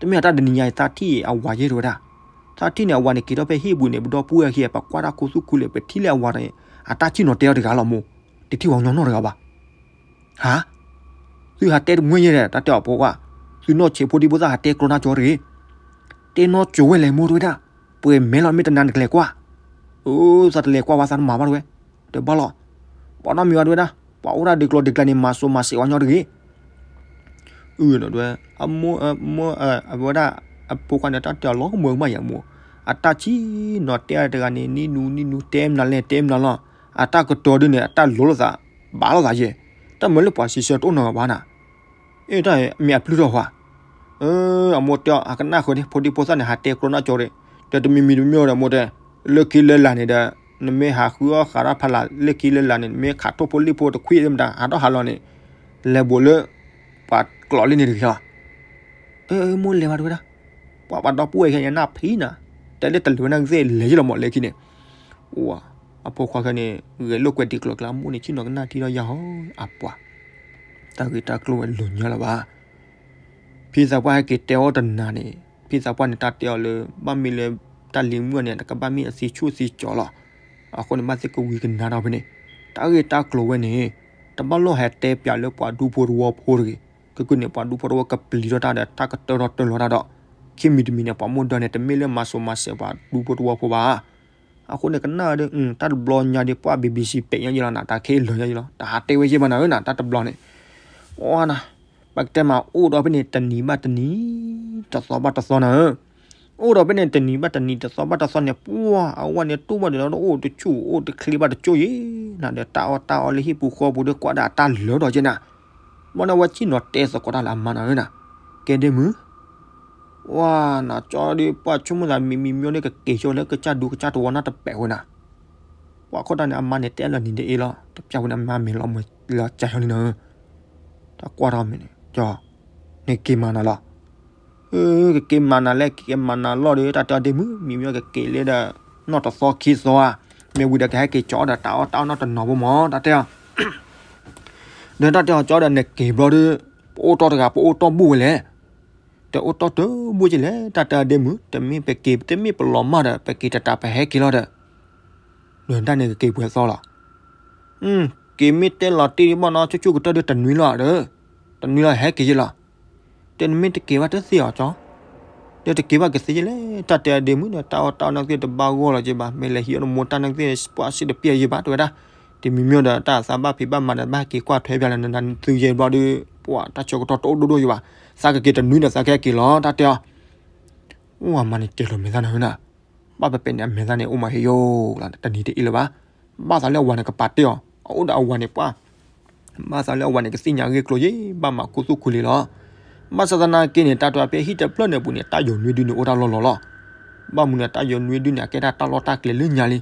တမ့ၢ်အတၢ်တနံၤညါအံၤ သးထံၣ်အဝၤယဲၢ်တဝဲဒၣ်, သးထံၣ်န့ၣ် အဝၤန့ၣ် က့ၤထီၣ်ဖဲဟံၣ်ပူၤန့ၣ် ပဒီပုၢ်ဝဲၢ်ခံဂၤ ပကွၢ်တၢ်ခူသူၣ်ခူလံာ် ပထံၣ်လၢအဝၤန့ၣ် အတၢ်ထံၣ်နီၤတဲအီၤတဂၤလီၤမိၢ်, တထံၣ်ဝဲညီနီၢ်တဂၤဘၣ်. ဟါ, သုဟးတဲတမှဲယဲၢ်ဒီး တၢ်တဲအီၤဖိခွါ, သုနီၢ်ဆံးဖိဒံဖိသၣ်ဟးတဲကျိနၢ်ကၠီတဂ့ၤ, တဲနီၢ်ကၠီဝဲလဲၣ်မိၢ်တဝဲဒၣ်, ပှဲၤမဲလီၤ မ့ၢ်တနၤနကလဲၤကွၢ်, အၢ သးတလဲၤကွၢ်ဝဲ သးတမၤဘၣ်တဝဲ, ဒီးဘၣ်လီၤ, ပှၤနီတမံၤဝဲတဝဲဒၣ်, ပှၤအိၣ်ဒၣ်ဒုးကျိၤဒုးကျဲန့ၣ် မၤစိၤမၤစဲးဝဲညီတဂ့ၤ အၢ ဒီး အမိၢ် အမိၢ် အဝဲဒၣ် အဖိခွါန့ၣ် တၢ်တဲအီၤလီၤကမၢကမၣ်ယဲၢ်မိၢ်, အတၢ်ထံၣ်နီၤတဲတဂၤန့ၣ် နံၤနူၤနံၤနူၤ တဲမနုၤလဲၣ်တဲမနုၤလီၤ, အတၢ်ကတိၤဒ်န့ၣ် အတၢ်လိၤလိာ်သး ဘၣ်လိာ်သးယဲၢ်, တၢ်မၤလၢပှၤစံးဆၢတအိၣ်နီတဂၤဘၣ်နၤ, အ့ တၢ်မ့ၢ်အပျုၢ်ထီၣ်ဟါ, အမိၢ်တဲအီၤ အကနၣ်ဃုာ်န့ၣ် ဖိဒံဖိသၣ်န့ၣ် ဟးတဲကျိနၢ်ကၠီတဂ့ၤ, ဒီးတမံၤမံၤတမံၤဒီးမိၢ်တဲ, လၢခံလၢလာ်န့ၣ်ဒီး နမ့ၢ်ဟးဃုအီၣ်ဃးတၢ်ဖးလၢ် လၢခံလၢလာ်န့ၣ် နမ့ၢ်ခးထိၣ်ဖိလံၣ်ဖိတခွံမတၤ ဟးထီၣ်ဟးလီၤန့ၣ်, လဲၤဘိးလၢ ပှၤကျိးလံန့ၣ်တဂ့ၤလီၤ. အၢ မိၢ်လဲၤဘၣ်တဝဲဒၣ်, ပှၤပှၤဒီပုၢ်ဝဲၢ်ခဲအံၤနၢ်ဖံးနၤ, တဲလၢတလၢၤဝဲနၢ်ကသ့ၣ်လဲၤယ့ၢ်လီၤမးလၢခံန့ၣ်, အဖိခွါခဲန့ၣ် ဂဲၤလိာ်ကွဲဒံးကျိၤကျါ မိၢ်န့ၣ်ဆ့ၣ်နီၤကနၣ်ထံဒီးယၤဟီ, အပှၤ တၢ်ဂ့ၢ်တၢ်ကျိၤဝဲလိၤညါလၢၤဘၣ်. ဖံသးပှၢ်ဟဲက့ၤတဲအီၤတနၤန့ၣ် ဖံသးပှၢ်န့ၣ် တၢ်တဲအီၤလၢ ဘၣ်မ့ၢ်လၢ တၢ်လံၤမုၣ်န့ၣ် တကဘၣ်မ့ၢ်အသံဆူၣ်သံကၠီလီၤ. အဃိန့ၣ် ဘၣ်သ့ၣ်ကဝံကနါထီၣ်ဖဲန့ၣ်, တၢ်ဂ့ၢ်တၢ်ကျိၤဝဲန့ၣ် တဘၣ်လိၣ်ဟဲတဲပၠးလၢပှၤဒူဖိတဝီဖိတဂ့ၤ. ကဲကုန့ၣ် ပှၤဒူဖိတဝီကပျံၤထီၣ်တၢ်ဒီး တၢ်ကတၢထီၣ်တၢလီၤတၢ်ဒီး ခံမံၤတမံၤန့ၣ် ပှၤမိၢ်ဒၢန့ၣ် တမ့ၢ်လၢမၤစိၤမၤစဲးပှၤဒူဖိတဝီဖိဘၣ်. အဃိန့ၣ် ကနၣ်ဒီး တၢ်တဘျီညါဒီး ပှၤ BBC ပဲာ်ညါယ့ၢ်လီၤနၤ, တၢ်ခဲအံၤလၢာ်ညါယ့ၢ်လီၤ, တဟးတဲဝဲယဲၢ်ဘၣ်နၤဧၢနၤ, တၢ်တဘျီန့ၣ်, အီနၤ, ပကတဲမး အိၣ်ဒီးဖဲန့ၣ် တနံၤဘၣ်တနံၤ, တသီဘၣ်တသီနၤဧၢ. အိၣ်ဒီးဖဲန့ၣ် တနံၤဘၣ်တနံၤ တသီဘၣ်တသီန့ၣ် ပှၤအဝဲန့ၣ်တူၢ်ဘၣ်ဒီး အိၣ်တဆူၣ်အိၣ်တချ့ဘၣ်တကၠိယ့ၢ်နၤဒီး တၢ်အီၣ်တၢ်အီလၢဟံၣ်ပူၤဃီပူၤဒီး ကွၢ်ဒၣ်တၢ်လၢာ်ဒီးက့နၤ. ဘၣ်န့ၣ် အဝဲဆ့ၣ်နီၤတဲသကိးတၢ်လၢအမါနၤဧၢနၤ, ကဲဒ့မုၣ် ဝါနၤ ကၠီဒီး ပှၤဆိကမိၣ်သးမံၤမံၤမံၤန့ၣ် ကက့ၤဆိလၢကစၢ်ဒူကစၢ်တဝီနၢ်တပဲာ်ဝဲနၤ. ပှၤခိၣ်တၢ်န့ၣ် အမါန့ၣ် တဲလၢနံၤဒ်အ့လီၤ, တပျၢ်ဝဲန့ၣ် အမါမ့ၢ်လီၤမွဲလၢကၠၢ်ယီၤလံနၤဧၢ. တၢ်ကွၢ်ထီၣ်မ့ၢ်န့ၣ် ကၠီ, နက့ၤမၤနၤလီၤ. ကက့ၤမၤနၤလဲၣ်, ကက့ၤမၤနၤလီၤဒီး တၢ်တဲဒ့မုၣ် မံၤမံၤကက့ၤလၢဒီး နီၢ်တသီခံသီဧါ, မ့ၢ်ဝံၤဒီးကဟဲက့ၤကၠီဒီး တၢ်အီၣ်တၢ်အီနီၢ်တနီၤဖိမး တၢ်တဲအီၤ ဒီးတၢ်တဲအီၤ ကၠီဒီး နက့ၤဘျီဒီး ပအိၣ်တီၢ်တဂၤ ပအိၣ်တီၢ်ဘူၣ်ဝဲလဲၣ်. တအိၣ်တီၢ်တဘူၣ်က့လဲၣ်, တၢ်တဲအီၤဒ့မုၣ် တမ့ၢ်ပက့ၤ တမ့ၢ်ပလီၤမၢ်ဒီး ပက့ၤတတးပဟဲက့ၤလီၤဒီး ဒီးတၢ်န့ၣ်ကက့ၤပှဲၤသီလီၤ. က့ၤမ့ၢ်တဲလီၤတ့ၢ်ဘၣ်နီၤ ဆူၣ်ဆူၣ်ကတၢၢ်ဒီး တနွံလီၤဒီး တနွံလီၤဟဲက့ၤယ့ၢ်လီၤ. တဲနမ့ၢ်တက့ၤဘၣ်တသ့အီၤကၠီ, ဒီးတက့ၤဘၣ်ကသ့ယ့ၢ်လဲၣ်, တၢ်တဲအီၤဒ့မုၣ်ဒီး တၢ်အီၣ်တၢ်အီနၢ်ကသ့ၣ်တဘၣ်ဂီၢ်လီၤက့ဘၣ်, မ့ၢ်လဲၤဟံးအီၣ်နမိၢ်တၢ်နၢ်ကသ့ၣ် ပှၢ်စ့ၢ်တပျဲယ့ၢ်ဘၣ် တဲဝဲဒၣ်. တမံၤမံၤဒီး တၢ်သးဘၣ်ဖံးဘၣ်မၤဒီး ဘၣ်ဟဲက့ၤကွၢ်ထွဲပၠးလၢနနၤသုယဲၢ်ဘျီဒီး ပှၤတၢ်ဆၢကတီၢ်တအိၣ်ဒိၣ်ဒိၣ်ယ့ၢ်ဘၣ်, သးကက့ၤတနွံဒီး သးကဟဲက့ၤလီၤ တၢ်တဲအီၤ အိၣ်အမါန့ၣ်တဲလီၤမဲာ်သၣ်နၤဧၢနၤ, ဘၣ်ပဲပဲန့ၣ် အမဲာ်သၣ်န့ၣ် အိၣ်မးဟ့ၣ်ယိၣ်လီၤ တနံၤတအ့ၣ်လၢၤဘၣ်. ဘၣ်သးလၢအဝၤန့ၣ် ကပာ်တ့ၢ်အီၤ, အအိၣ်ဒီးအဝၤန့ၣ်ပှၢ်, ဘၣ်သးလၢအဝၤန့ၣ် ကသ့ၣ်ညါဂ့ၢ်ကျိၤယ့ၢ် ဘၣ်မၤခူသူၣ်ခူလံၤလီၤ. ဘၣ်ဆၣ်သနာ်က့န့ၣ် တၢ်တဲအီၤဖဲဟံၣ်တဖျၢၣ်န့ၣ်အပူၤန့ၣ် တၢ်ယိၤနွံဒုန့ၣ် အိၣ်တၢ်လီၢ်လီၤလီၤ. ဘၣ်မနုၤတၢ်ယိၤနွံဒုန့ၣ် အကဲဒၣ်တၢ်လီၢ်တၢ်ကျဲလၢညါလံ.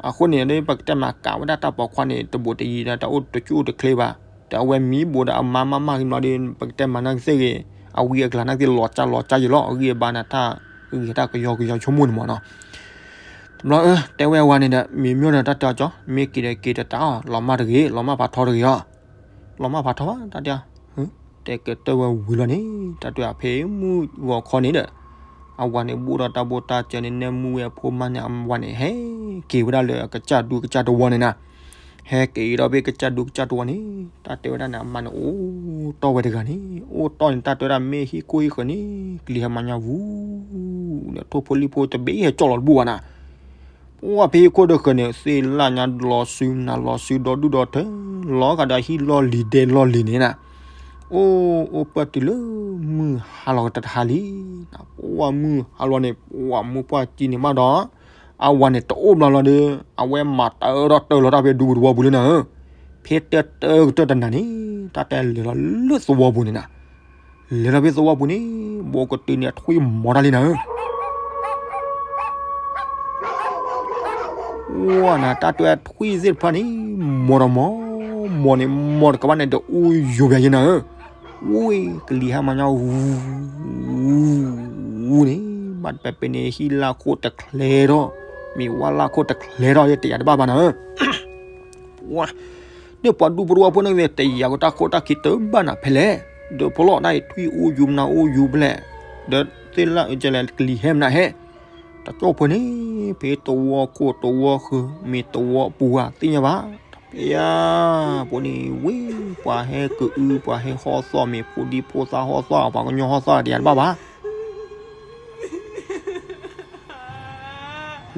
အဃိန့ၣ် ပကတဲမၤကးဝဲဒၣ်တၢ်ပိာ်ခွါန့ၣ် တဘူးတယံၤဒီး တၢ်အိၣ်တဆူၣ်အိၣ်တချ့ဘၣ်, ဒီးအဝဲမံဘိးဒီးအမါမးမးဂ့ၤမီၤဒီး ပကတဲမၤနၢ်ကသ့ၣ်ဂ့ၤ, အဝံအကျါနၢ်ကသ့ၣ်လီၤကၢ်လီၤကၢ်ယ့ၢ်လီၤ, အဂံၢ်အဘါန့ၣ် တၢ်ဂ့ၤတၢ်ကယီကယီဆိကမိၣ်န့ၣ်မးနီၤ. တဘျီ တဲဝဲအဝၤန့ၣ်ဒီး မံၤမ့ၢ်ဒီးတၢ်တဲအီၤကၠီ, မ့ၢ်က့ၤဒီးက့ၤတတးအီၤ, လီၤမၢ်တဂ့ၤ, လီၤမၢ်ဖးထီတဂ့ၤအီၤ, လီၤမၢ်ဖးထီဘၣ် တၢ်တဲအီၤ, တဲကတၢၢ်ဝဲဝံၤလီၤန့ၣ် တၢ်တဲအီၤဖဲမုၢ်ဂီၤခီန့ၣ်ဒီး အဝၤန့ၣ် ဘူးဒီးတၢ်ဘိတၢ်စၢၤန့ၣ် နဲမုၢ်ဝဲအဖိမါန့ၣ် အဝၤန့ၣ် ဟဲ က့ၤဝဲဒၣ်လၢအကစၢ်ဒူကစၢ်တဝီန့ၣ်နၤ, ဟဲက့ၤဒီးဖဲကစၢ်ဒူကစၢ်တဝီန့ၣ် တၢ်တဲဝဲဒၣ်န့ၣ် အမါန့ၣ်အိၣ်တီၢ်ဝဲတဂၤန့ၣ်, အိၣ်တီၢ်န့ၣ် တၢ်တဲဝဲဒၣ်မ့ၢ်ဟံၣ်ခိၣ်ဟံၣ်ဃၢၤန့ၣ် ကလံၤဟဲမၤညါဝူၤ, ဒီးထိၣ်ဖိလံၣ်ဖိတဘ့ၣ်ဟဲကၠီၣ်လီၤတဘူၣ်ဘၣ်နၤ. ပှၢ်ဖဲဟံၣ်ခိၣ်ဒီးဃၢၤန့ၣ် သ့ၣ်လၣ်ညါလီၤစုနၤလီၤစုဒီဒူၣ်ဒီထၢ, လီၤဂာ်ဒီးဟံၣ်လီၢ်လံၤဒဲလီၢ်လံၤန့ၣ်နၤ, အိၣ်အိၣ်ပၢၢ်တုၤလၢမုၢ်ဟါလီၤကတၢၢ်တဟါလံနၤ, ပှၢ်မုၢ်ဟါလီၤန့ၣ် ပှၢ်မိၢ်ပှၢ်ကံန့ၣ်မးဒီး အဝၤန့ၣ်တအိၣ်ဘျီလီၤဒီး အဝဲမၤတၢထီၣ်တၢလီၤတၢ်ဖဲဒူပူၤသဝီပူၤလံနၤဧၢ, ဖဲတၢတၢကတၢၢ်တနၤန့ၣ် တၢ်တဲလဲၤလီၤလၢသဝီပူၤန့ၣ်နၤ, လဲၤလီၤဖဲသဝီပူၤန့ၣ် ဘိကတုၤန့ၣ်အထွံၣ်မီၤတၢ်လံနၤဧၢ ဝါနၤ တၢ်တဲထွံၣ်သ့ၣ်တဖၣ်န့ၣ် မီၤဒီးမီၤ, မီၤန့ၣ် မီၤတကပၤန့ၣ်ဒီးအူယိၤဘၣ်ယဲနၤဧၢ, ဝ့ၢ်ကလံၤဟဲမၤညါ ဝူၤ ဝူၤန့ၣ် ဘၣ်တပၤပ့ၤန့ၣ် ဟံၣ်လၢခိၣ်တချဲထီၣ်, မ့ၢ်ဝါလၢခိၣ်တချဲထီၣ် တယာ်တဘၣ်ဘၣ်နၤဧၢ ဝါ, ဒီးပှၤဒူဖိတဝီဖိန့ၣ် တယာ်ကတၢ်ခိၣ်တၢ်ခံတဘၣ်နၤဖဲလဲၣ်, ဒီးဖီလီၤတၢ်အံၤထွံၣ်အူယူၤမနၤအူယူၤဖဲလဲၣ်, ဒီးသ့ၣ်လၢအကလဲၤကလံၤဟဲမနၤဟဲ, တကၠိၢ်ဖိန့ၣ် ဖဲသဝီခိၣ်သဝီဃၢၤ မ့ၢ်သဝီပူၤဧါ သ့ၣ်ညါဘၣ်, တပျၢ်, ပှၤန့ၣ်ဝ့ၢ် ပှၤဟဲကအု ပှၤဟဲဟီၣ်သီၣ် မ့ၢ်ဖိဒံဖိသၣ်ဟီၣ်သီၣ် ပှၤကညီဟီၣ်သီၣ်တယာ်တဘၣ်ဘၣ်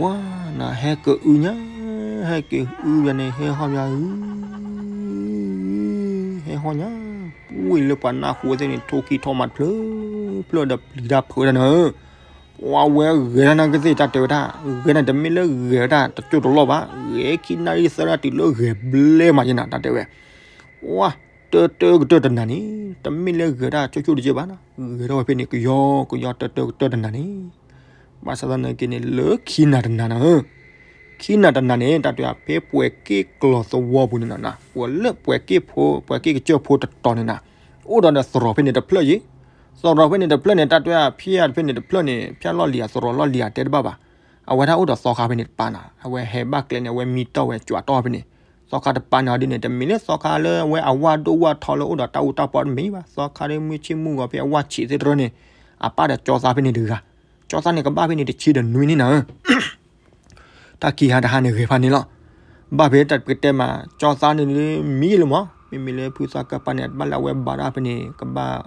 ဝါနၤ ဟဲကအုညါ, ဟဲကအုယၤန့ၣ် ဟဲဟီၣ်ယၤအု, ဟဲဟီၣ်ညါ, ဝ့ၢ်လၢပှၤနၢ်ဟူသ့ၣ်န့ၣ် ထိၣ်ခံထီၣ်မးတဖျၢၣ် ဖျၢၣ်ဒီးပျံၤတၢ်ဖုးတၢ်နၤဧၢ, ပှၤဝဲဂဲၤတၢ်နၤကသ့ၣ် တၢ်တဲဝဲဒၣ်, ဂဲၤနၤတမ့ၢ်လၢဂဲၤဝဲဒၣ်တကၠိၢ်တလီၢ်ဘၣ်, ဂဲၤခံနၣ်ရံၣ်သၢနၣ်ရံၣ်တုၤလၢဂဲၤဘျဲမးယဲနၤ တၢ်တဲဝဲ, ဝါ တၢတၢကတၢၢ်တနၤန့ၣ် တမ့ၢ်လၢဂဲၤတၢ်ကၠိၢ်ကၠိၢ်တက့ၢ်ဘၣ်နၤ, ဂဲၤထီၣ်ဝဲဖဲန့ၣ် ကယီကယီတၢတၢကတၢၢ်တနၤန့ၣ်, ဘၣ်ဆၣ်သနာ်က့န့ၣ် လၢခံနၤတနၤနၤဧၢ, ခံနၤတနၤန့ၣ် တၢ်တဲဖဲပှဲၤက့ၣ်ကျီၤသဝီပူၤန့ၣ်နၤ, ပှၤလၢပှဲၤက့ၣ်ဖိ ပှဲၤက့ၣ်ကစၢၢ်ဖိတတီၤန့ၣ်နၤ, အိၣ်ဒီးဒီးသရိာ်ဖဲန့ၣ်တဖျၢၣ်ယ့, သရိာ်ဖဲန့ၣ်တဖျၢၣ်န့ၣ် တၢ်တဲဖၠၣ်ဖဲန့ၣ်တဖျၢၣ်န့ၣ် ဖၠၣ်လီၢ်လံၤဧါ သရိာ်လီၢ်လံၤဧါ တဲတဘၣ်ဘၣ်, အဝဲဒၣ်အိၣ်ဒီးသီခါဖဲန့ၣ်တပၤနၤ, အဝဲဟဲဘၣ်ကျဲန့ၣ် အဝဲမံတီၢ်ဝဲ ကွၢ်တီၢ်ဖဲန့ၣ်, သီခါတပၤန့ၣ်အီၤဒ်န့ၣ် တမ့ၢ်လၢသီခါလၢအဝဲအဝါဒိၣ်ဝါထီလၢအိၣ်ဒီးတၢ်အူတၢ်ပီတမ့ၢ်ဘၣ်, သီခါလၢမုၢ်ဆ့ၣ်မုၢ်ဂီၤဖဲအဝါဆံးသ့ၣ်တရၢန့ၣ်, အပၢ်ဒီးကၠီသးဖဲန့ၣ်တဂၤ, ကၠီသးန့ၣ်ကဘၣ်ဖဲန့ၣ်တဆံဒီးနွံန့ၣ်နၤဧၢ တၢ်ခံဟါတဟါန့ၣ်ဂ့ၤဖးန့ၣ်လီၤ, ဘၣ်ဖဲတၢ်ပကတဲမး ကၠီသးန့ၣ်မံလၢမး, မ့မ့ၢ်လၢဖုသးကၢ်ပၢ်န့ၣ် ဘၣ်လၢအဝဲဘၣ်ဒၣ်ဖဲန့ၣ် ကဘၣ်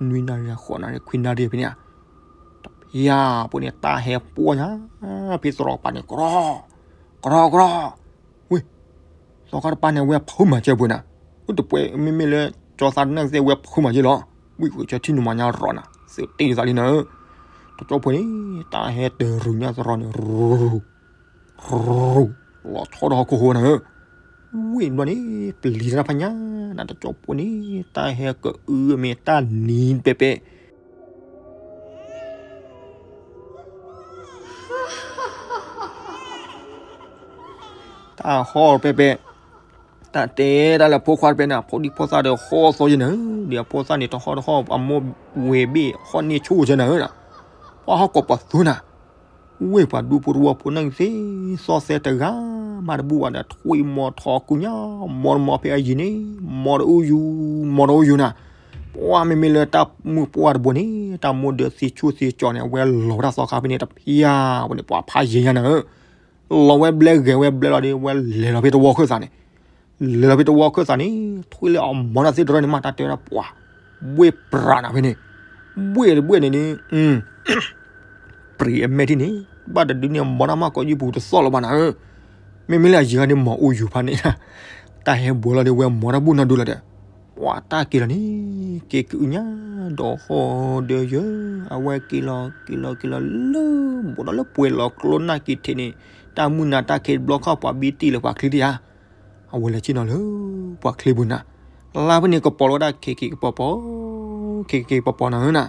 နွံနၣ်ရံၣ် ဃိးနၣ်ရံၣ်ခွံနၣ်ရံၣ်ဖဲန့ၣ်ဧါ, တပျၢ် ပှၤန့ၣ်တၢ်ဟဲပှီၢ်ညါ, ဖဲသရိာ်ပၤန့ၣ် ကြီ ကြီကြီ, ဝ့ၢ် သီခါတပၤန့ၣ် အဝဲဖုမၤစၢၤပှဲၤနၤ, အိၣ်တပှဲၤ မ့မ့ၢ်လၢ ကၠီသးတနၢ်ကသ့ၣ် အဝဲဖုမၤစၢၤလီၤ, ဝံၣ်ဃုာ်ဆၢထံၣ်နုာ်မၤညါရီၤနၤ, သုးတ့ၢ်သးလံနၤဧၢ, တကၠိၢ်ဖိန့ၣ် တၢ်ဟဲတရူးညါသရိာ်န့ၣ် ရူး ရူး လီၤဆီဒီးဟီၣ်ခိၣ်ဟိနၤဧၢ, ဝ့ၢ်ဘျီန့ၣ် ပျံၤတၢ်ဖးညါ, နတကၠိၢ်ဖိန့ၣ် တၢ်ဟဲကအုမ့ၢ်တၢ်နံၤပဲပဲ တၢ်ဟီၣ်ပဲပဲ, တၢ်တဲတၢ်လၢဖိခွါတပဲနၤ, ဖိဒံဖိသၣ်ဒီးဟီၣ်သီယဲနၤဧၢ, ဒီးအဖိသၣ်န့ၣ်တဟီၣ်တဟီၣ် အမိၢ်ဝဲဘ့ၣ်ဟီၣ်န့ၢ်ဆူၣ်ယဲနၤဧၢ, ပှၤဟီၣ်ကိးပှၤသူနၤ, ဝ့ၢ်ပှၤဒူဖိတဝီဖိန့ၣ်သ့ၣ်, သီၣ်သဲတဂၤမးတဘူၣ်ဘၣ်ဒီး ထွံၣ်မီၤထီၣ်ကုညါ, မီၤတမီၤဖဲအယံၤန့ၣ်, မီၤတအူယူၤ, မီၤတအူယူၤနၤ, ပှၤမ့မ့ၢ်လၢတၢ်မုၣ်ပှၢ်တဘိန့ၣ် တၢ်မိၢ်ဒၢသ့ဆူၣ်သ့ကၠီန့ၣ် အဝဲလီၤဝဲဒၣ်သီခါဖဲန့ၣ်တပျၢ်, ဝဲန့ၣ်ပှၤဖးယံၤညါနၤဧၢ လီၤဝဲဘျဲဂဲၤဝဲဘျဲလီၤဒီး ဝဲလဲၤလီၤဖဲတဝီခၢၣ်သးန့ၣ်, လဲၤလီၤဖဲတဝီခၢၣ်သးန့ၣ် ထွံၣ်လၢအမီၤတၢ်သ့ၣ်တရၢန့ၣ်မး တၢ်တဲဝဲဒၣ်ပှၤ, ဘှ့ၣ်ပြးနၤဖဲန့ၣ်, ဘှ့ၣ်တဘှ့ၣ်န့ၣ်န့ၣ်, ပြံၤအမဲာ်ထံၣ်န့ၣ်, ဘၣ်တဒုန့ၣ် မီၤတၢ်မးကီးယုၢ်ပူၤတသီၣ်လၢၤဘၣ်နၤဧၢ, မ့မ့ၢ်လၢအယံၤဂၤန့ၣ် မီၤအူယူၤဖးန့ၣ်, တၢ်ဟဲဘှဲလီၤဒီး ဝဲမီၤတၢ်ဘူၣ်နီၢ်ဒိလီၤဒီး, ပှၤတၢ်က့ၤလီၤန့ၣ် က့ၤကအုညါ, ဒီးဟီၣ်ဒီးယၢ, အဝဲက့ၤလီၤ က့ၤလီၤ က့ၤလီၤလၢ ဘူးဒီးလၢပှဲၤလီၤကျိနၢ်က့ၤထံးန့ၣ်, တၢ်မုၢ်နၤတၢ်ခံးတဘျီခီၣ် ပှၤဘံတံၢ်လၢပှၤချံတယါ, အဝဲလဲၤဆ့ၣ်နီၤလၢ ပှၤချံပူၤနၤ, လါဖဲန့ၣ်ကပီၤလီၤဝဲဒၣ် ခ့ခ့ကပီၤပီၤ, ခ့ခ့ကပီၤပီၤနၤဧၢနၤ,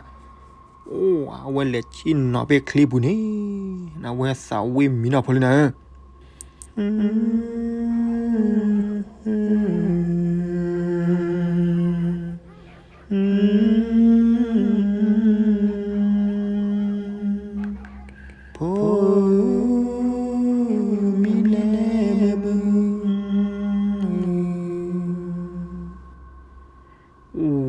အိၣ် အဝဲလဲၤဆ့ၣ်နီၤဖဲချံပူၤန့ၣ်, နဝဲသးဝံၣ်မံနီၤဖိလံနၤဧၢ ဖိမံလဲၣ်ဘု သ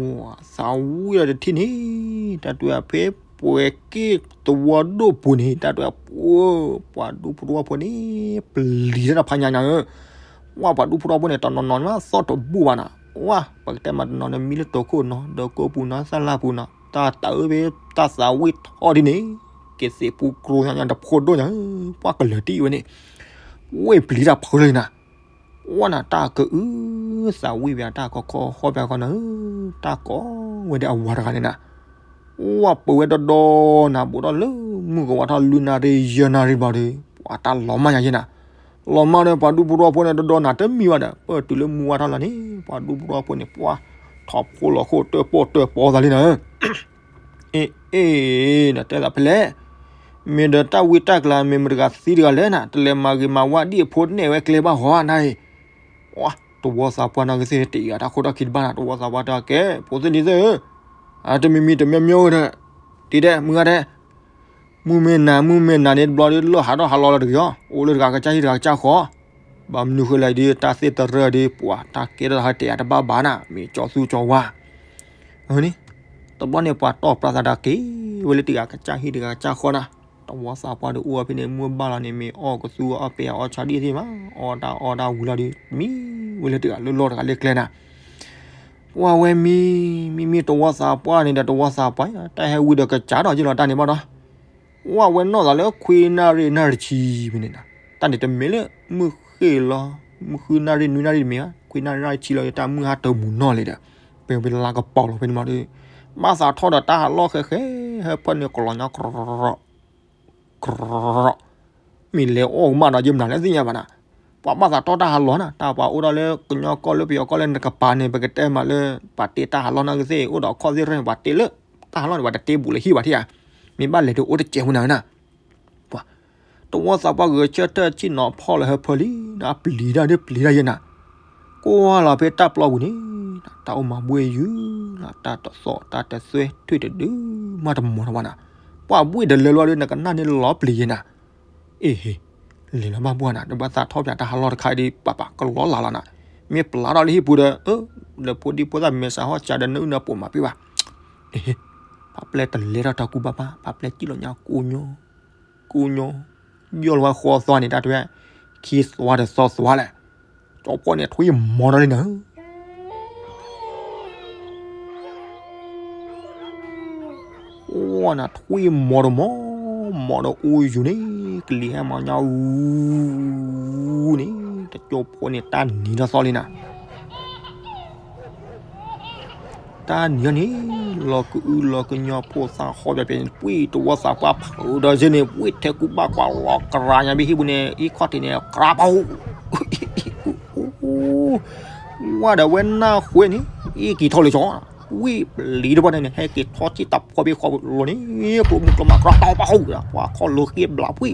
းဝံၣ်ဒီးတထံၣ်န့ၣ်, တၢ်တဲဖဲ ပှဲၤက့ၢ်သဝီဒိၣ်ပူၤန့ၣ် တၢ်တဲ ပှၤဒူဖိတဝီဖိန့ၣ် ပျံၤတၢ်ဖးညါညါဧၢ, ဝဲပှၤဒူဖိတဝီဖိန့ၣ် တနီၤနီၤမးသီၣ်တဘူၣ်ဘၣ်နၤ, ဝဲပကတဲမးတနီၤန့ၣ် မံလၢတိခိၣ်နီၤ ဒီးကိးပူၤနီၤ သၣ်လၢ်ပူၤနီၤ တၢ်တၢ်အၢဘ့ၣ် တၢ်သးဝံၣ်ထီၣ်ဒ်န့ၣ် က့ၤသ့ၣ်ပူၤကြိညါညါတဖိဒိၣ်ညါဧၢ, ပှၤကလၢၤတံၢ်ဝဲန့ၣ် ဝဲပျံၤတၢ်ဖုလၢနၤ, ဝဲနၤတၢ်ကအု သးဝံၣ်ဝဲတၢ်ခီခီဟီၣ်ဖဲခီနၤဧၢ, တၢ်ကိးဝဲဒီးအဝၤတဂၤန့ၣ်နၤ, ဝဲပၢဝဲဒီဒီနၤ ဘူးထီၣ်လၢမုၢ်ကဝါထီၣ်လွံၢ်နၣ်ရံၣ်ယဲၢ်နၣ်ရံၣ်ဘျီဒီး ပှၤတၢ်လီၤမၢ်ညါယဲနၤ, လီၤမၢ်ဒီးပှၤဒူဖိတဝီဖိန့ၣ် ဒီဒီနၤတမံဘၣ်ဒီး ပၢၢ်တုၤလၢမုၢ်ဝါထီၣ်လီၤန့ၣ် ပှၤဒူဖိတဝီဖိန့ၣ် ပှၤထီၣ်ဖိလီၤခိၣ်တၢၣ်ပီၣ်တၢၣ်ပီသးလံနၤဧၢ အ့ အ့ နတဲသးဖဲလဲၣ်, မ့ၢ်ဒီးတၢ်ဝံတၢ်ကျါ မ့ၢ်မတၤတဂၤသံတဂၤလဲၣ်နၤ, တလဲၤမၤဂ့ၤမၤဝါဒ်အဖိနဲၣ်ဝဲကျဲဘၣ်ဟီနၤအံၤ, တဝီသးပှၢ်နီၢ်ကသ့ၣ်တအံၤ တၢ်ခိၣ်တၢ်ခံတဘၣ်နၤ, တဝီသးပှၢ်တၢ်ကဲ ဖိသ့ၣ်နံၤသ့ၣ်ဧၢ, တမံၤမံၤတမံၤမံၤဧၢဒီး တံၤဒဲး မုၢ်ဂၤဒဲး မုၢ်မ့ၢ်နၤ မုၢ်မ့ၢ်နၤန့ၣ်တဘျီဒီး လၢဟးထီၣ်ဟးလီၤလီၤတဂ့ၤအီၤ, အိၣ်လၢတဂၤကစၢ်ဟံၣ်တဂၤကစၢ်ဃီ, ဘၣ်မနုၤဃိလဲၣ်ဒီး တၢ်သ့ၣ်တရၢဒီး ပှၤတၢ်ကဲထီၣ်တဟါတဲာ်အတဘၣ်ဘၣ်နၤ, မ့ၢ်ကၠီသူကၠီဝါ န့ၣ်, တဘျီန့ၣ် ပှၤတီၢ်ပြးသးတၢ်က့ၤဝဲလၢတဂၤကစၢ်ဟံၣ်တဂၤကစၢ်ဃီနၤ, တဝီသးပှၢ်ဒီးအိၣ်အဖဲန့ၣ် မုၢ်ဘၣ်လီၤန့ၣ် မ့ၢ်အီၣ်ကသူအီၣ်ပဲအီၣ်ဆီဒံၣ်သ့ၣ်မး, အီၣ်တၢ်အီၣ်တၢ်ဝံၤလီၤဒီး မံဝဲလၢတဂၤလၢလီၢ်တဂၤလၢကျဲနၤ ပှၤဝဲမံ မံမံတဝီသးပှၢ်န့ၣ်ဒီး တဝီသးပှၢ် တၢ်ဟဲဝံဒီးကစၢ်ဒီးယလီၤတၢ်န့ၣ်ဘၣ်ဒီး, ပှၤဝဲနီၢ်သးလၢခွံနၣ်ရံၣ်နၣ်ရံၣ်ဆံမံးနံးနၤ, တၢ်န့ၣ်တမ့ၢ်လၢ မုၢ်ဃ့ၢ်လီၤ, မုၢ်ဃုနၣ်ရံၣ်နွံနၣ်ရံၣ်တမ့ၢ်ဘၣ်, ခွံနၣ်ရံၣ်နၣ်ရံၣ်ဆံလီၤ တၢ်မုၢ်ဟါတမုာ်နီၢ်လံဒီး, ပဝဲလါကပီၤလီၤဖဲန့ၣ်မးဒီး, ဘၣ်သးထီၣ်ဒီးတၢ်ဟးလီၢ်ဃဲဃဲ, ဟဲဖၢန့ၣ်ကလီၤညီ ကရီ မ့ၢ်လဲၤအီၣ်ကမၣ်ဒီးယမနုၤလဲၣ်သ့ၣ်ညါဘၣ်နၤ, ပှၤဘၣ်သးတီၢ်တၢ်ဟးလီၢ်နၤ, တၢ်ပှၤအိၣ်ဒီးလၢကညီကီၢ်လၢပယီၤကီၢ်လၢနကပၤန့ၣ် ပကတဲမးလၢ ပှၤတ့တၢ်ဟးလီၢ်နီၢ်ကသ့ၣ် အိၣ်ဒီးခီၣ်သ့ၣ်ရၢၢ်န့ၣ် ပှၤတ့လၢ တၢ်ဟးလီၢ်န့ၣ် ပှၤတတ့ဘူးလၢဟံၣ်ဘၣ်ထံၣ်ဧါ, မ့ၢ်ဘၣ်လဲၤဒုးအိၣ်တစဲးဖိနၤနၤ ပှၤ တဝီသးပှၢ်ဂဲၤဆၢထၢၣ်ဆ့ၣ်နီၤဖီၣ်လၢဟၢဖၢလံ, နပျံၤတၢ်ဒ်ပျံၤတၢ်ယဲနၤ, ကွၢ်လီၤဖဲတၢ်ပျီပူၤန့ၣ်, တၢ်အိၣ်မၤဘှ့ၣ်ယုၢ်, တၢ်တသီၣ်တၢ်တသွဲထွံၣ်တဒုမးတမီၤတဝါနၤ, ပှၤဘှ့ၣ်တလၢလီၤဒီး နကနၣ်န့ၣ်လီၤပျံၤယဲနၤ, အ့ဟ့, လဲၤလီၤဘၣ်ဘှီနၤ, တဘၣ်သးထီၣ်ပၠးတၢ်ဟးလီၢ်တခါဒီး ပှၤပှၤကလီလးလီၤနၤ, မ့ၢ်ပျါထီၣ်လၢဟံၣ်ပူၤဒီး, လၢဖိဒံဖိသၣ်မဲာ်ဆှးဟီၣ်စးဒီး နအုၣ်နပိာ်မၤပ့ၢ်ဘၣ်, အ့ဟ့, ဖးပျဲၢ်တလဲၤထီၣ်တၢ်ကူဘၣ်ဘၣ်, ဖးပျဲၢ်စံၣ်လီၤညါကိညိ ကိညိ, ယီၢ်လီၤဝဲဃီသွါန့ၣ် တၢ်တဲဝဲ, ခံသွါတသီသွါလဲၣ်, ကၠီဖီန့ၣ်ထွံၣ်မီၤဒီးလံနၤ, အိၣ်နၤထွံၣ်မီၤဒီးမီၤ, မီၤဒီးအိၣ်ယူၤန့ၣ်, ကလံၤဟဲမၤညါအူန့ၣ်, တကၠီဖီန့ၣ် တၢ်နံၤထီၣ်သီလံနၤ တၢ်နံၤန့ၣ်, လီၤကအုလီၤကညီဖိသၣ်ဟီၣ်ပၠးပၠးန့ၣ် ပှ့ၤတဝီသးပှၢ်ဖုးဒီးယဲန့ၣ် ဝ့ၢ်ထဲကူဘၣ်ကွၢ်လီၤကရၤညါဘ့ၣ်ဟံၣ်ပူၤန့ၣ် အံခီၣ်ထံးန့ၣ် ကရၤပှၤဟူး, ဝဲဒၣ်ဝဲနၢ်ဃွဲန့ၣ်, အ့ၣ်က့ၤထီၣ်လၢကၠီ, ဝ့ၢ်ပျံၤတပှၢ်န့ၣ် ဟဲက့ၤထီၣ်စ့ၢ်တၢ်ဖီဘ့ၣ်ဃီပူၤလီၤန့ၣ်, ကျိမုၢ်ကျိမးကရၤပှၤဟူး, ပှၤခီၣ်လိာ်ဃ့ဘျးဖှံ,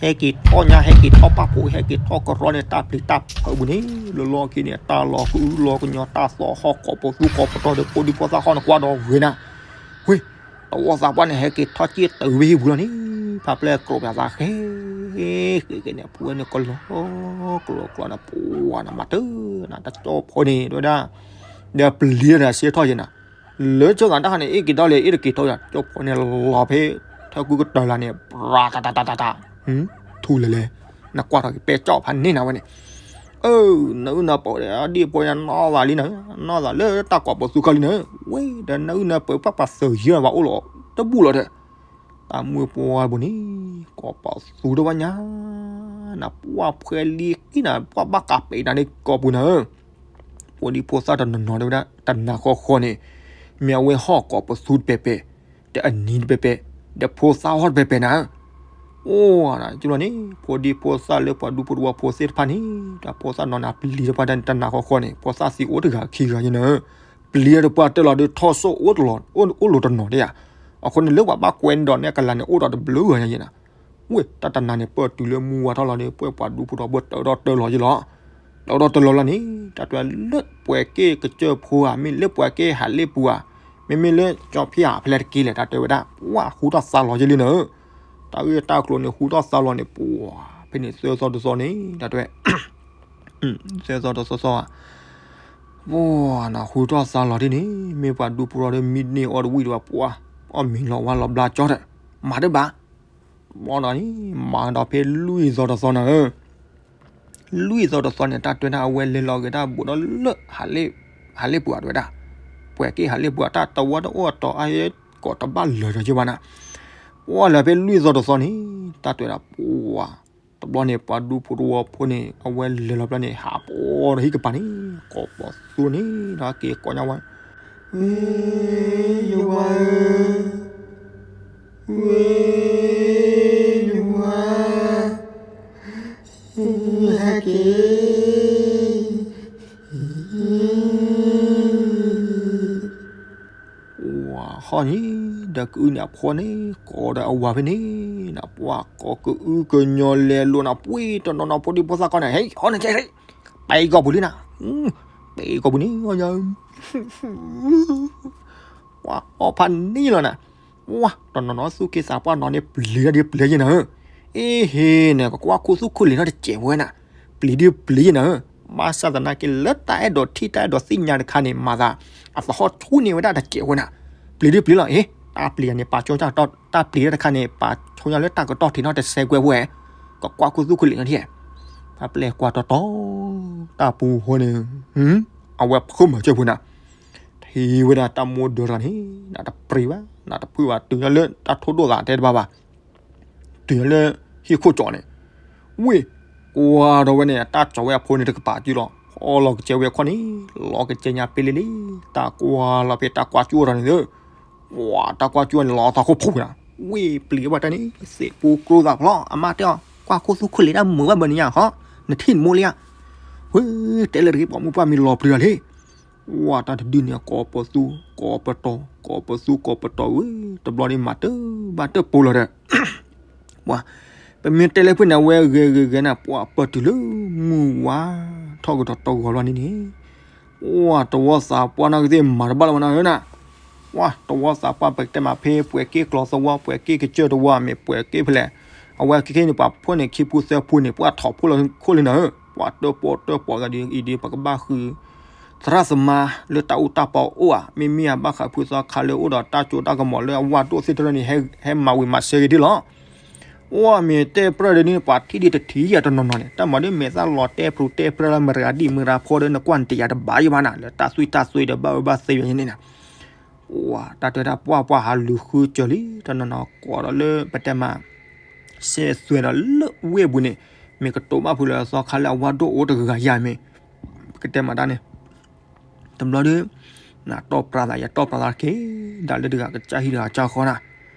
ဟဲက့ၤထီၣ်ညါ ဟဲက့ၤထီၣ်ပာ်ဖှိၣ် ဟဲက့ၤထီၣ်ကရီန့ၣ် တၢ်ပျံၤတၢ်ဖုးပူၤန့ၣ်, လၢလီၢ်ခံန့ၣ် တၢ်လီၤကအုလီၤကညီတၢ်သီၣ်ဟီၣ်ကိးပသူကိးပတီၢ်ဒီး ဖိဒံဖိသၣ်ဟီၣ်နကွၢ်ဒီးဂ့ၤနၤ, ဝ့ၢ်, တဝီသးပှၢ်န့ၣ် ဟဲက့ၤထီၣ်စ့ၢ်တၢ်ဝ့ၢ်ဟံၣ်ပူၤလီၤန့ၣ်, ဖးပျဲၢ်ကျိးပၠးသးဃဲ, ဃဲဃဲန့ၣ် ပှၤန့ၣ်ကလီၤ, ကလီၤကျီၤန့ၣ် ပှၤနမၤတၢ်, နတကၠီဖီန့ၣ် တဝဲဒၣ်, ဒီးပျံၤဒီးစ့ထီၣ်ယဲနၤ လၢကၠီဂၤတၢ်ဟးန့ၣ် အ့ၣ်က့ၤထီၣ်လဲၣ် အ့ၣ်တက့ၤထီၣ်ယၤ ကၠီဖီန့ၣ်လီၤဖဲ ထၢကူကတၢၢ်လၢ်န့ၣ် ပြၤတၢ်တၢ်တၢ်တၢ်တၢ်, ထူလဲၤလဲၤ, နကွၢ်ထီၣ်က့ၤပဲကၠီဖးန့ၢ်နၤဝဲန့ၣ်, အၢ နအုၣ်နပၢၤဒီး ဒ်ဖိန့ၣ်နီၢ်သးလံနၤ, နီၢ်သးလၢတၢ်ကွၢ်ပသူခါလံနၤ, ဝဲဒီးနအုၣ်နပၢၤပှၤပှၤသၢယဲၢ်ဘၣ်အိၣ်လီၤ, တဘူၣ်လီၤဒီး တၢ်မုၢ်ပှၢ်ပူၤန့ၣ် ကိးပသူတဝၢညါ, နပှၢ်ဖှဲလံကံနၤ ပှၢ်ဘၣ်ကးပဲာ်နၤန့ၣ်ကိးပူၤနၤဧၢ, ဖိဒံဖိသၣ်တနီၤနီၤတဲဝဲဒၣ် တနၤဃီဃီန့ၣ် မ့ၢ်အဝဲဟီၣ်ကိးပသူတပဲာ်ပဲာ်, ဒီးအနံၤတပဲာ်ပဲာ်, ဒီးဖိသၣ်ဟီၣ်တပဲာ်ပဲာ်နၤဧၢ, အိၣ်နၤ ကၠီလီၤန့ၣ် ဖိဒံဖိသၣ်လၢပှၤဒူဖိတဝီဖိသ့ၣ်တဖၣ်န့ၣ် ဒီးဖိသၣ်နီၤနၤပျံၤတပှၢ်တၢ်န့ၣ် တနၤဃီဃီန့ၣ် ဖိသၣ်သံအိၣ်တဂၤခံဂၤယဲနၤဧၢ, ပျံၤတပှၢ်တၢၢ်လီၤဒီးထီၣ်စိၣ်အိၣ်တလီၤ အိၣ်လိၤတနီၤဒၣ်ဧါ, အဃိန့ၣ် လၢပှၤဘၣ်ကွဲန့ၣ်ဒီးနဲၣ်ကလၤန့ၣ် အိၣ်ဒီးတဘျုးဂၤညါယဲနၤ, ဝဲ တၢ်တနၤန့ၣ် ပၢၢ်တုၤလၢမုၢ်ဝါထီၣ်လီၤဒီး ပှဲၢ်ပှၤဒူဖိတဝီဖိတၢၢ်ဒီးတၢၢ်လီၤယဲလီၤ, တၢၢ်ဒီးတၢၢ်လီၤလီၤန့ၣ် တၢ်တဲလၢပှၤက့ၢ်ကစၢၢ်ဖိဧါ မ့ၢ်လၢပှၤက့ၢ်ဟးလ့ၣ်ပူၤဧါ, မ့မ့ၢ်လၢကၠီဖံးဧါ ဖဲလဲၣ်တက့ၢ်လဲၣ် တၢ်တဲဝဲဒၣ် ပှၤဟူထီၣ်သါလီၤယဲလံနၤဧၢ, တၢ်ဂ့ၢ်တၢ်ကျိၤန့ၣ် ဟူထီၣ်သါလီၤန့ၣ် ပှၤ ဖဲန့ၣ်သၢသီတသီန့ၣ် တၢ်တဲဝဲ သၢသီတသီသီဧါ, ပှၤနဟူထီၣ်သါလီၤဒ်န့ၣ် မ့ၢ်ပှၤဒူဖိတဝီဒီးမံန့ၢ်အီၤတဝံၣ်တဝါ ပှၤ အီၣ်မ့ၤလီၤဝါလီၤဘျါကၠီဒီး မၤတဘၣ်. တဘျီဒီးန့ၣ် မၤဒီးဖဲလွံၢ်သီတသီနၤဧၢ, လွံၢ်သီတသီန့ၣ် တၢ်တဲဒၣ်အဝဲလဲၤလီၤဂ့ၤတၢ်ဘူးဒီးလၢ ဟးလ့ၣ်ပှၤတဲဝဲဒၣ်, ပှဲၤက့ၤဟးလ့ၣ်ပှၤတၢ်တဝီတအိၣ်အတီၤအါ ကိးတဘၣ်လၢာ်ဒီးက့ၤဘၣ်နၤ. ပှၤလၢဖဲလွံၢ်သီတသီန့ၣ် တၢ်တဲဒၣ်ပှၤ တဘျီန့ၣ် ပှၤဒူဖိတဝီဖိန့ၣ် အဝဲလဲၤလီၤဘျီန့ၣ် ဟးပိာ်ဒီးဟံၣ်ကပၤန့ၣ် ကိးပသူန့ၣ် ဒီးက့ၤကိးညါဝဲ, ဝ့ၢ် ယဝၤဧၢ, ဝ့ၢ် ယဝၤ, ဟဲက့ၤ ပှၤဟီၣ်န့ၣ် ဒီးကအုန့ၣ်အဖီန့ၣ် ကိးဒီးအဝၤဖဲန့ၣ် နပှၤကိးကအုကညီလဲၤလိာ်နၤ ပှ့ၤတနီၤနီၤဖိဒံဖိသၣ်ခီန့ၣ် ဟဲ ဟီၣ်န့ၣ်ကဲ ပှၤအံၤကီၢ်ပူၤလံနၤ, ပှၤအံၤကီၢ်ပူၤန့ၣ် ပှၤအီၣ်ဖးန့ၢ်လီၤနၤ, ပှၤတနီၤနီၤသူၣ်က့သးပှၢ်နီၤန့ၣ် ပျံၤတၢ်ဒ်ပျံၤယဲနၤဧၢ, အ့ဟ့ၣ်န့ၣ် ကကွၢ်ခိၣ်သူၣ်ခိၣ်လ့ၤနီတစဲးဖိဝဲနၤ, ပျံၤဒ်ပျံၤယဲနၤဧၢ, ဘၣ်ဆၣ်သနာ်က့လၢတၢ်အဲၣ်ဒိးထံၣ်တၢ်အဲၣ်ဒိးသ့ၣ်ညါတခါန့ၣ် မၤသး အသဟီၣ်ဆူၣ်န့ၢ်ဝဲဒၣ်တစဲးဖိနၤ, ပျံၤဒ်ပျံၤလီၤ, အ့ တၢ်ပျံၤတၢ်န့ၣ် ပာ်ကၠိတၢ်ကတီၢ် တၢ်ပျံၤတၢ်တခါန့ၣ် ပာ်ဆိညါလၢတၢ်ကတီၢ်ထံးနီတစဲးကွဲးဖိဝဲ, ကကွၢ်ခိၣ်သူၣ်ခိၣ်လ့ၤနီထံၣ်, တၢ်ပျဲၢ်ကွၢ်တီတီ တၢ်ပူၤဃီန့ၣ် အဝဲဖုမၤစၢၤဖိနၤ ထံၣ်ဝဲဒၣ်တၢ်မိၢ်ဒၢတဂၤန့ၣ် နတပျံၤဘၣ် နတဖုဘၣ် တုၤညါလၢတၢ်ထိၣ်ဒိၣ်သးတဲတဘၣ်ဘၣ်, တုၤညါလၢဟံၣ်ခိၣ်ကၠီန့ၣ်, ဝ့ၢ် ကွၢ်ဒီးဝဲန့ၣ် တၢ်ကၠီဝဲအဖိန့ၣ်တကပၤစုလီၤ, အီလီၤကစဲဝဲခီန့ၣ် လီၤကစဲညါပ့လ့လ့, တၢ်ကွၢ်လီၤဖဲတၢ်ကွၢ်ကၠူအီၤဒီးန့ၣ် ပှၤတၢ်ကွၢ်ကၠူအီၤန့ၣ် လီၤသးခိၣ်ဖူးနၤ, ဝ့ၢ်ပျံၤဘၣ်တၢ်န့ၣ် သ့ၣ်ပူကျိသးဖျီ အမါတဲအီၤ ကွၢ်ခိၣ်သူၣ်ခိၣ်လ့ၤတၢ်မုာ်ဘၣ်ဘၣ်န့ၣ်ညါဟီ, နထံၣ်နမိၢ်လံဧါ, ဝ့ၢ် တဲလၢတဂ့ၤ ပှၤမုၣ်ပှၢ်မံလီၤပျံၤတၢ်လံ ဝဲတၢ်တဒုန့ၣ် ကိးပသူ ကိးပတီၤ ကိးပသူကိးပတီၤဝဲ တဘျီန့ၣ်မၤတဘၣ်တပိာ်လီၤဒီး ပှၤ ပမ့ၢ်တဲလၢဖုန့ၣ် အဝဲဂဲၤဂဲၤဂဲၤနၤ ပှၤပၢၢ်တုၤလၢမုၢ်ဝါထီၣ်ကဒီးတဂီၤလီၤန့ၣ်န့ၣ်, ပှၤတဝီသးပှၢ်နီၢ်ကသ့ၣ်မၤတဘၣ်လၢၤဝဲနၤဧၢနၤ, ပှၤတဝီသးပှၢ် ပကတဲမးဖဲပှဲၤက့ၢ်ကျီသဝီ ပှဲၤက့ၢ်ကစၢၢ်တဝီ မ့ၢ်ပှဲၤက့ၢ်ဖဲလဲၣ်, အဝဲခဲခဲန့ၣ် ပှၤဖိန့ၣ် ခံဖုသၢဖုန့ၣ် ပှၤထီၣ်ဖိလီၤခိၣ်လံနၤဧၢ, ပှၤတၢၣ်ပီၣ်တၢၣ်ပီၣ်သးဒ်အံၤဒ် ပကဘၣ်ဃု သရၣ်သမါလၢတၢ်အူတၢ်ပီအိၣ်ဧါ, မ့မ့ၢ်အဘၣ်ဃးဖုသီခါလၢအိၣ်ဒီးတၢ်စိတၢ်ကမီၤလၢအဝါဒိၣ်သ့ၣ်တဖၣ်န့ၣ် ဟဲမၤဝံၤမၤစၢၤက့ၤဒ်လီၤ. အိၣ်မ့ၢ်တဲပြၢၢ်ဒီးန့ၣ် ပှၤထံၣ်ဒ်တထံၣ်ယၤတနီၤနီၤန့ၣ် တၢ်မၤဒ်မဲာ်သၣ်လီၤတဲပြူၤတဲပြၢၢ်လၢမရၤဒံၣ်မရၤဖီဒီး နကွၢ်နတယာ်တဘၣ်ယဘၣ်နၤ လၢတၢ်သွံၣ်တၢ်သွဲဒီးဘၣ်အၢဘၣ်သီယဲန့ၣ်နၤ ပှၤတၢ်တဲတၢ်ပှၢ်ပှၢ်ဟးလူၤဃုစၢၤလံ တနီၤနီၤကိးဒီးလၢပတဲမး စဲးသွဲဒီးလၢဝ့ၢ်ပူၤန့ၣ် မ့ၢ်ကတိၤဘၣ်ဖုလၢသီခါလၢအဝါဒိၣ်အိၣ်တဂၤယၤမ့ၢ် ပကတဲမးတၢ်န့ၣ် တဘျီဒီး နတီၢ်ပြးသး ယတီၢ်ပြးသးတက့ၢ် ဒၣ်လၢတဂၤကစၢ်ဟံၣ်တဂၤကစၢ်ဃီနၤ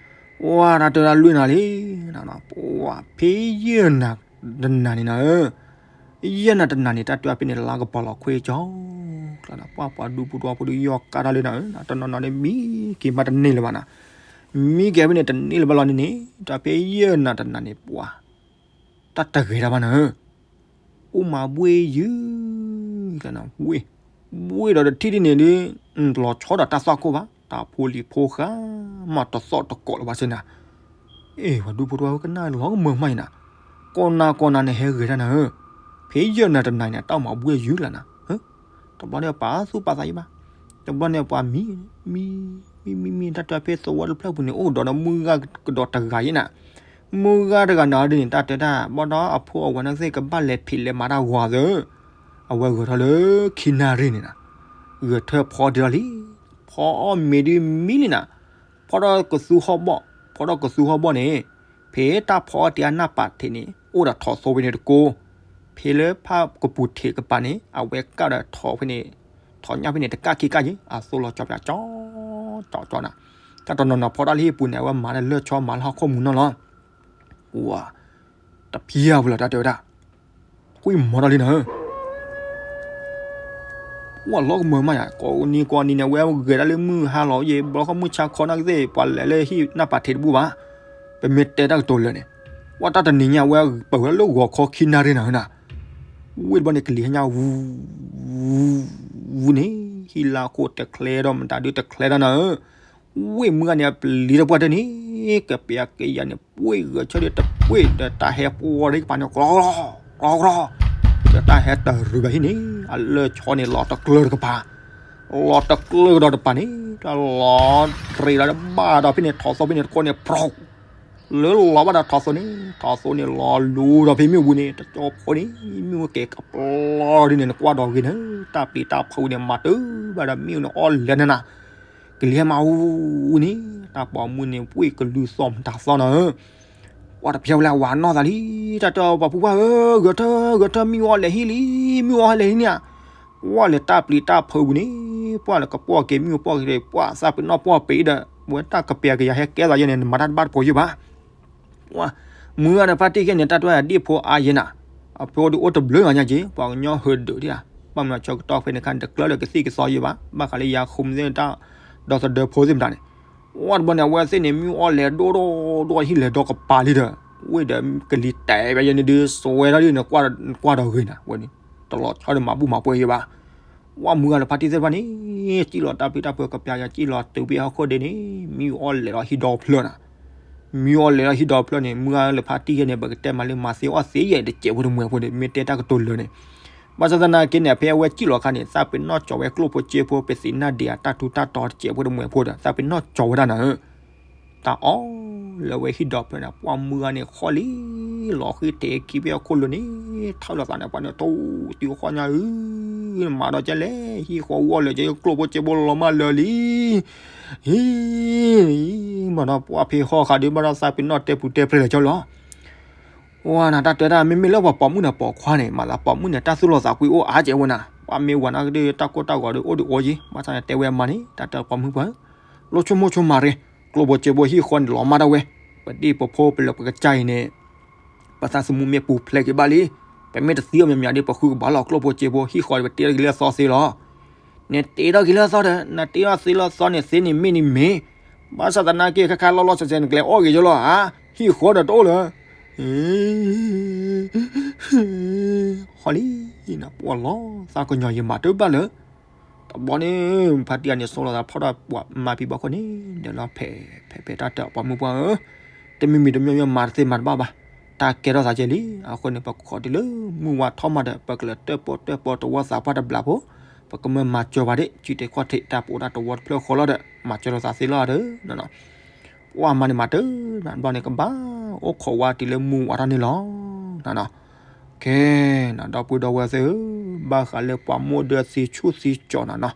ပှၤတၢ်တဲတၢ်လွံၢ်နၤလံ ပှၤဖဲယဲၢ်နၤတနၤန့ၣ်နၤဧၢ ယဲၢ်နၤတနၤန့ၣ် တၢ်တဲဖဲန့ၣ် လါကပီၤလီၤခွဲကၠီ ကျါနၤ ပှၤပှၤဒူဖိတဝီဖိဒုးယီၢ်ကါတၢ်လၢနၤဧၢ တနီၤနီၤန့ၣ် မံက့ၤမးတန့ၢ်လၢၤဘၣ်နၤ မံက့ၤဖဲန့ၣ်တန့ၢ်လၢၤဘၣ်လီၤန့ၣ်န့ၣ် တၢ်ဖဲယဲၢ်နၤတနၤန့ၣ် ပှၤ တၢ်တဂဲၤတၢ်ဘၣ်နၤဧၢ အိၣ်မးဘှ့ၣ်ယုၢ် ကနၤဝ့ၢ် ဘှ့ၣ်ဒီးတထံၣ်ဒ်န့ၣ်ဒုး လီၤဆီဒီးတၢ်သွၣ်ခိၣ်ဘၣ် တၢ်ဖိလံၤဖိဃာ် မးတသီၣ်တကိးလၢၤဘၣ်စ့ၢ်နၤ အ့ၣ် ပှၤဒူဖိတဝီဖိကနၣ်လီၤကမၢမးအံၤနၤ ကိးနၤကိးနၤန့ၣ် ဟဲဂဲၤတၢ်နၤဧၢ ဖဲယဲၢ်နၤတနၤန့ၣ် တၢ်အိၣ်မးဘှ့ၣ်ယုၢ်လၢနၤ တဘျီန့ၣ်ပာ်သူၣ်ပာ်သးယံၤဘၣ် တဘျီန့ၣ်ပှၤမံ မံ မံ မံ မံ တၢ်တဲဖဲသဝီတဖျၢၣ်ပူၤန့ၣ် အိၣ်ဒီးမုၢ်ဂၤကဒီးတဂၤယံၤနၤ မုၢ်ဂၤတဂၤနၤဒ်န့ၣ် တၢ်တဲတၢ်ဘၣ်ဒီးအဖိအဝၤန့ၣ်သ့ၣ်ကဘၣ်လဲၤဖံးလဲၤမၤတၢ်ဂီၤသၢ အဝဲဂဲၤထီၣ်လၢခံနၣ်ရံၣ်န့ၣ်နၤ ဂဲၤထၢၣ်ဖီဒံးထီၣ်လံ ဖီအီၣ်မ့ၤဒုးမံလံနၤ ဖီထီၣ်ကသူဟီၣ်ဘီၣ် ဖီထီၣ်ကသူဟီၣ်ဘီၣ်န့ၣ် ဖဲတၢ်ဖီအီၣ်တ့ၢ်အနၢ်ပာ်ထံးန့ၣ် အိၣ်ဒီးထိးသိဖဲန့ၣ်တကိး ဖဲလၢဖးကပူၤထံးကပၤန့ၣ် အဝဲကၣ်ဒီးထိးဖဲန့ၣ် ထိးညၣ်ဖဲန့ၣ် တကၣ်ခံကၣ်က့ၤ အသိလီၤကၠီပၠးကၠီ ကၠီကၠီနၤ တၢ်တနီၤနီၤဖီတၢ်လၢဟံၣ်ပူၤန့ၣ် အဝဲမၤတၢ်လၢၢ်ဆီမၤလၢဟီၣ်ခိၣ်မူနီၢ်လီၤ ဝၤ တဖျါဝဲလီၤ တၢ်တဲဝဲဒၣ် ဃုမီၤတၢ်လံနၤဧၢ ဝၤလီၤကမၢမးယၤ ကိးနံၤကိးနံၤန့ၣ် အဝဲဂဲၤတၢ်လၢမုၢ်ဟါလီၤယံၤ ဘျီခီမုၢ်ဆါခီနီၢ်ကသ့ၣ် ပှၤလဲၤလၢဟံၣ်နၢ်ပာ်ထံးတဘူၣ်ဘၣ် ပမ့ၢ်တဲတၢ်ကတိၤလၢာ်န့ၣ် ဝဲတၢ်တနံၤညါ အဝဲပၢၢ်ဝဲလၢဂီၤခီခံနၣ်ရံၣ်နၤဧၢနၤ ဝ့ၢ်တဘျီန့ၣ် ကလံၤဟဲညါ ဝူ ဝူန့ၣ် ဟံၣ်လါခိၣ်တချဲဒီး မတၤဒုတချဲဒီးနၤဧၢ ဝ့ၢ်မုၢ်ဂၤန့ၣ် အပျံၤတပှၢ်တၢၢ်န့ၣ် ကပျးကယၤန့ၣ် ပှ့ၤဂဲၤဆၢထၢၣ်တပှ့ၤ ဒီးတၢ်ဟဲပှီၤဒီးကပၤန့ၣ် ကြီကြီကြီကြီ ဒီးတၢ်ဟဲတရူးဘၣ်ဟံၣ်န့ၣ် အလၢၢ်ဆီန့ၣ်လီၤတကျၢၤတကပၤ လီၤတကျၢၢ်ဒီးတပၤန့ၣ် တၢ်လီၤရ့းလီၤဒီးဘၣ်ဒီးဖဲန့ၣ် ထိးသိဖဲန့ၣ်တကိးန့ၣ် ဖြိး လၢလီၤဘၣ်ဒီးထိးသိန့ၣ် ထိးသိန့ၣ်လီၤလူၤဒီးဖဲမ့ၣ်အူပူၤန့ၣ် တကၠီဖိန့ၣ် မ့ၣ်အူကဲၤကပျီဒ်န့ၣ် နကွၢ်ဒီးဂ့ၤန့ၣ် တၢ်ပျံၤတၢ်ဖုးန့ၣ် မၤတၢ်ဘၣ်ဒီးမ့ၣ်အူန့ၣ်အီၣ်လဲၤနၤနၤ ကလံၤဟဲမၤအူန့ၣ် တၢ်ပိာ်မုၣ်န့ၣ် ဝ့ၢ်ကလုၢ်သီၣ်မတၤသီနီၤဧၢ ကွၢ်တပျီဝဲလၢအဝၤနီၢ်သးလံ တၢ်တဲပှၤဖုပှၢ်ဧၢ ဂဲၤထၢၣ် ဂဲၤထၢၣ် မ့ၣ်အူအီၣ်လဲၤဟံၣ်လံ မ့ၣ်အူအီၣ်လဲၤဟံၣ်န့ၣ်ဧါ ကွၢ်လၢတၢ်ပျံၤတၢ်ဖုးပူၤန့ၣ် ပှၢ်လၢကပီၢ်က့ၤမ့ၣ်အူပီၢ်က့ၤ ပှၢ်သးပ့ၤနီၣ်ပီၢ်ပ့ၤဒီး ဝဲတၢ်ကပျံၤကယၤဟဲကဲသးယဲန့ၣ် နမၤတၢ်တဘၣ်တပိၤယဲၢ်ဘၣ် မုၢ်ဂၤဒီးဖါတံၢ်ခဲန့ၣ် တၢ်တဲအဒ့ၣ်ဖိအါယဲနၤ အဖိဒုးအိၣ်တဘျုးဂၤညါက့ၤ ပှၤကညီဟၢဒုးဒံးဧါ ဘၣ်မနုၤအဆၢကတီၢ်ဖဲန့ၣ်ခါ တကျၢၢ်ဒီးကသံၣ်ကသီယဲၢ်ဘၣ် ဘၣ်ဃးလၢယၤဃုမသ့ၣ်တၢ် ဒီသဒၢဖိသ့ၣ်မတၤန့ၣ် ဝဲတဘျီန့ၣ် အဝဲသ့ၣ်န့ၣ် မ့ၣ်အူအီၣ်လဲၤဒိၣ်ဒိၣ်ဒိၣ်ဟံၣ်လဲၤဒီကပၤလံဒီး ဝ့ၢ်ဒီးကလံၤတဲာ်ဘၣ်ယဲန့ၣ်ဒုး စွဲထီၣ်ဒ်န့ၣ် ကွၢ်ဒီးဂ့ၤနၤ ဝဲန့ၣ် တလီၤဆီဒီးမၤဘူၣ်မၤပှဲၤယဲၢ်ဘၣ် ဝဲမုၢ်ဂၤလၢဖါတံၢ်သ့ၣ်တဖၣ်န့ၣ် စံၣ်လီၤတၢ်ပျံၤတၢ်ဖုးကပျံၤယၤ စံၣ်လီၤတုၤဖဲဟီၣ်ခိၣ်ဒ့န့ၣ် မ့ၣ်အူအီၣ်လဲၤဒီးဟံၣ်ဒီဖျၢၣ်နၤ မ့ၣ်အူအီၣ်လဲၤဒီးဟံၣ်ဒီဖျၢၣ်န့ၣ် မုၢ်ဂၤလၢဖါတံၢ်ယဲန့ၣ် ပကတဲမးလၢမၤသ့အီၣ်သ့ယဲၢ်တစဲးဖိတမှဲၤဖိန့ၣ် မ့ၢ်တဲတၢ်ကတိၤလၢာ်န့ၣ် ဘၣ်ဆၣ်သနာ်က့န့ၣ် ဖဲအဝဲစံၣ်လီၤခါန့ၣ် သးပ့ၤနီၣ်ကၠီၤဝဲကျိၣ်ဖိစ့ဖိ ပသံးနၢ်ဒံးအတၢ်ထူးတၢ်တီၤတစဲးဖိတမှဲၤဖိဒီး သးပ့ၤနီၣ်ကၠီၤဝဲဒၣ်နၤဧၢ တၢ်အီၣ်လၢဝဲဟံၣ်ဒီဖျၢၣ်န့ၣ် ပှၢ်မုၢ်ဂၤန့ၣ်ဃီလံ လီၤဃံထံးခံဖဲအခိၣ်လိၤန့ၣ် ထၢၣ်လီၤသးန့ၣ် ပှၢ်န့ၣ်တိၢ်တုၤဃီညါဧၢ မၤဒီးကဲလဲၣ် ဟံၣ်ဃီဝီၢ်လၢာ်ကဲ ကျိၣ်ဖိစ့ဖိလီၤမၢ်လၢာ်လံ ဟံၣ် မၤဒီးပှၢ်ဖဲဟီၣ်ဃာ်ဒုး ဘၣ်ဒီးသးပ့ၤနီၣ်တဲပူၤတဲဖျဲးလၢာ်ကၠီလီၤ ဝဲနၤတၢ်တဲတၢ် မ့မ့ၢ်လၢပှၤပိာ်မုၣ်န့ၣ်ပိာ်ခွါန့ၣ် မၤသးပိာ်မုၣ်န့ၣ် တၢ်သူၣ်လီၤသးကွံအိၣ်အါကဲဝဲနၤ ပှၢ်မ့ၢ်ဝၤနာ်က့ဒုး တၢ်ကိၢ်တၢ်ဂီၤဒုး အိၣ်ဒုးအိၣ်က့ ဘၣ်ဆၣ်န့ၣ်တဲဝဲအမါန့ၣ် တၢ်တဲပိာ်မုၣ်ပှၢ် လိၣ်ဆိကမိၣ်ဆိမးရ့ ကျိၣ်ဖိစ့ဖိဟံၣ်ဃီန့ၣ်လီၤမၢ်ဒၣ်ဝဲ ပဒံၣ်ပဖိပလၢပကစၢ်အံၤန့ၣ် ပသးသမူမ့ၢ်ပူၤဖျဲးက့ၤဘၣ်လံ ပမ့ၢ်တသံအီၤမံၤမံၤဒီး ပဃုကဘၣ်လီၤကျိၣ်ဖိစ့ဖိ ဟံၣ်ဃီဒီးပတ့ထီၣ်က့ၤလၢအသီသ့လီၤ နတ့ထီၣ်က့ၤလၢအသီဒီး နတ့ထီၣ်သ့လၢအသီန့ၣ် သ့န့ၣ်မ့ၢ်န့ၣ်မ့ၢ် ဘၣ်ဆၣ်သနာ်က့ ခဲခါလီၤလီၤဆဲးဆဲး နကလဲၤအီၣ်ဂ့ၤကၠီလီၤဧါ ဟံၣ်ဃီဒီးတအိၣ်လၢၤ ဟီလံ နပှၢ်လီၤ သးကညီၤယမၤတၢ်ဘၣ်လၢ တဘျီန့ၣ် ဖါတံၢ်အန့ၣ် ဆိလီၤသးဖီၣ်ထီၣ်ပှၤမၤဖံးဘၣ်ခိၣ်န့ၣ် ဒီးလီၤဖဲးဖဲးဖဲး တၢ်တဲပိာ်မုၣ်ပှၢ်ဧၢ တမံၤမံၤတမံၤမံၤ မၤတသ့မၤတဘၣ်ဘၣ် တၢ်ကဲထီၣ်သးကဲလံ အဃိန့ၣ် ပခိးတုၤလၢမုၢ်ဝါထီၣ်မးဒီး ပကလဲၤတၢၣ်ပီၣ်တၢၣ်ပီတဝီသးပှၢ်တဘျီဖိ ပကမၢမၤစၢၤပှၤဒ် စုတဲာ်ခီၣ်ထံး တၢ်ပအိၣ်တၢ်တဝီတဖျၢၣ်ဃီလီၤဒီး မၤစၢၤလိာ်သးသ့လီၤဒီး ပှၢ်မၤန့ၣ်မၤတၢ် ဘျီန့ၣ်ကဘၣ်အိၣ်ခိးဝါတုၤလၢမုၢ်ဝါထီၣ်န့ၣ်လီၤ ကဲ နဒီပုၢ်ဒီဝဲၢ်သ့ၣ်ဧၢ, ဘၣ်ဃးလၢပှၤမိၢ်ဒၢသံဆူၣ်သံကၠီၤနၤနီၤ,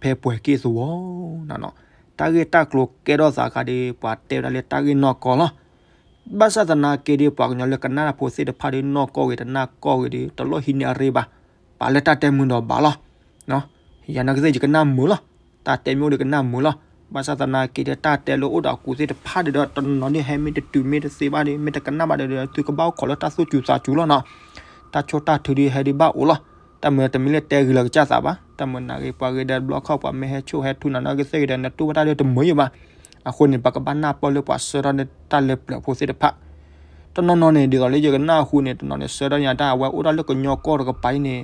ဖဲပှဲၤက့ၢ်သဝီနၤနီၤ, တၢ်ဂ့ၢ်တၢ်ကျိၤကဲထီၣ်သးခါဒီး ပှၤတဲဝဲဒၣ်လၢတၢ်ဂ့ၢ်နီၢ်ကီၢ်လီၤ. ဘၣ်ဆၣ်သနာ်က့ဒီး ပှၤကညီလၢကနၣ်တၢ်ဖိသ့ၣ်တဖၣ်ဒီး နီၢ်ကီၢ်ဂ့ၤတနၢ်ကီၢ်ဂ့ၤဒီး တလိၣ်ဟံးန့ၢ်အရ့ဘၣ်, ပာ်လၢတၢ်တဲမုာ်ဒီးဘၣ်လီၤ. ယၤနာ်က့သ့ၣ် ယကနၣ်မုာ်လီၤ. တၢ်တဲမ့ၢ်အိၣ်ဒီးကနၣ်မုာ်လီၤ. ဘၣ်ဆၣ်သနာ်က့ဒီး တၢ်တဲလၢအိၣ်ဒီးအကူးသ့ၣ်တဖၣ်ဒီး တနီၤနီၤန့ၣ် ဟဲမ့ၢ်တတုၤမ့ၢ်တသ့ဘၣ်ဒီး မ့ၢ်တကနၣ်ဘၣ်ဒီး သုကဘၣ်အိၣ်ခိးလၢတၢ်သူၣ်စူၤသးစူၤလီၤနီၤ. တၢ်ဆိၣ်တၢ်ထုဒီးဟဲဒုးဘၣ်အိၣ်လီၤ. တၢ်မုာ်တမ့ၢ်လၢတဲဂ့ၤလီၤကစၢ်သးဘၣ်. တၢ်မုာ်နာ်ဂ့ၤ ပှၤဂ့ၤဒီးတဘျီခီၣ် ပှၤမ့ၢ်ဟဲဆိၣ်ဟဲထုနၤနာ်က့သ့ၣ်ဂ့ၤဒီး နတူၢ်ဘၣ်တၢ်ဒီးတမုာ်ယံၤဘၣ်. အဃိန့ၣ် ပကဘၣ်နၢ်ပၢၢ်လၢပှၤဆှၢထီၣ်န့ၢ်တၢ်လၢပျၢၤဖိသ့ၣ်တဖၣ် တနီၤနီၤန့ၣ် ဒ်သိးလၢယကနၣ်အဃိန့ၣ် တနီၤန့ၣ် ဆှၢထီၣ်န့ၢ်တၢ် အဝဲအိၣ်ဒၣ်လၢကညီကီၢ်တကပၤအံၤန့ၣ်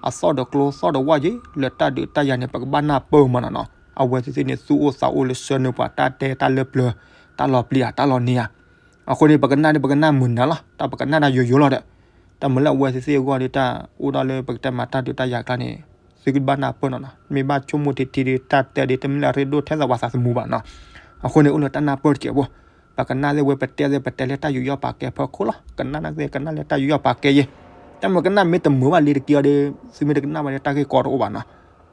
အသီၣ်ဒီးကျိသီၣ်ဒီးဝၣ်က့ၤ လၢတၢ်ဒုးတၢ်ယၤန့ၣ် ပကဘၣ်နၢ်ပၢၢ်မးနီၤနီၤ. အဝဲသ့ၣ်သ့ၣ်န့ၣ် သူၣ်အိၣ်သးအိၣ်လၢဆှၢန့ၢ်ပှၤတၢ်တဲတၢ်လၢပျၢၤ တၢ်လီၤပျံၤဧါ တၢ်လီၤန့ၢ်ဧါ. အဃိန့ၣ် ပကနၣ်ဒီး ပကနၣ်မုာ်နၤလီၤ. တၢ်ပကနၣ်တၢ်ယိယိလီၤဒီး တၢ်မုာ်လၢအဝဲသ့ၣ်သ့ၣ်အဂီၢ်ဒီး တၢ်အိၣ်ဒၣ်လၢပကတဲမၤတၢ်ဒုးတၢ်ယၤအကျါန့ၣ် သုကဘၣ်နၢ်ပၢၢ်နီၤနီၤ. မ့ၢ်ဘၣ်ဆိကမိၣ်ထံထံဒီး တၢ်တဲဒီး တမ့ၢ်လၢအရ့ဒိၣ်ထဲသိးပှၤသးသမူဘၣ်နီၤ. အဃိန့ၣ် အိၣ်လၢတၢ်နၢ်ပၢၢ်တစဲးဖိ ပကနၣ်သ့ၣ်ဝဲ ပတဲသ့ၣ် ပတဲလၢတၢ်ယူးယီၣ်ပာ်ကဲဖီခိၣ်လီၤ. ကနၣ်နာ်က့သ့ၣ် ကနၣ်လၢတၢ်ယူးယီၣ်ပာ်ကဲယဲၢ်. တၢ်မုာ်ကနၣ်မ့ၢ်တမုာ်ဘၣ်လံတက့ၢ်အီၤဒီး သုမ့ၢ်တကနၣ်ဘၣ်ဒီး တၢ်ဂ့ၢ်ကီတအိၣ်ဘၣ်နီၤ.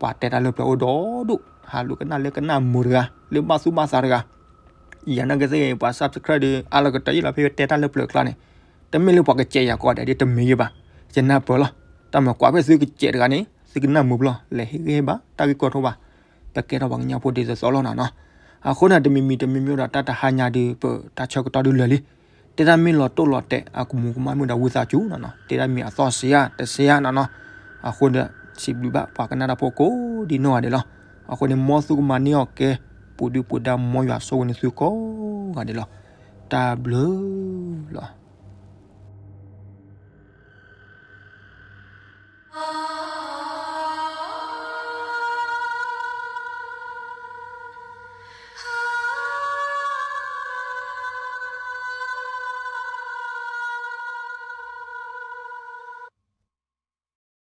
ပှၤတဲတၢ်လၢပျၢၤအိၣ်ဒီဒူၣ် ဟးလူၤကနၣ်လၢကနၣ်မုာ်တဂၤ လၢဘၣ်သူၣ်ဘၣ်သးတဂၤ ယၤနာ်က့သ့ၣ် ပှၤ subscribe ဒီး အါလီၤကတၢၢ်ယံာ်လီၤ ဖဲတဲတၢ်လၢပျၢၤအကျါန့ၣ် တမ့ၢ်လၢပှၤကစဲးယၤကိးဂၤဒဲး တမ့ၢ်ယဲၢ်ဘၣ်. ယနၢ်ပၢၢ်လီၤ. တၢ်မုာ်ကွၢ်ဖဲသုကစဲးတဂၤန့ၣ် သုကနၣ်မုာ်ဘၣ်လီၤ. လဲၤဟ့ၣ်ဂံၢ်ဟ့ၣ်ဘါ တၢ်ဂ့ၢ်ကီတအိၣ်ဘၣ်. ပကဲထီၣ်ပှၤကညီဖိဒ်သိးသိးလီၤနီၤနီၤ. အဃိန့ၣ် တမံၤမံၤတမံၤမံၤဒီး တၢ်တဟါညါဒီး ပတၢ်ဆၢကတီၢ်ဒုးလၢာ်လံ. တဲတၢ်မ့ၢ်လီၤတိၢ်လီၤတဲာ် အကမူးကမၣ်မ့ၢ်ဒီးဝံသးစူၤနီၤနီၤ. တဲတၢ်မ့ၢ်အသီၣ်စံးဧါ တစံးဧါနီၤနီၤ. အဃိဒီး စံးဘျုးဘၣ်ပှၤကနၣ်တၢ်ဖိကိးဒံနီၢ်ဂၤဒဲးလီၤ. အဃိန့ၣ် မ်သုကမၤန့ၢ်အီၣ်ကဲ ပူၤဒုၣ်ပူၤဒါ မ်ယွၤဆိၣ်ဂ့ၤန့ၢ်သုကိးဂၤဒဲးလီၤ. တၢ်ဘျုးလီၤ.